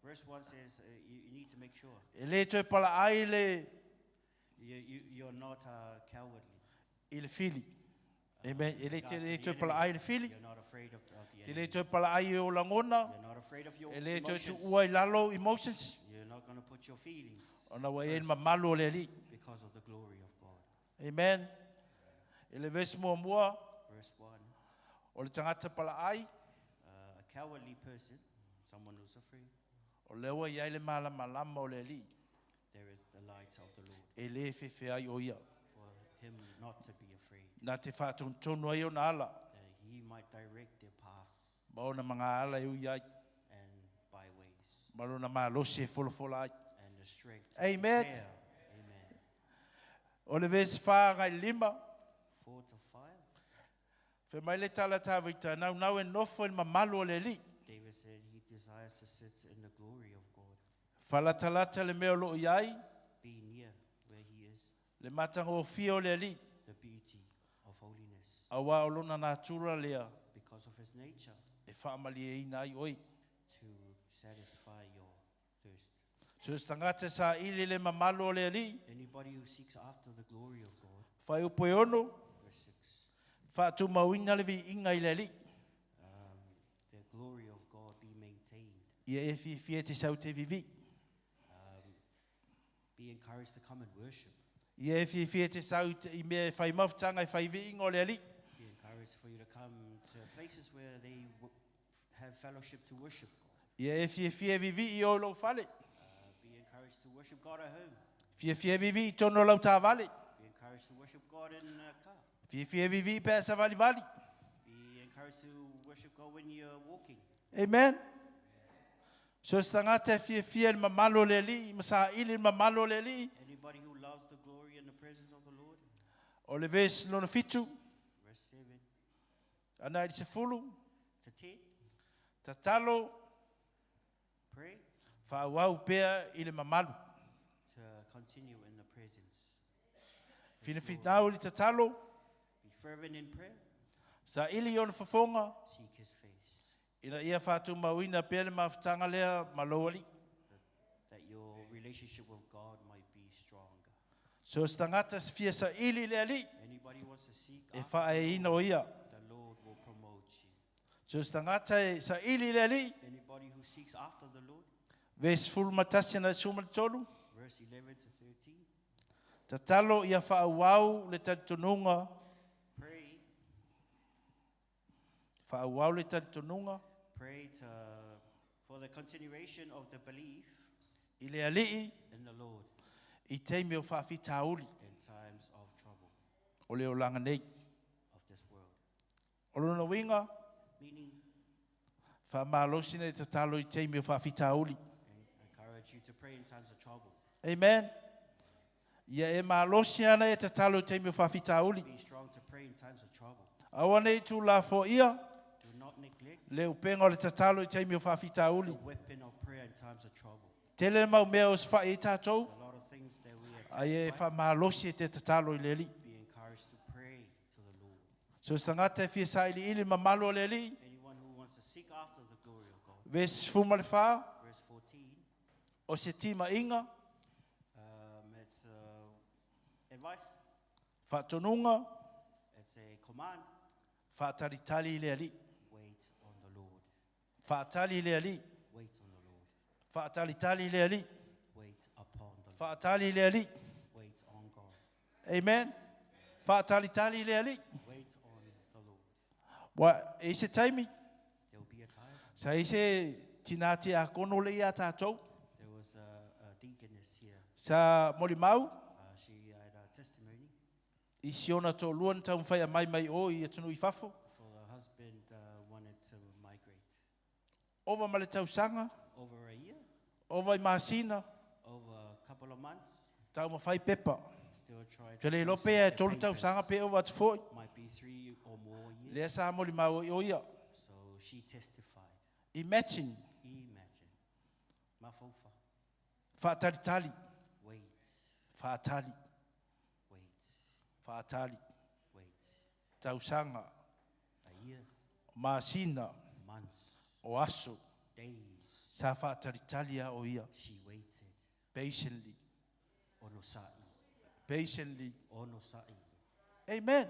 Verse 1 says uh, you, you need to make sure E le toe palaai le, you, you, you're not uh, cowardly. i le fili. Amen. E le, Regards te to le the toe enemy, palaai i le fili. You're not afraid of, of the Te le enemy. toe palaai i ou lagona. You're not afraid of your E le toe emotions. tuua i lalo emotions. You're not going to put your feelings Ona ua i ai le mamalu o le Alii. because of the glory of God. Amen. I le vesi muamua, Verse 1 o le tagata palaai, uh, A cowardly person, someone who's afraid, o lea ua i ai le malamalama o le Alii. there is the light of the Lord E le fefe ai o ia. for him not to be afraid, Na te faatonutonu ai ona ala. that he might direct their paths Ma ona magaala e ui ai. and byways Ma lona malosi e folafola ai. and the strength to Amen. prepare. Amen. O le vesi 4 agai i le 5. 4 to 5. Fai mai le tala a Tavita, naunau e nofo i le mamalu o le Alii. David said he desires to sit in the glory of God, Falatalata le mea o lo o i ai, be near where he is, le matagofie o le Alii. the beauty of holiness, Aua o lona natura lea because of his nature, e faamalieina ai oe. to satisfy your thirst. So se tagata e saili i le mamalu o le Alii. Anybody who seeks after the glory of God, Fuaiupu e 6, verse 6, faatumauina le viiga i le Alii. um, the glory of God be maintained. Ia e fiafia e te sau te vivii. Um, be encouraged to come and worship. Ia e fiafia e te sau i mea e fai mafutaga e fai viiga o le Alii. Be encouraged for you to come to places where they w- have fellowship to worship God. Ia e fiafia e vivii i o i lou fale. Uh, be encouraged to worship God at home. Fiafia e vivii i totonu o lau taavale. Be encouraged to worship God in a car. Fiafia e vivii pe a e savalivali. Be encouraged to worship God when you're walking. Amen. So se tagata e fiafia i le mamalu o le Alii ma saili i le mamalu o le Alii. Anybody who loves the glory and the O le vesi lona fitu, verse 7 ana i le sefulu, to 10. tatalo Pray faaauau pea i le mamalu. to continue in the presence. Finafinau i le tatalo, Be fervent in prayer. saili i ona fofoga, Seek his face. ina ia faatumauina pea le mafutaga lea ma lou alii. That your relationship with God might be stronger. So se tagata se fia saili i le alii, Anybody wants to seek e after faaeaina o ia. the Lord will promote you. So se tagata e saili i le alii, Anybody who seeks after the Lord, vesi 11 ana i le 13, verse 11 to 13, tatalo ia faaauau le talitonuga, pray, faaauau le talitonuga pray to, for the continuation of the belief i le alii in the Lord i taimi o faafitauli in times of trouble o le olaga nei. of this world. O lona uiga, Meaning, faamalosi nei tatalo i taimi o faafitauli. en- encourage you to pray in times of trouble. Amen. Ia e malosi ana e tatalo i taimi o faafitauli. Be strong to pray in times of trouble. Aua nei tuulafoaia Do not neglect le upega o le tatalo i taimi o faafitauli. the weapon of prayer in times of trouble. Tele le mau mea o sofa'i ai tatou, A lot of things that we attack ae e by, faamalosi e te tatalo i le alii. be encouraged to pray to the Lord. So se tagata e fia sailiili mamalu o le alii, Anyone who wants to seek after the glory of God. vesi 14, Verse 14, o se timaiga, it's advice, faatonuga, it's a command. faatalitali i le alii. Wait on the Lord. Faatali i le alii. Wait on the Lord. Faatalitali i le alii. Wait upon the Lord. Faatali i le alii. Wait on God. Amen. Faatalitali i le alii. Wait on the Lord. Ua e i se taimi, There will be a time. sa i se tinā tiakono le ia tātou, There was a deaconess here. sa molimau, She had a testimony i si ona toalua na taumafai e aumai mai o i atunuu i fafo. for the husband wanted to migrate. Ova ma le tausaga, Over a year, ova i masina, over a couple of months, taumafai pepa. still trying Te to le iloa process pea e the tolu tausaga papers. pe ova atu foi. Might be 3 or more years. Lea sa molimau ai o ia. So she testified. Imagine, Imagine. Mafofa. faatalitali, Wait, faatali, wait, faatali. wait. Tausaga, A year, masina, months, o aso, days. sa faatalitali a o ia. She waited. Patiently, Onosai. patiently. Onosai. Amen.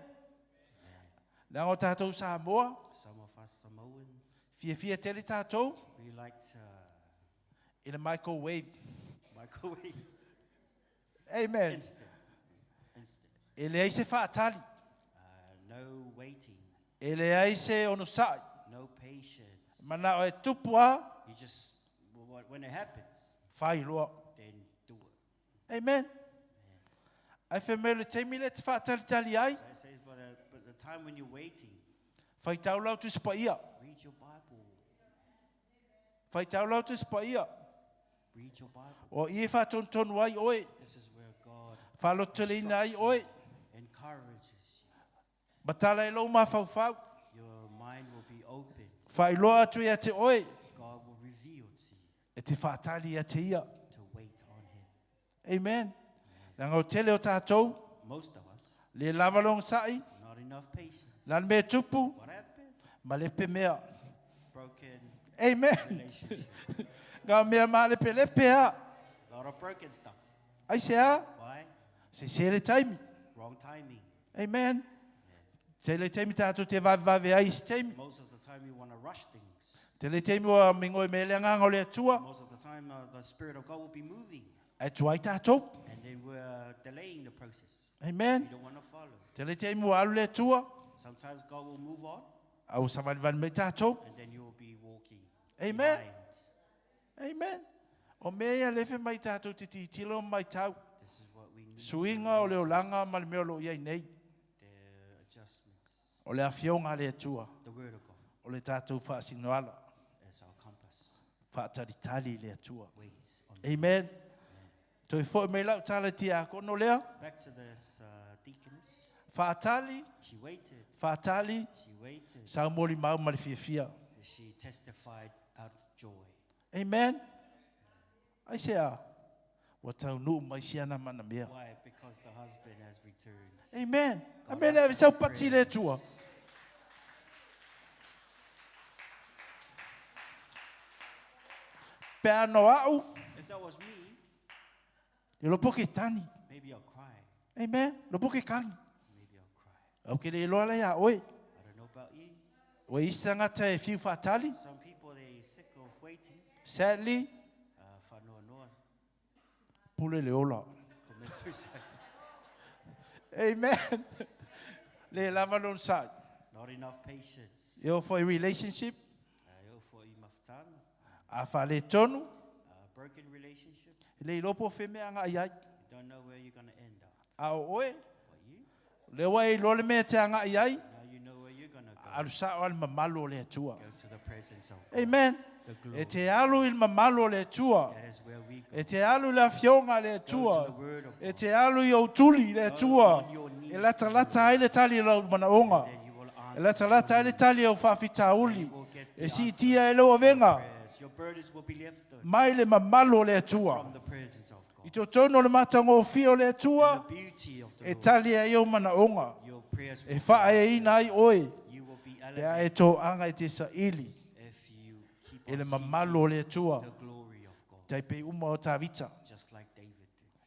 Leaga o tatou Samoa, Some of us Samoans, fiafia tele tatou we like to i le microwave. microwave. Amen. Instant. Instant. E leai se faatali, No waiting. e leai se onosai. No patience. Manao e tupu a, You just, when it happens, fai loa. then do it. Amen. Ae fai mai o le taimi lea e te faatalitali ai, So it says, but the time when you're waiting, faitau lau Tusi Paia. read your Bible. Faitau lau Tusi Paia. Read your Bible. O i e faatonutonu ai oe, This is where God faalototeleina ai instructs oe, you, encourages you. matala ai lou mafaufau, Your mind will be opened. faailoa atu ia te oe, God will reveal to you e te faatali ia te ia. to wait on him. Amen. Leaga o tele o tatou, Most of us, le lava le ogasai, not enough patience. la le mea e tupu, What happened? ma lepe mea. Broken Amen. relationship. Ngā mea maalepelepe a. A lot of broken stuff. Aisea? Why? Sese le taimi. Wrong timing. Amen. Tele taimi tātou te vavevave ai i se taimi. Most of the time you want to rush things. Tele taimi ua migoi mai le agaga o le Atua, Most of the time the Spirit of God will be moving. ae tuai tātou. And then we're delaying the process. Amen. We don't want to follow. Tele taimi ua alu le Atua, Sometimes God will move on, a ua savalivali mai tātou. and then you will be walking Amen. behind. Amen. O mea ia le fai mai tātou te tilotilo ma maitau. This is what we need to Suiga o le notice. olaga ma le mea o loo i ai nei. The adjustments. O le afioga a le Atua. The word of God O le tātou faasinoala. is our compass. Faatalitali i le Atua. Wait on the Amen. Toe foi mai lau tala tiakono lea. Back to this deaconess. Faatali, She waited. faatali, She waited. sau molimau ma le fiafia. She testified out of joy. Amen. Aisea, ua taunuu mai siana manamea. Why? Because the husband has returned. Amen. God Amen. Le ave answers sau pati i le prayers. Atua. Pe a no au, If that was me, e lopo ke tani. maybe I'll cry. Amen. Lopo ke kangi. Maybe I'll cry. Au ke le iloa lea ia oe. I don't know about you. Ua isi tagata e fiu faatali. Some people, they sick of waiting. Sadly, Whanoanoa pule le ola. commit suicide. Amen. Le lava lon sai. Not enough patience. E o foi relationship, E oo foi i mafutaga. a faaletonu, Broken relationship. e le iloa po o fea mea agai ai. You don't know where you're going to end up. A o oe, But you, lea ua e iloa le mea e te agai ai, now you know where you're going to go. alu sao lava i le mamalu o le Atua. Go to the presence of God. Amen. The glory. E te alu i le mamalu o le Atua. That is where we go. E te alu i le afioga a le Atua. Go to the word of E God. te alu i ou tuli i le Atua. on your knees E latalata ai le tali i lou manaoga. Then you will E answer latalata ai le tali i ou faafitauli. You will get the E siitia ai lou avega prayers. Your burdens will be lifted mai le mamalu o le Atua. from the presence of I God. totonu o le matagofie o le Atua, The beauty of the e Lord. tali ai ou manaoga. Your prayers E will be faaeaina ai oe, You will be pe a e elevated toaga e te saili if you keep e le on mamalu seeking o le Atua. the glory of God, Tai pei uma o Tavita. just like David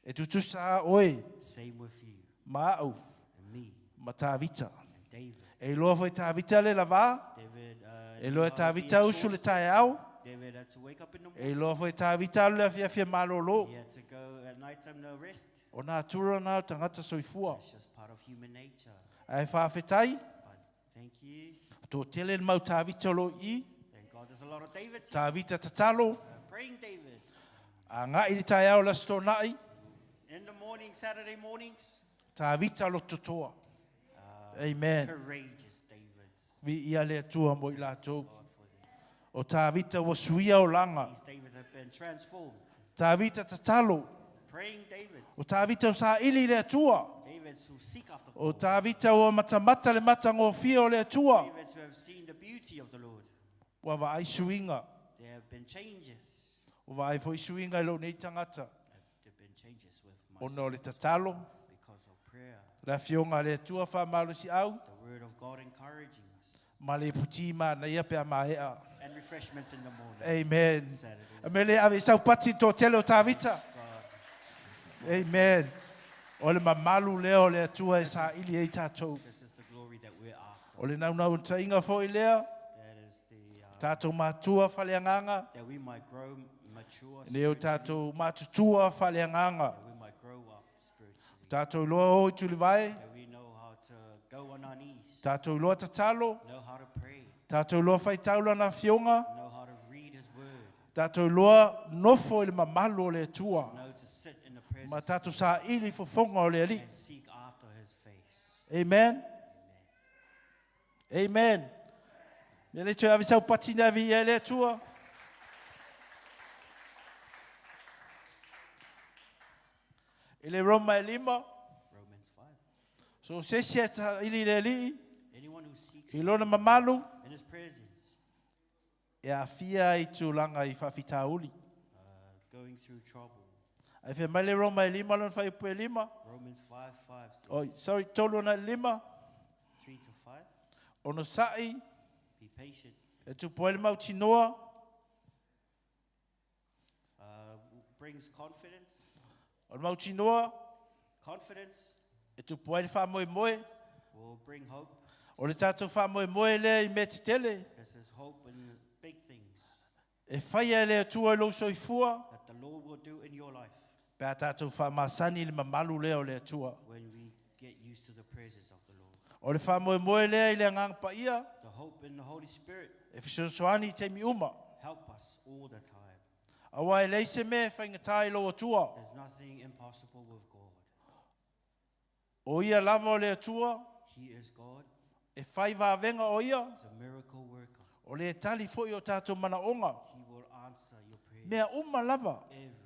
did. E tutusa a oe Same with you ma au and me ma Tavita. and David. E iloa foi Tavita le lavā, David, e knew iloa e how to be Tavita usu le exhausted. taeao, David had to wake up in the e morning. iloa foi Tavita alu le afiafi e malōlō. He had to go at night time to rest. O nā tura nā o tagata soifua. It's just part of human nature. Ae faafetai, But thank you. toatele le mau Tavita o lo o i i, Thank God there's a lot of Davids here. Tavita tatalo, Praying Davids. agai i le taeao i le Aso Toonai, In the morning, Saturday mornings. Tavita lototoa. Amen. Courageous Davids. Viia le Atua mo i latou. God for them. O Tavita ua suia olaga. These Davids have been transformed. Tavita tatalo. Praying Davids. O Tavita o saili i le Atua. Davids who seek after O God. Tavita ua matamata le matagofie o le Atua. Davids who have seen the beauty of the Lord. Ua vaai suiga. There have been changes. Ua vaai foi suiga i lou nei tagata. There have been changes with Ona o myself le tatalo, because of prayer. le afioga a le Atua faamalosiau, The word of God encouraging us. ma le iputi manaia pe a maea. And refreshments in the morning. Amen. Saturday. A mea lea ave i sau pati i toatele o Tavita. God, Amen. O le mamalu lea o le Atua e saili ai tatou. this is the glory that we're after. O le naunautaiga foi lea, That is the tatou matua faaleagaga, that we might grow mature nei o spiritually, tatou matutua faaleagaga. that we might grow up spiritually, Tatou iloa o i tulivae, that we know how to go on our knees, tatou iloa tatalo, know how to pray, tatou iloa faitau lana afioga, know how to read His Word, tatou iloa nofo i le mamalu o le Atua, know to sit in the ma presence tatou saili fofoga o le Alii. and seek after His face. Amen. Amen. Le le toe ave sau pati na ave ia le Atua. I le Roma e lima, Romans 5. so se isi e saili i le Alii, Anyone who seeks i lona mamalu, in His presence, e aafia i tulaga i faafitauli. going through trouble. Ae fai mai le Roma e lima lona fuaiupu e lima, Romans 5 5 says, oi, sorry, tolu agai i le lima, 3 to 5. onosa'i, Be patient. e tupu ai le mautinoa, Brings confidence. o le mautinoa, Confidence e tupu ai le faamoemoe, will bring hope. o le tatou faamoemoe lea i mea tetele, This is hope in big things e faia e le Atua i lou soifua, that the Lord will do in your life pe a tatou faamasani i le mamalu lea o le Atua. when we get used to the presence of the Lord. O le faamoemoe lea i le Agaga Paia, The hope in the Holy Spirit e fesoasoani i taimi uma. help us all the time. Auā e leai se mea e faigata i lou Atua. There's nothing impossible with God. O ia lava o le Atua, He is God. e fai vavega o ia, He's a miracle worker. o le tali foi o tatou manaoga. He will answer your prayers. Mea uma lava. Everything.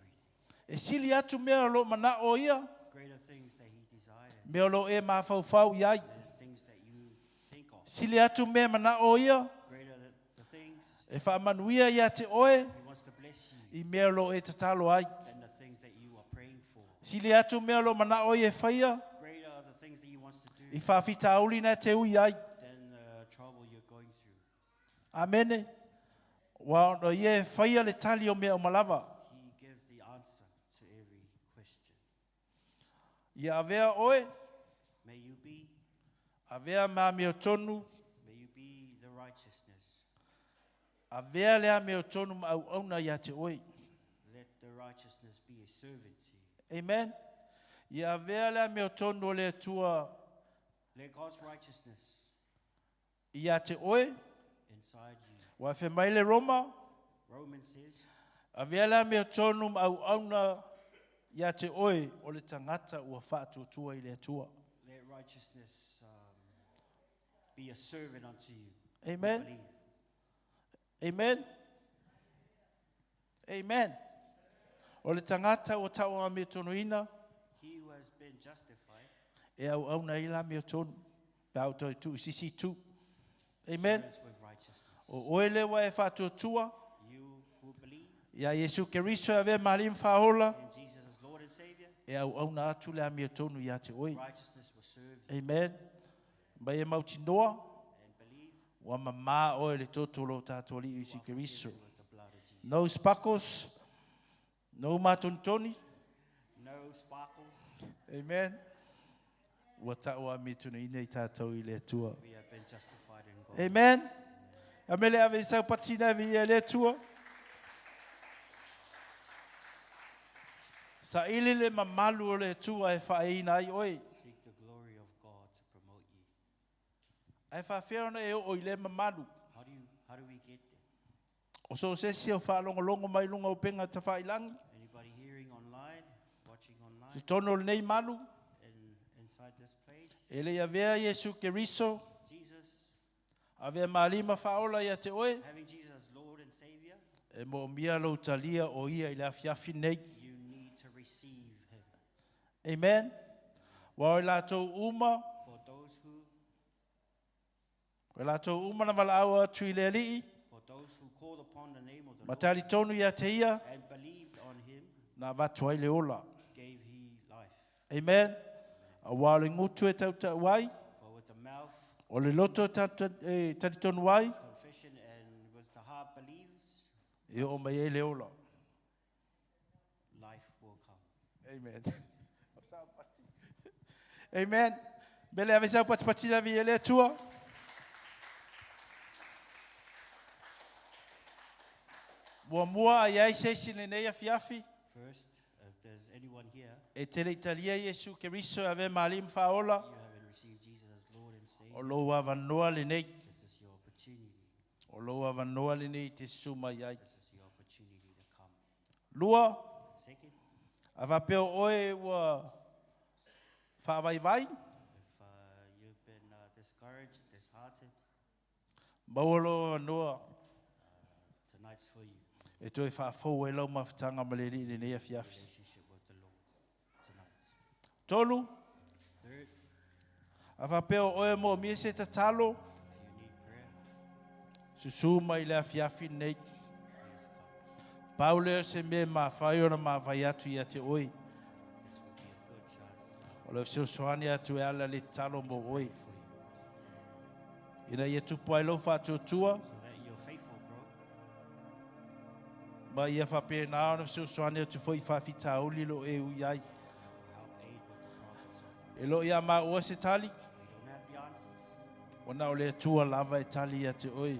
E sili atu mea o loo manao o ia, Greater things that he desires. Mea o lo e mafaufau i ai. than the things that you think of. Sili atu mea mana'o ia Greater the things e faamanuia ia te oe He wants to bless you i mea o lo e tatalo ai. than the things that you are praying for. Sili atu mea o lo mana'o ia e faia Greater are the things that He wants to do i faafitauli na e te ui ai. than the trouble you're going through. Amene. Ua ona ia e faia le tali o mea uma lava. He gives the answer to every question. Ia avea oe, May you be, avea ma amiotonu, may you be the righteousness. avea le amiotonu ma auauna ia te oe. Let the righteousness be a servant to you. Amen. Ia avea le amiotonu o le Atua Let God's righteousness ia te oe, inside you. ua fe mai le Roma, Romans says, avea le amiotonu ma auauna ia te oe o le tagata ua faatuatua i le Atua. let righteousness be a servant unto you. who Amen. believe. Amen. Amen. O le tagata ua ta'u amiotonu He who has been justified e auauna ai la amiotonu pe a ou toe tu'uisisi itu. Amen. serves with righteousness. O oe le ua e faatuatua You who believe ia Iesu Keriso e avea ma alii ma faaola in Jesus as Lord and Savior, e auauna atu le amiotonu ia te oe. righteousness will serve you Amen. Mai e mautinoa and believe ua mamā oe le toto o lou tatou alii Iesu you are Keriso. forgiven with the blood of Jesus. No sparkles, no matonitoni. No sparkles. Amen. Ua ta'u amiotonu i tatou i le Atua. We have been justified in God. Amen. A mele ave i sau patina ave ia le Atua. Sa'ili le mamalu o le Atua e fa'aina ai oe. Seek the glory of God to promote you. Ae faafea ona e o'o i le mamalu. How do we get there? O so se esi o fa'alogologo mai luga o upega tafa'ilagi. Anybody hearing online, watching online, Totonu o lenei malu, inside this place? e le'i avea Iesu Keriso, Jesus, avea ma alii ma fa'aola ia te oe, having Jesus as Lord and Savior, e mo'omia lou talia o ia i le afiafi nei. you need to receive Him. Amen. Ua o i latou uma, For those who, o i latou uma na vala'au atu i le Ali'i, for those who called upon the name of the ma Lord talitonu ia te ia, and believed on Him, na avatu ai le ola. gave He life. Amen. Auā o le gutu e tauta'u ai, For with the mouth o le loto e e talitonu ai, confession and with the heart believes, e oo mai ai le ola. life will come. Amen. Amen. Mele ave sau patipati vi e le Atua. Muamua ai ai se isi lenei afiafi. First, if there's anyone here, E te le italia Iesu Keriso e avea ma alii ma faaola. you haven't received Jesus as Lord and O Savior, lou avanoa lenei. this is your opportunity. O lou avanoa lenei i te susu mai ai. This is your opportunity to come. Lua, Second, a faapea o oe ua faavaivai, if you've been discouraged, disheartened, maua lou avanoa tonight's for you. e toe faafou ai lau mafutaga ma le Alii lenei afiafi. Relationship with the Lord tonight. Tolu, Third, a faapea o oe mo'omia se tatalo, if you need prayer, susū mai le afiafi lenei. please come. Pau lea o se mea e mafai ona mafai atu ia te oe. This will be a good chance O le fesoasoani atu e ala le tatalo mo oe. for you Ina ia tupu ai lou faatuatua, so that your faith will grow ma ia faapena ona fesoasoani atu foi i faafitauli lo e ui ai. and will help aid with the problems of life. E loo ia maua se tali, We don't have the answer. ona o le Atua lava e tali ia te oe. The Lord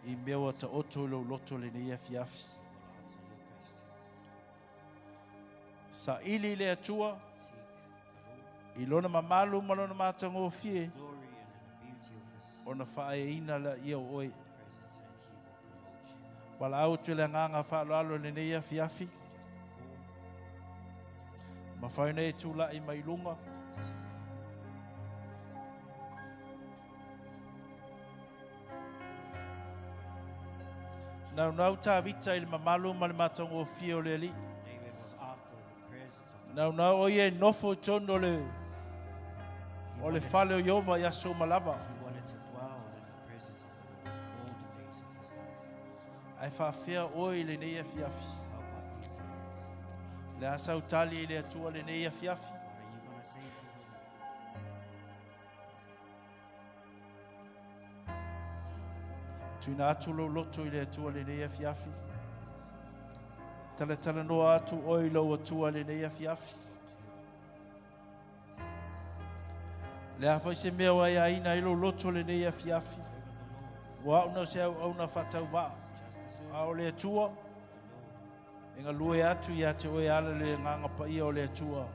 I mea ua ta'oto i lou loto lenei afiafi. will answer your questions. Sa'ili le Atua, Seek the Lord, i lona mamalu ma lona matagofie, glory and in the beauty of His ona fa'aeaina la'ia o oe. presence, and He will promote you. Valaau atu i le agaga fa'aloalo lenei afiafi. Just a call Mafai ona e tula'i mai luga. for them to stand. Naunau Tavita i le mamalu ma le matagofie o le Alii. David was after the presence of the Naunau o ia e nofo i tonu o le o le fale o Ieova i aso uma lava. Ae faafefea oe i lenei afiafi? O le a sau tali i le Atua lenei afiafi? Tuina atu lou loto i le Atua lenei afiafi. Talatalanoa atu oe i lou Atua lenei afiafi. Le a foi se mea ua aiaina ai lou loto lenei afiafi. Ua au na o se auauna faatauvaa. A o le Atua, e galue atu ia te oe ala le agaga paia o le Atua.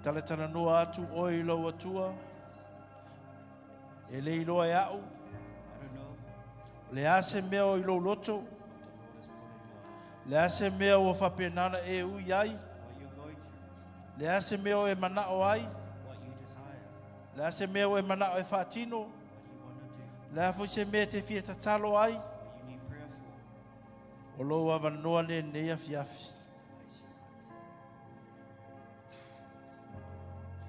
Talatalanoa atu oe i lou Atua, e le iloa e au, o le a se mea o i lou loto, le a se mea ua faapena ona e ui ai, le a se mea o e manao ai, le a se mea ua e manao e faatino, le a foi se mea e te fia tatalo ai, o lou avanoa lenei afiafi.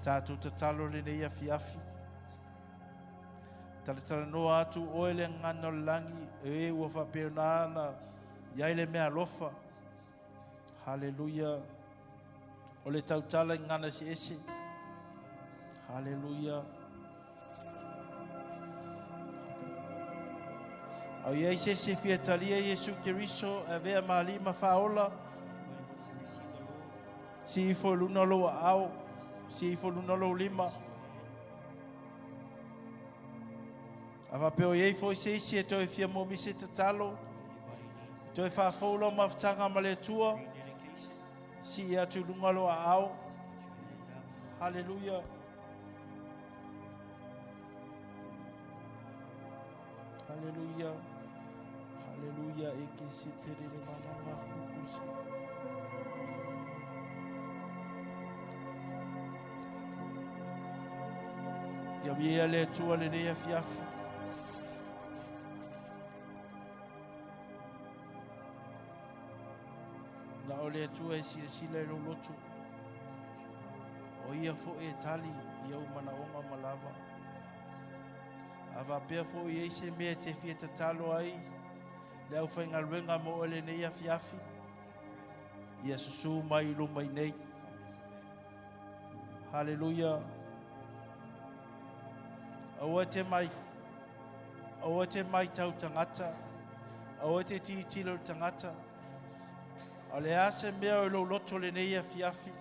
Tatou tatalo lenei afiafi. Talatalanoa atu oe le gagana o le lagi, e ua faapena ona i ai le meaalofa. Haleluia. O le tautala i gagana eseese. Haleluia. A i ai se isi e fia talia Iesu Keriso e avea ma Alii ma Faaola, sii ifo i luna lou aao, sii ifo i luna lou lima. A faapea o i ai foi se isi e toe fia moomia se tatalo, toe faafou lau mafutaga ma le Atua, sii atu i luga lou aao. Haleluia. Haleluia. Haleluia. E ke se te rere mama makuku se. Ia viia le Atua lenei afiafi. Na o le Atua e silasila i lou loto. O ia foi e tali i ou manaoga ma lava. A faapea foi i ai se mea e te fia tatalo ai le aufaigaluega mo oe lenei afiafi, ia susū mai i luma i nei. Haleluia. Aua te mai Aua te maitau tagata, aua te tilotilo i le tagata. A o le a se mea o i lou loto lenei afiafi?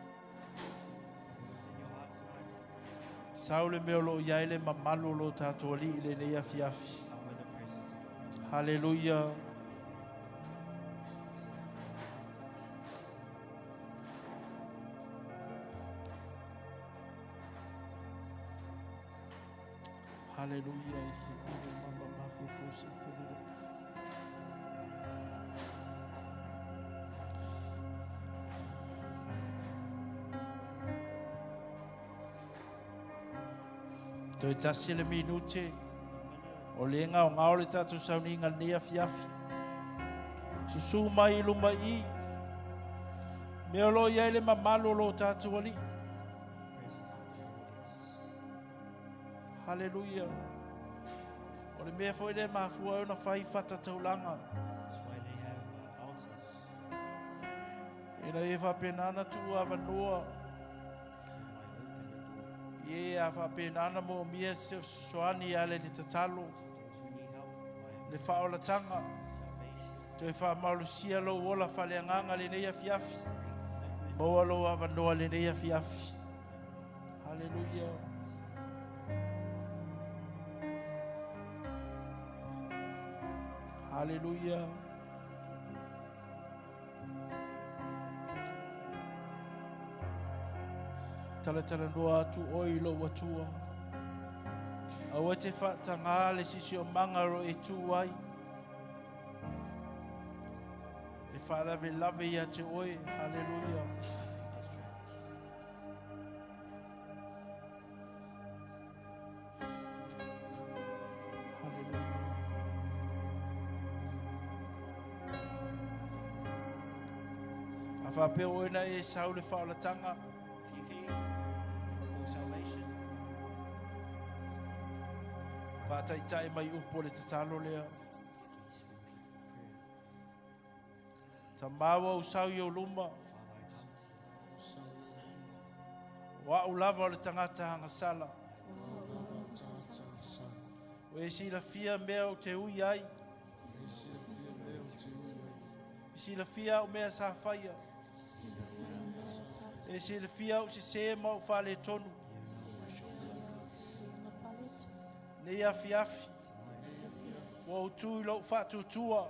Sau le mea o lo o i ai le mamalu o lo tatou Alii i lenei afiafi. Haleluia. Haleluia. Toe tasi le minute o le gaogao le tatou sauniga lenei afiafi. Susū mai i luma i i. Mea o lo o i ai le mamalu o lo tatou Alii. Haleluia. O le mea foi lea e mafua ai ona fai fata taulaga. Ina ia faapena ona tuu avanoa i e a faapena ona moomia se fesoasoani e ala i le tatalo, le faaolataga, toe faamalosia lou ola faaleagaga lenei afiafi, maua lou avanoa lenei afiafi. Haleluia. Haleluia. Talatalanoa atu oe i lou Atua. Aua te faatagā le siosiomaga o lo o e tu ai. E faalavelave ia te oe. Haleluia. A faapea oe na e sau le faaolataga. Faataitai mai upu o le tatalo lea. Tamā ua ou sau i ou luma. O au lava o le tagata agasala. Ua e silafia mea ou te ui ai. E silafia au mea sa faia. E silafia au sesē ma ou faaletonu. Nei afiafi, ua ou tu i lou faatuatua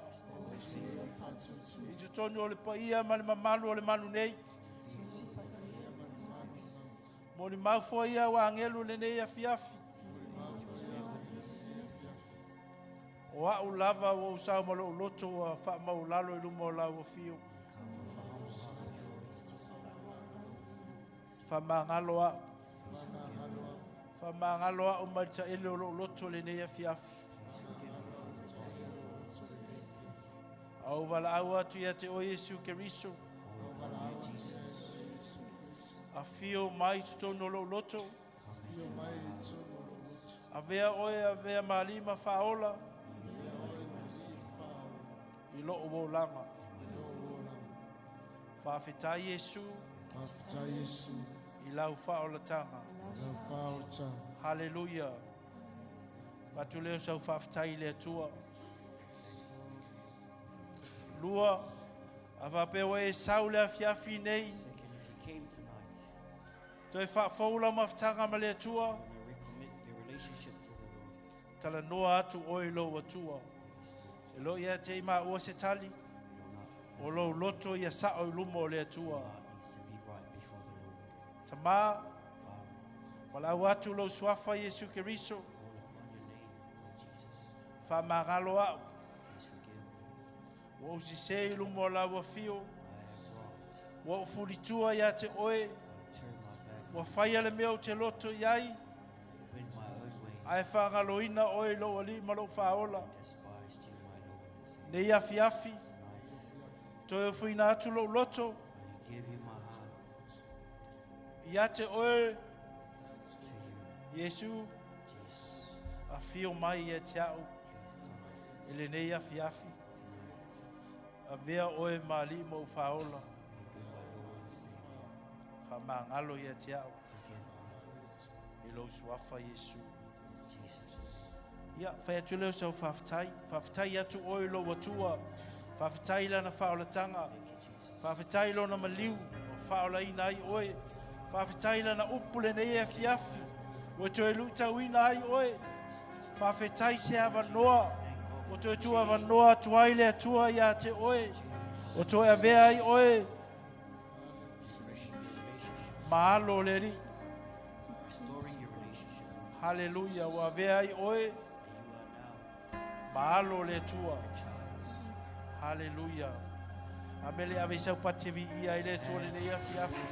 i totonu o le paia ma le mamalu o le malu nei. Molimau foi au agelu i lenei afiafi. O au lava ua ou sao ma lou loto ua faamaualalo i luma o lau afio. Faamagalo au. Faamagalo au mai le taele o lou loto i lenei afiafi. A ou valaau atu ia te oe Iesu Keriso. Afio mai i totonu o lou loto. Avea oe avea ma alii ma faaola i lou olaga. Faafetai Iesu. Faafetai Iesu. I lau faaolataga. Lau faaolataga. Haleluia. Avatu lea o sau faafetai i le Atua. Lua, a faapea ua e sau le afiafi nei, toe faafou lau mafutaga ma le Atua, talanoa atu oe i lou Atua. E le o ia te i maua se tali, o lou loto ia sao i luma o le Atua. Tamā, valaau atu lou suafa Iesu Keriso, faamagalo au. Ua ou sisē i luma o lau afio, ua ou fulitua ia te oe, ua faia le mea ou te loto i ai, ae faagaloina oe i lou alii ma lou faaola. Nei afiafi, toe ofoina atu lou loto ia te oe, Iesu, afio mai ia te au i lenei afiafi. Avea oe ma alii ma ou faaola. Faamagalo ia te au i lou suafa Iesu. Ia, fai atu lea o sau faafetai. Faafetai atu oe i lou Atua. Faafetai i lana faaolataga. Faafetai i lona maliu ua faaolaina ai oe. Faafetai i lana upu lenei afiafi ua toe luitauina ai oe. Faafetai se avanoa ua toe tuuavanoa atu ai le Atua ia te oe, ua toe avea ai oe ma alo o le Alii. Haleluia, ua avea ai oe ma alo o le Atua. Haleluia. Amele ave i sau pati viia ai le Atua lenei afiafi.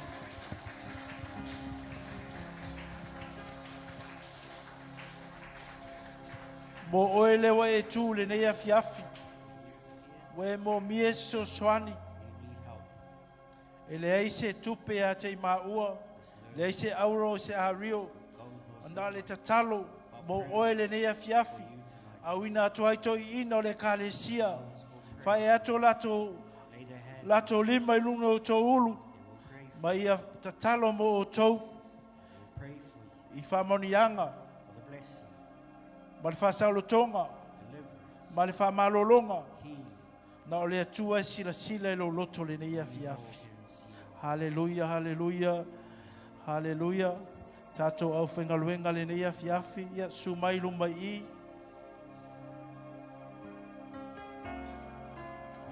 Mo oe lea ua e tu lenei afiafi, ua e moomia se fesoasoani, e leai se tupe ia te i maua, leai se auro se ario, na o le tatalo mo oe lenei afiafi, auina atu ai toeaiina o le Ekalesia, faaee atu o latou, latou lima i luga o outou ulu, ma ia tatalo mo outou i faamanuiaga ma le faasaolotoga ma le faamalologa na o le Atua e silasila i lou loto lenei afiafi. Haleluia, haleluia, haleluia. Tatou aufaigaluega lenei afiafi, ia susu mai i luma i i.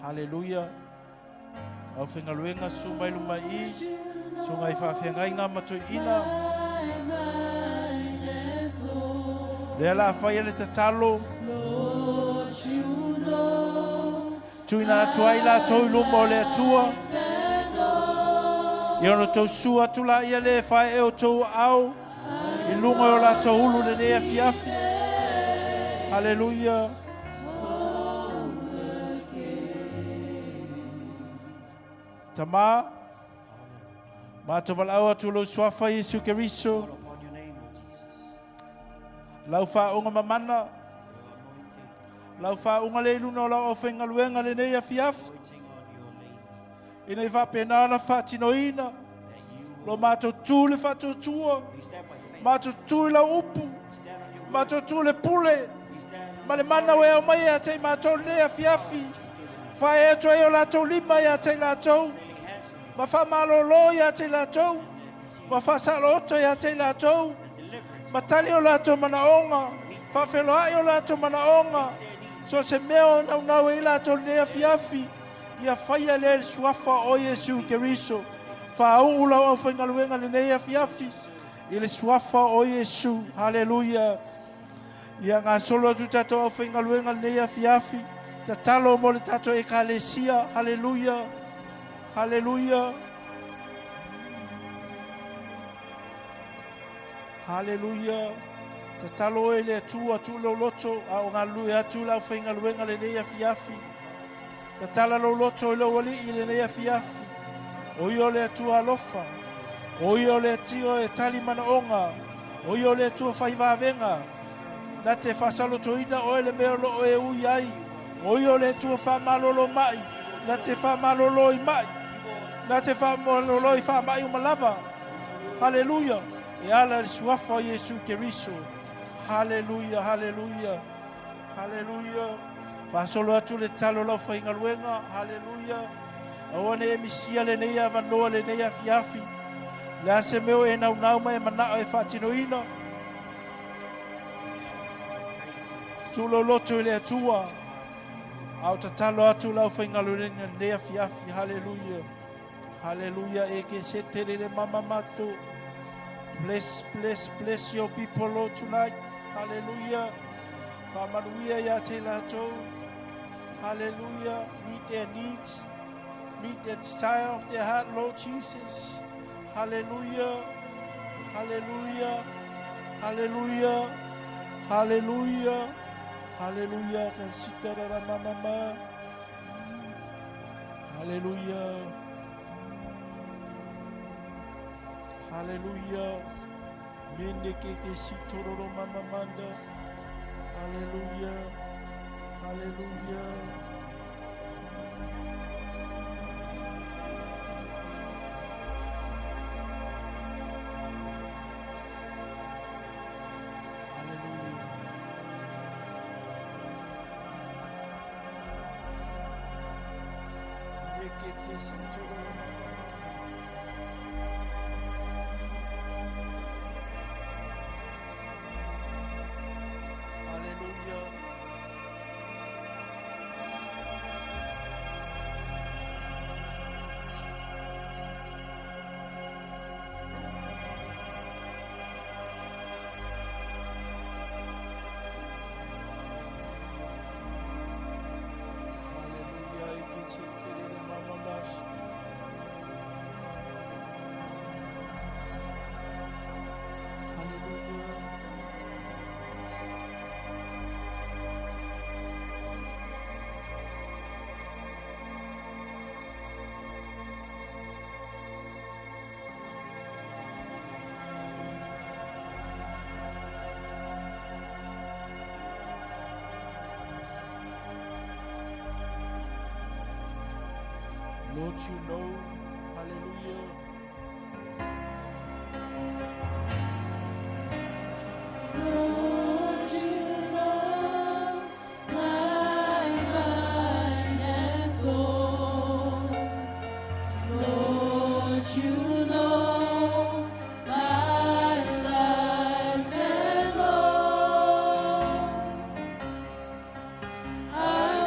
Haleluia. Aufaigaluega susu mai luma i i. Susuga i faafeagaiga ma toeaiina. Lea la faia le tatalo. Tuuina atu ai latou i luma o le Atua. Ia ona outou susu atu laia lea e faaee outou aao i luga o latou ulu lenei afiafi. Haleluia. Tamā, matou valaau atu lou suafa Iesu Keriso. Lau faauuga mamana, lau faauuga lea i luga o lau aufaigaluega lenei afiafi, ina ia faapena ona faatinoina lo matou tu i le faatuatua, matou tu i lau upu, matou tu i le pule ma le mana ua e aumai ia te i matou lenei afiafi. Faaee atu ai o latou lima ia te i latou, ma faamalolo ia te i latou, ma faasaolooto ia te i latou, ma tali o latou manaoga, faafeloai o latou manaoga, so o se mea o naunau ai latou lenei afiafi, ia faia lea i le suafa o Iesu Keriso. Faauu lau aufaigaluega lenei afiafi i le suafa o Iesu. Haleluia. Ia gasolo atu tatou aufaigaluega lenei afiafi. Tatalo mo le tatou ekalesia. Haleluia. Haleluia. Haleluia. Tatalo oe i le Atua, tuu lou loto, a o galulue atu le aufaigaluega lenei afiafi. Tatala lou loto i lou alii i lenei afiafi. O ia o le Atua alofa. O ia o le Atua e tali manaoga. O ia o le Atua fai vavega. Na te faasalotoina oe le mea o lo o e ui ai. O ia o le Atua faamalolo mai. Na te faamalolo i mai. Na te faamalolo i faamai uma lava. Haleluia! E ala i le suafa o Iesu Keriso. Haleluia, haleluia, haleluia. Faasolo atu le talo lau faigaluega. Haleluia. Aua ne e misia lenei avanoa lenei afiafi. Le a se mea o e naunau ma e manao e faatinoina. Tuuloloto i le Atua. A o tatalo atu lau faigaluega lenei afiafi. Haleluia. Haleluia. E ke se terere mama matou. Bless, bless, bless your people, Lord, tonight. Hallelujah. Whamanuia ia te latou. Hallelujah. Meet their needs. Meet the desire of their heart, Lord Jesus. Hallelujah. Hallelujah. Hallelujah. Hallelujah. Hallelujah. Ka sita rara mama ma. Hallelujah. Hallelujah. Mene ke ke sitororo mama manda. Hallelujah. Hallelujah. Hallelujah. Mene ke ke sitororo mama manda. Hallelujah. Hallelujah. E ke te terere mama mas. Hallelujah. Lord, you know. Hallelujah. Lord, you know my mind and thoughts. Lord, you know my life and lot. I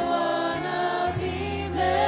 wanna be made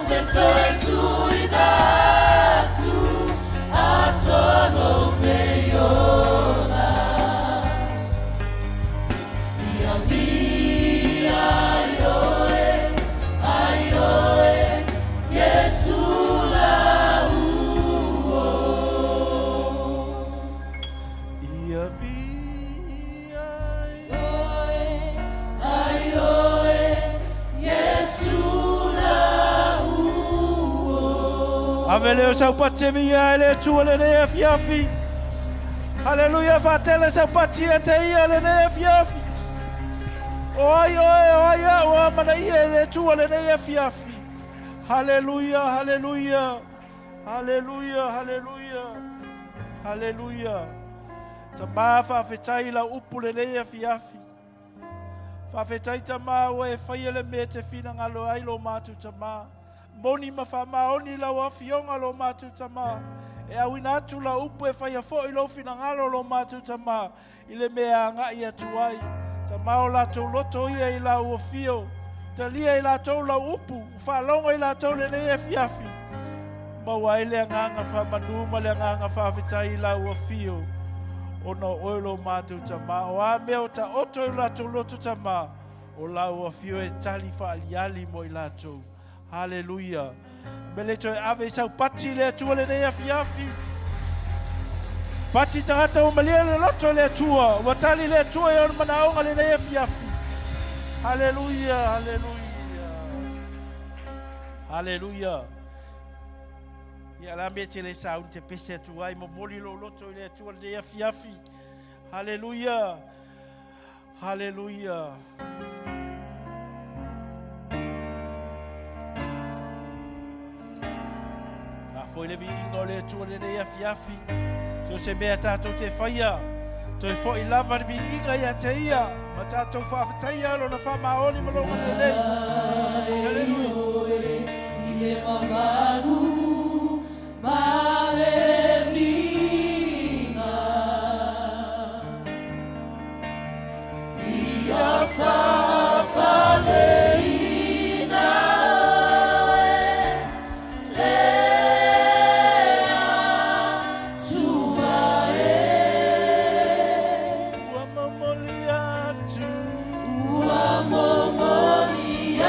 te toe tuuina atu atoa lou nei ola. Ia viia ai oe, ai oe, Iesu lauo. Ia viia ai oe, ai oe, Iesu lauo. Ave lea o sau pati e viia ai le Atua lenei afiafi. Haleluia, faatele sau pati ia te ia lenei afiafi. O ai oe, o ai au, o amanaia e le Atua lenei afiafi. Haleluia, haleluia, haleluia, haleluia, haleluia. Tama, faafetai i lau upu lenei afiafi. Faafetai Tama ua e faia le mea e te finagalo ai lo matou Tama. Moni ma faamaoni lau afioga lo matou Tama. E auina atu lau upu e faia foi lou finagalo lo matou Tama i le mea e agai atu ai. Tama o latou loto ia i lau afio. Talia i latou lau upu, faalogo i latou lenei afiafi. Maua ai le agaga faamanu ma le agaga faafetai i lau afio, ona o oe lo matou Tama. O a mea o taoto i latou loto Tama, o lau afio e tali faaliali mo i latou. Haleluia. Me le toe ave i sau pati le Atua lenei afiafi. Pati tagata ua malia le loto le Atua. Ua tali le Atua i ona manaoga lenei afiafi. Haleluia, haleluia. Haleluia. Ia la mea te le sauni te pese atu ai, momoli lou loto i le Atua lenei afiafi. Haleluia. Haleluia. Faafoi le viiga o le Atua lenei afiafi. So se mea tātou te whaia, toe foi lava le viiga ia te ia, ma tātou faafetaia lona faamaoni ma lona lelei. Haleluia. I le mamalu ma le viiga. Ia faapaleina oe le Atua e. Ua momoli atu. Ua momoli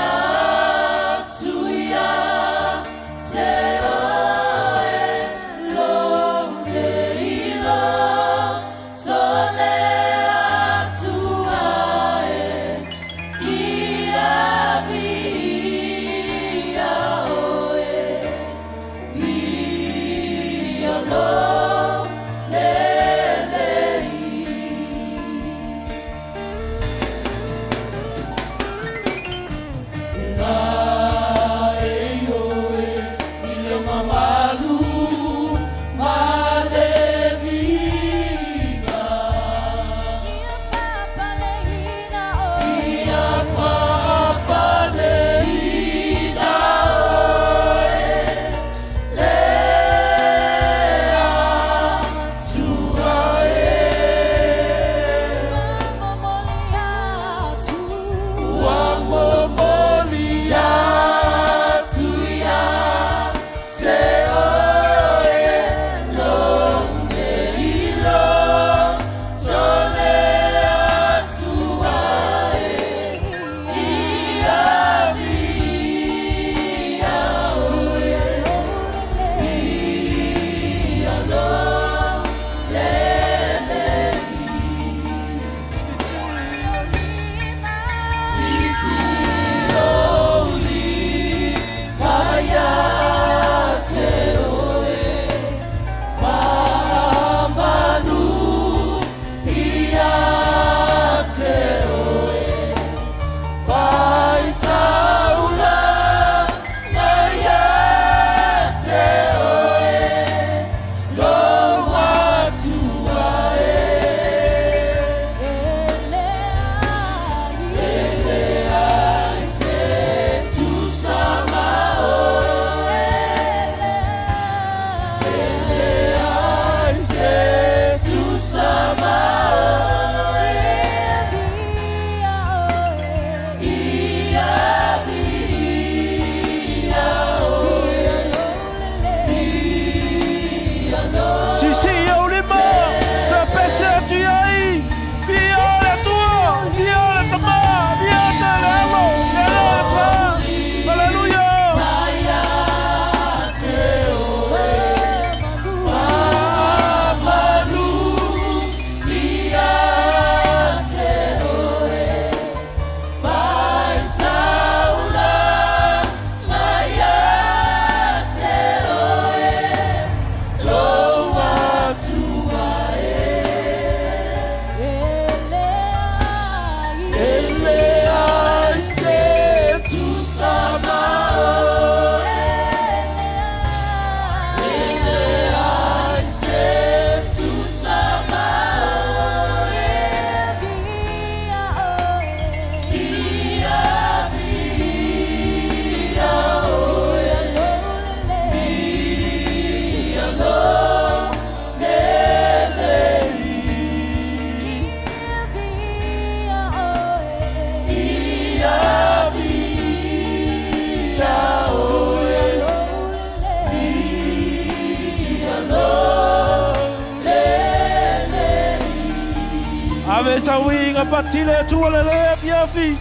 Ave sauiga pati le Atua le le afiafi.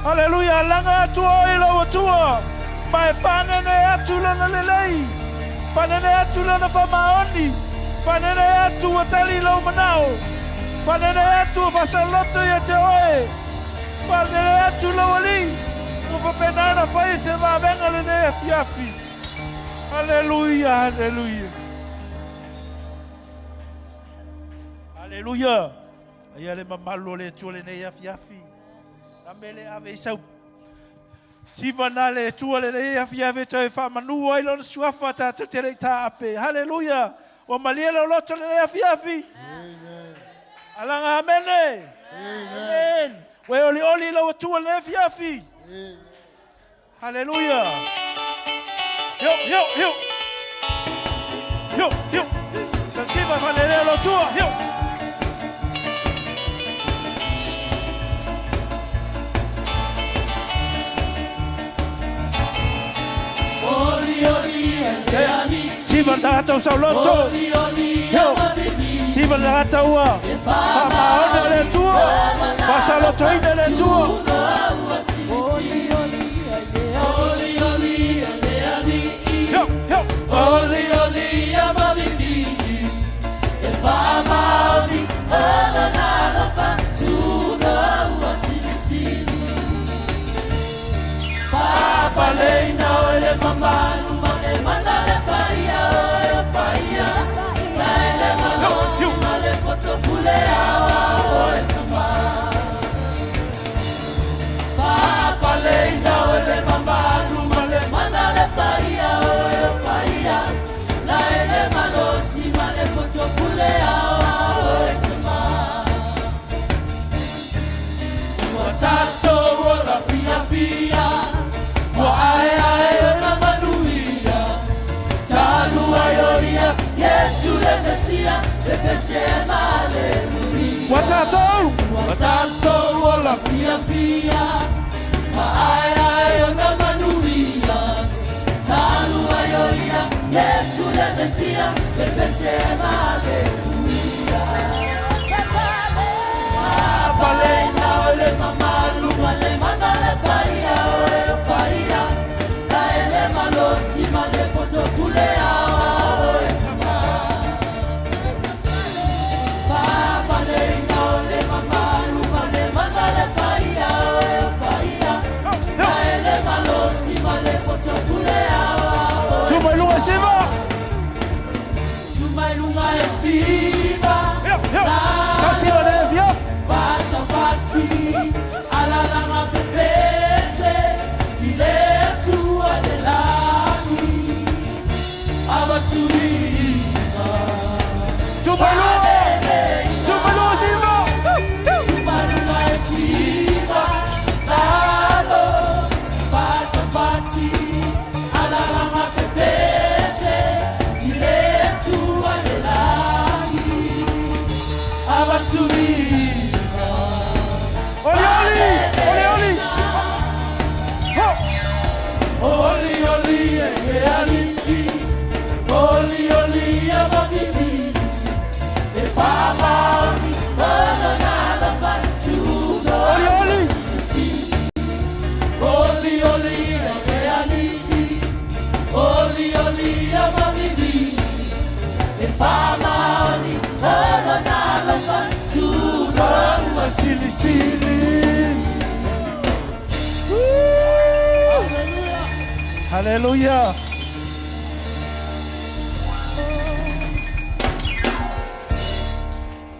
Haleluia, laga atu oe i lou Atua, ma e fanene atu lona lelei, fanene atu lona faamaoni, fanene atu ua tali lou manao, fanene atu ua faasaloto ia te oe, fanene atu lou Alii, ua faapena ona faia se vavega lenei afiafi. Haleluia, haleluia. Haleluia. Aia le mamalu o le Atua lenei afiafi. A me le ave i sau siva na le Atua lenei afiafi e toe faamanu ai lona suafa tatou te le i taape. Haleluia. Ua malie lou loto lenei afiafi. Amen. Alaga amene. Amen. Amen. Ua e olioli i lou Atua lenei afiafi. Amen. Haleluia. Yo, yo, yo. Yo, yo. Sasiva fanele lo tua. Yo. Oli oli e ali. Siva tagata o sauloto. Oli oli Yo. Siva tagata ua. Faamaone o le Atua. Faasalotoina e le Atua. Oli oli Oli oli e ali. Yo, yo. Oli oli a mavini. E faamaoni o lona alofa tunoa ua silisili. Papaleina o le mamalu ma le mana le paia o e paia. Na ele malosi ma le poto pule awa o e tama. Papaleina o le mamalu ma le mana le paia o e paia. Na ele malosi ma le poto pule awa o e tama. Ua tatou ola fiafia, ua aeae ona manuia. Talu ai o ia, Iesu le Mesia, le Pesema, aleluia. Ua tatou. Ua tatou ola fiafia, ua aeae ona manuia. Talu ai o ia, Iesu le Mesia, le Pesema, aleluia. Papaleina o le mamalu ma le mana le paia o e paia. Na ele malosi ma le poto pule awa o e tama. Papaleina o le mamalu ma le mana le paia o e paia. Na ele malosi ma le poto pule awa o e Tumailuga siva. Tumailuga e siva. Yo, yo. Sasiva le afiafi. Patapati, alalanga pepese, ile atua le lagi, avatuina. Tumailuga. Tumailuga siva. Tumaluga e siva, lalo, patapati, alalanga pepese, ile atua le lagi, avatuina. Oli oli. Oli oli. Ho. Oli oli e ali, oli oli a mavini, e faamaoni o lona alofa tuno. Oli oli. Oli oli e ali, oli oli a mavini, e faamaoni o lona alofa tuno. Ua silisili. Haleluia.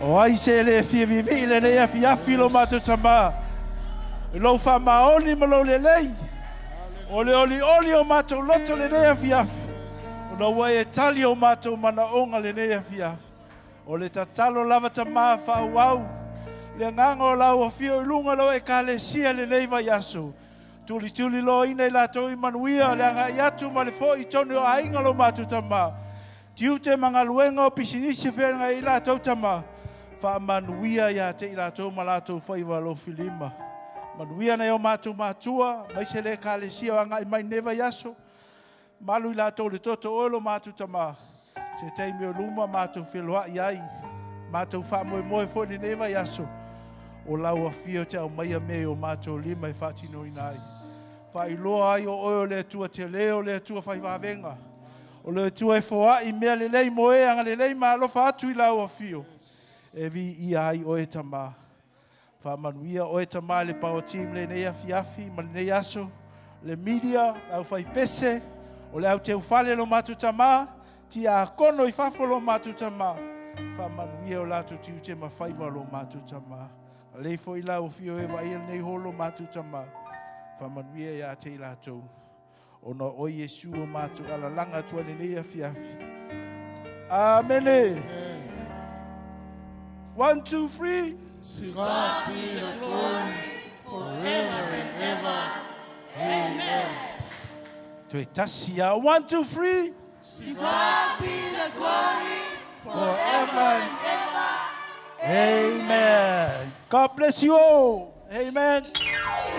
O ai se le fia vivi le le afiafi lo matou tama. Lou faamaoni ma lou lelei. O le olioli o matou loto lenei afiafi. O lau ua e tali o matou manaoga lenei afiafi. O le tatalo lava tama faaauau. Le agaga o lau afio i luga lau ekalesia lenei vaiaso. Tulituli loaina i latou i manuia le agai atu ma le fo'i tonu o aiga lo matou tama. Tiute ma galuega o pisinisi feagai i latou tama. Faamanuia ia te i latou ma latou faiva alofilima. Manuia nai o matou matua, mai se le ekalesia o agai mai nei vaiaso. Malu i latou le toto oe lo matou tama. Se taimi o luma matou feloai ai. Matou faamoemoe foi lenei vaiaso. O lau afio te au maia me o mātou lima e whaatino ina ai. Whailoa ai o oe o le Atua te leo le Atua whai wawenga. O le Atua e foai mea le lei moe anga le lei maalofa atu i lau afio. E vi ia ai oe tama. Whaamanuia oe tama le power team le nei afi afi ma le nei aso. Le media, au whai pese, o le au te ufale lo mātou tama, ti a kono i fafo lo mātou tama. Whaamanuia o lātou ti ute ma whaiva lo mātou tama. A lei fo i lau fio e vai nei holo mātou tama. Whaamanuia ia te i lātou. O no o Iesu o mātou alalanga tua le nei afi afi. Amene. 1, 2, 3. To God be the glory forever and ever. Amen. Toe tasi a. 1, 2, 3. To God be the glory Forever and ever. Amen. God bless you all. Amen. Ia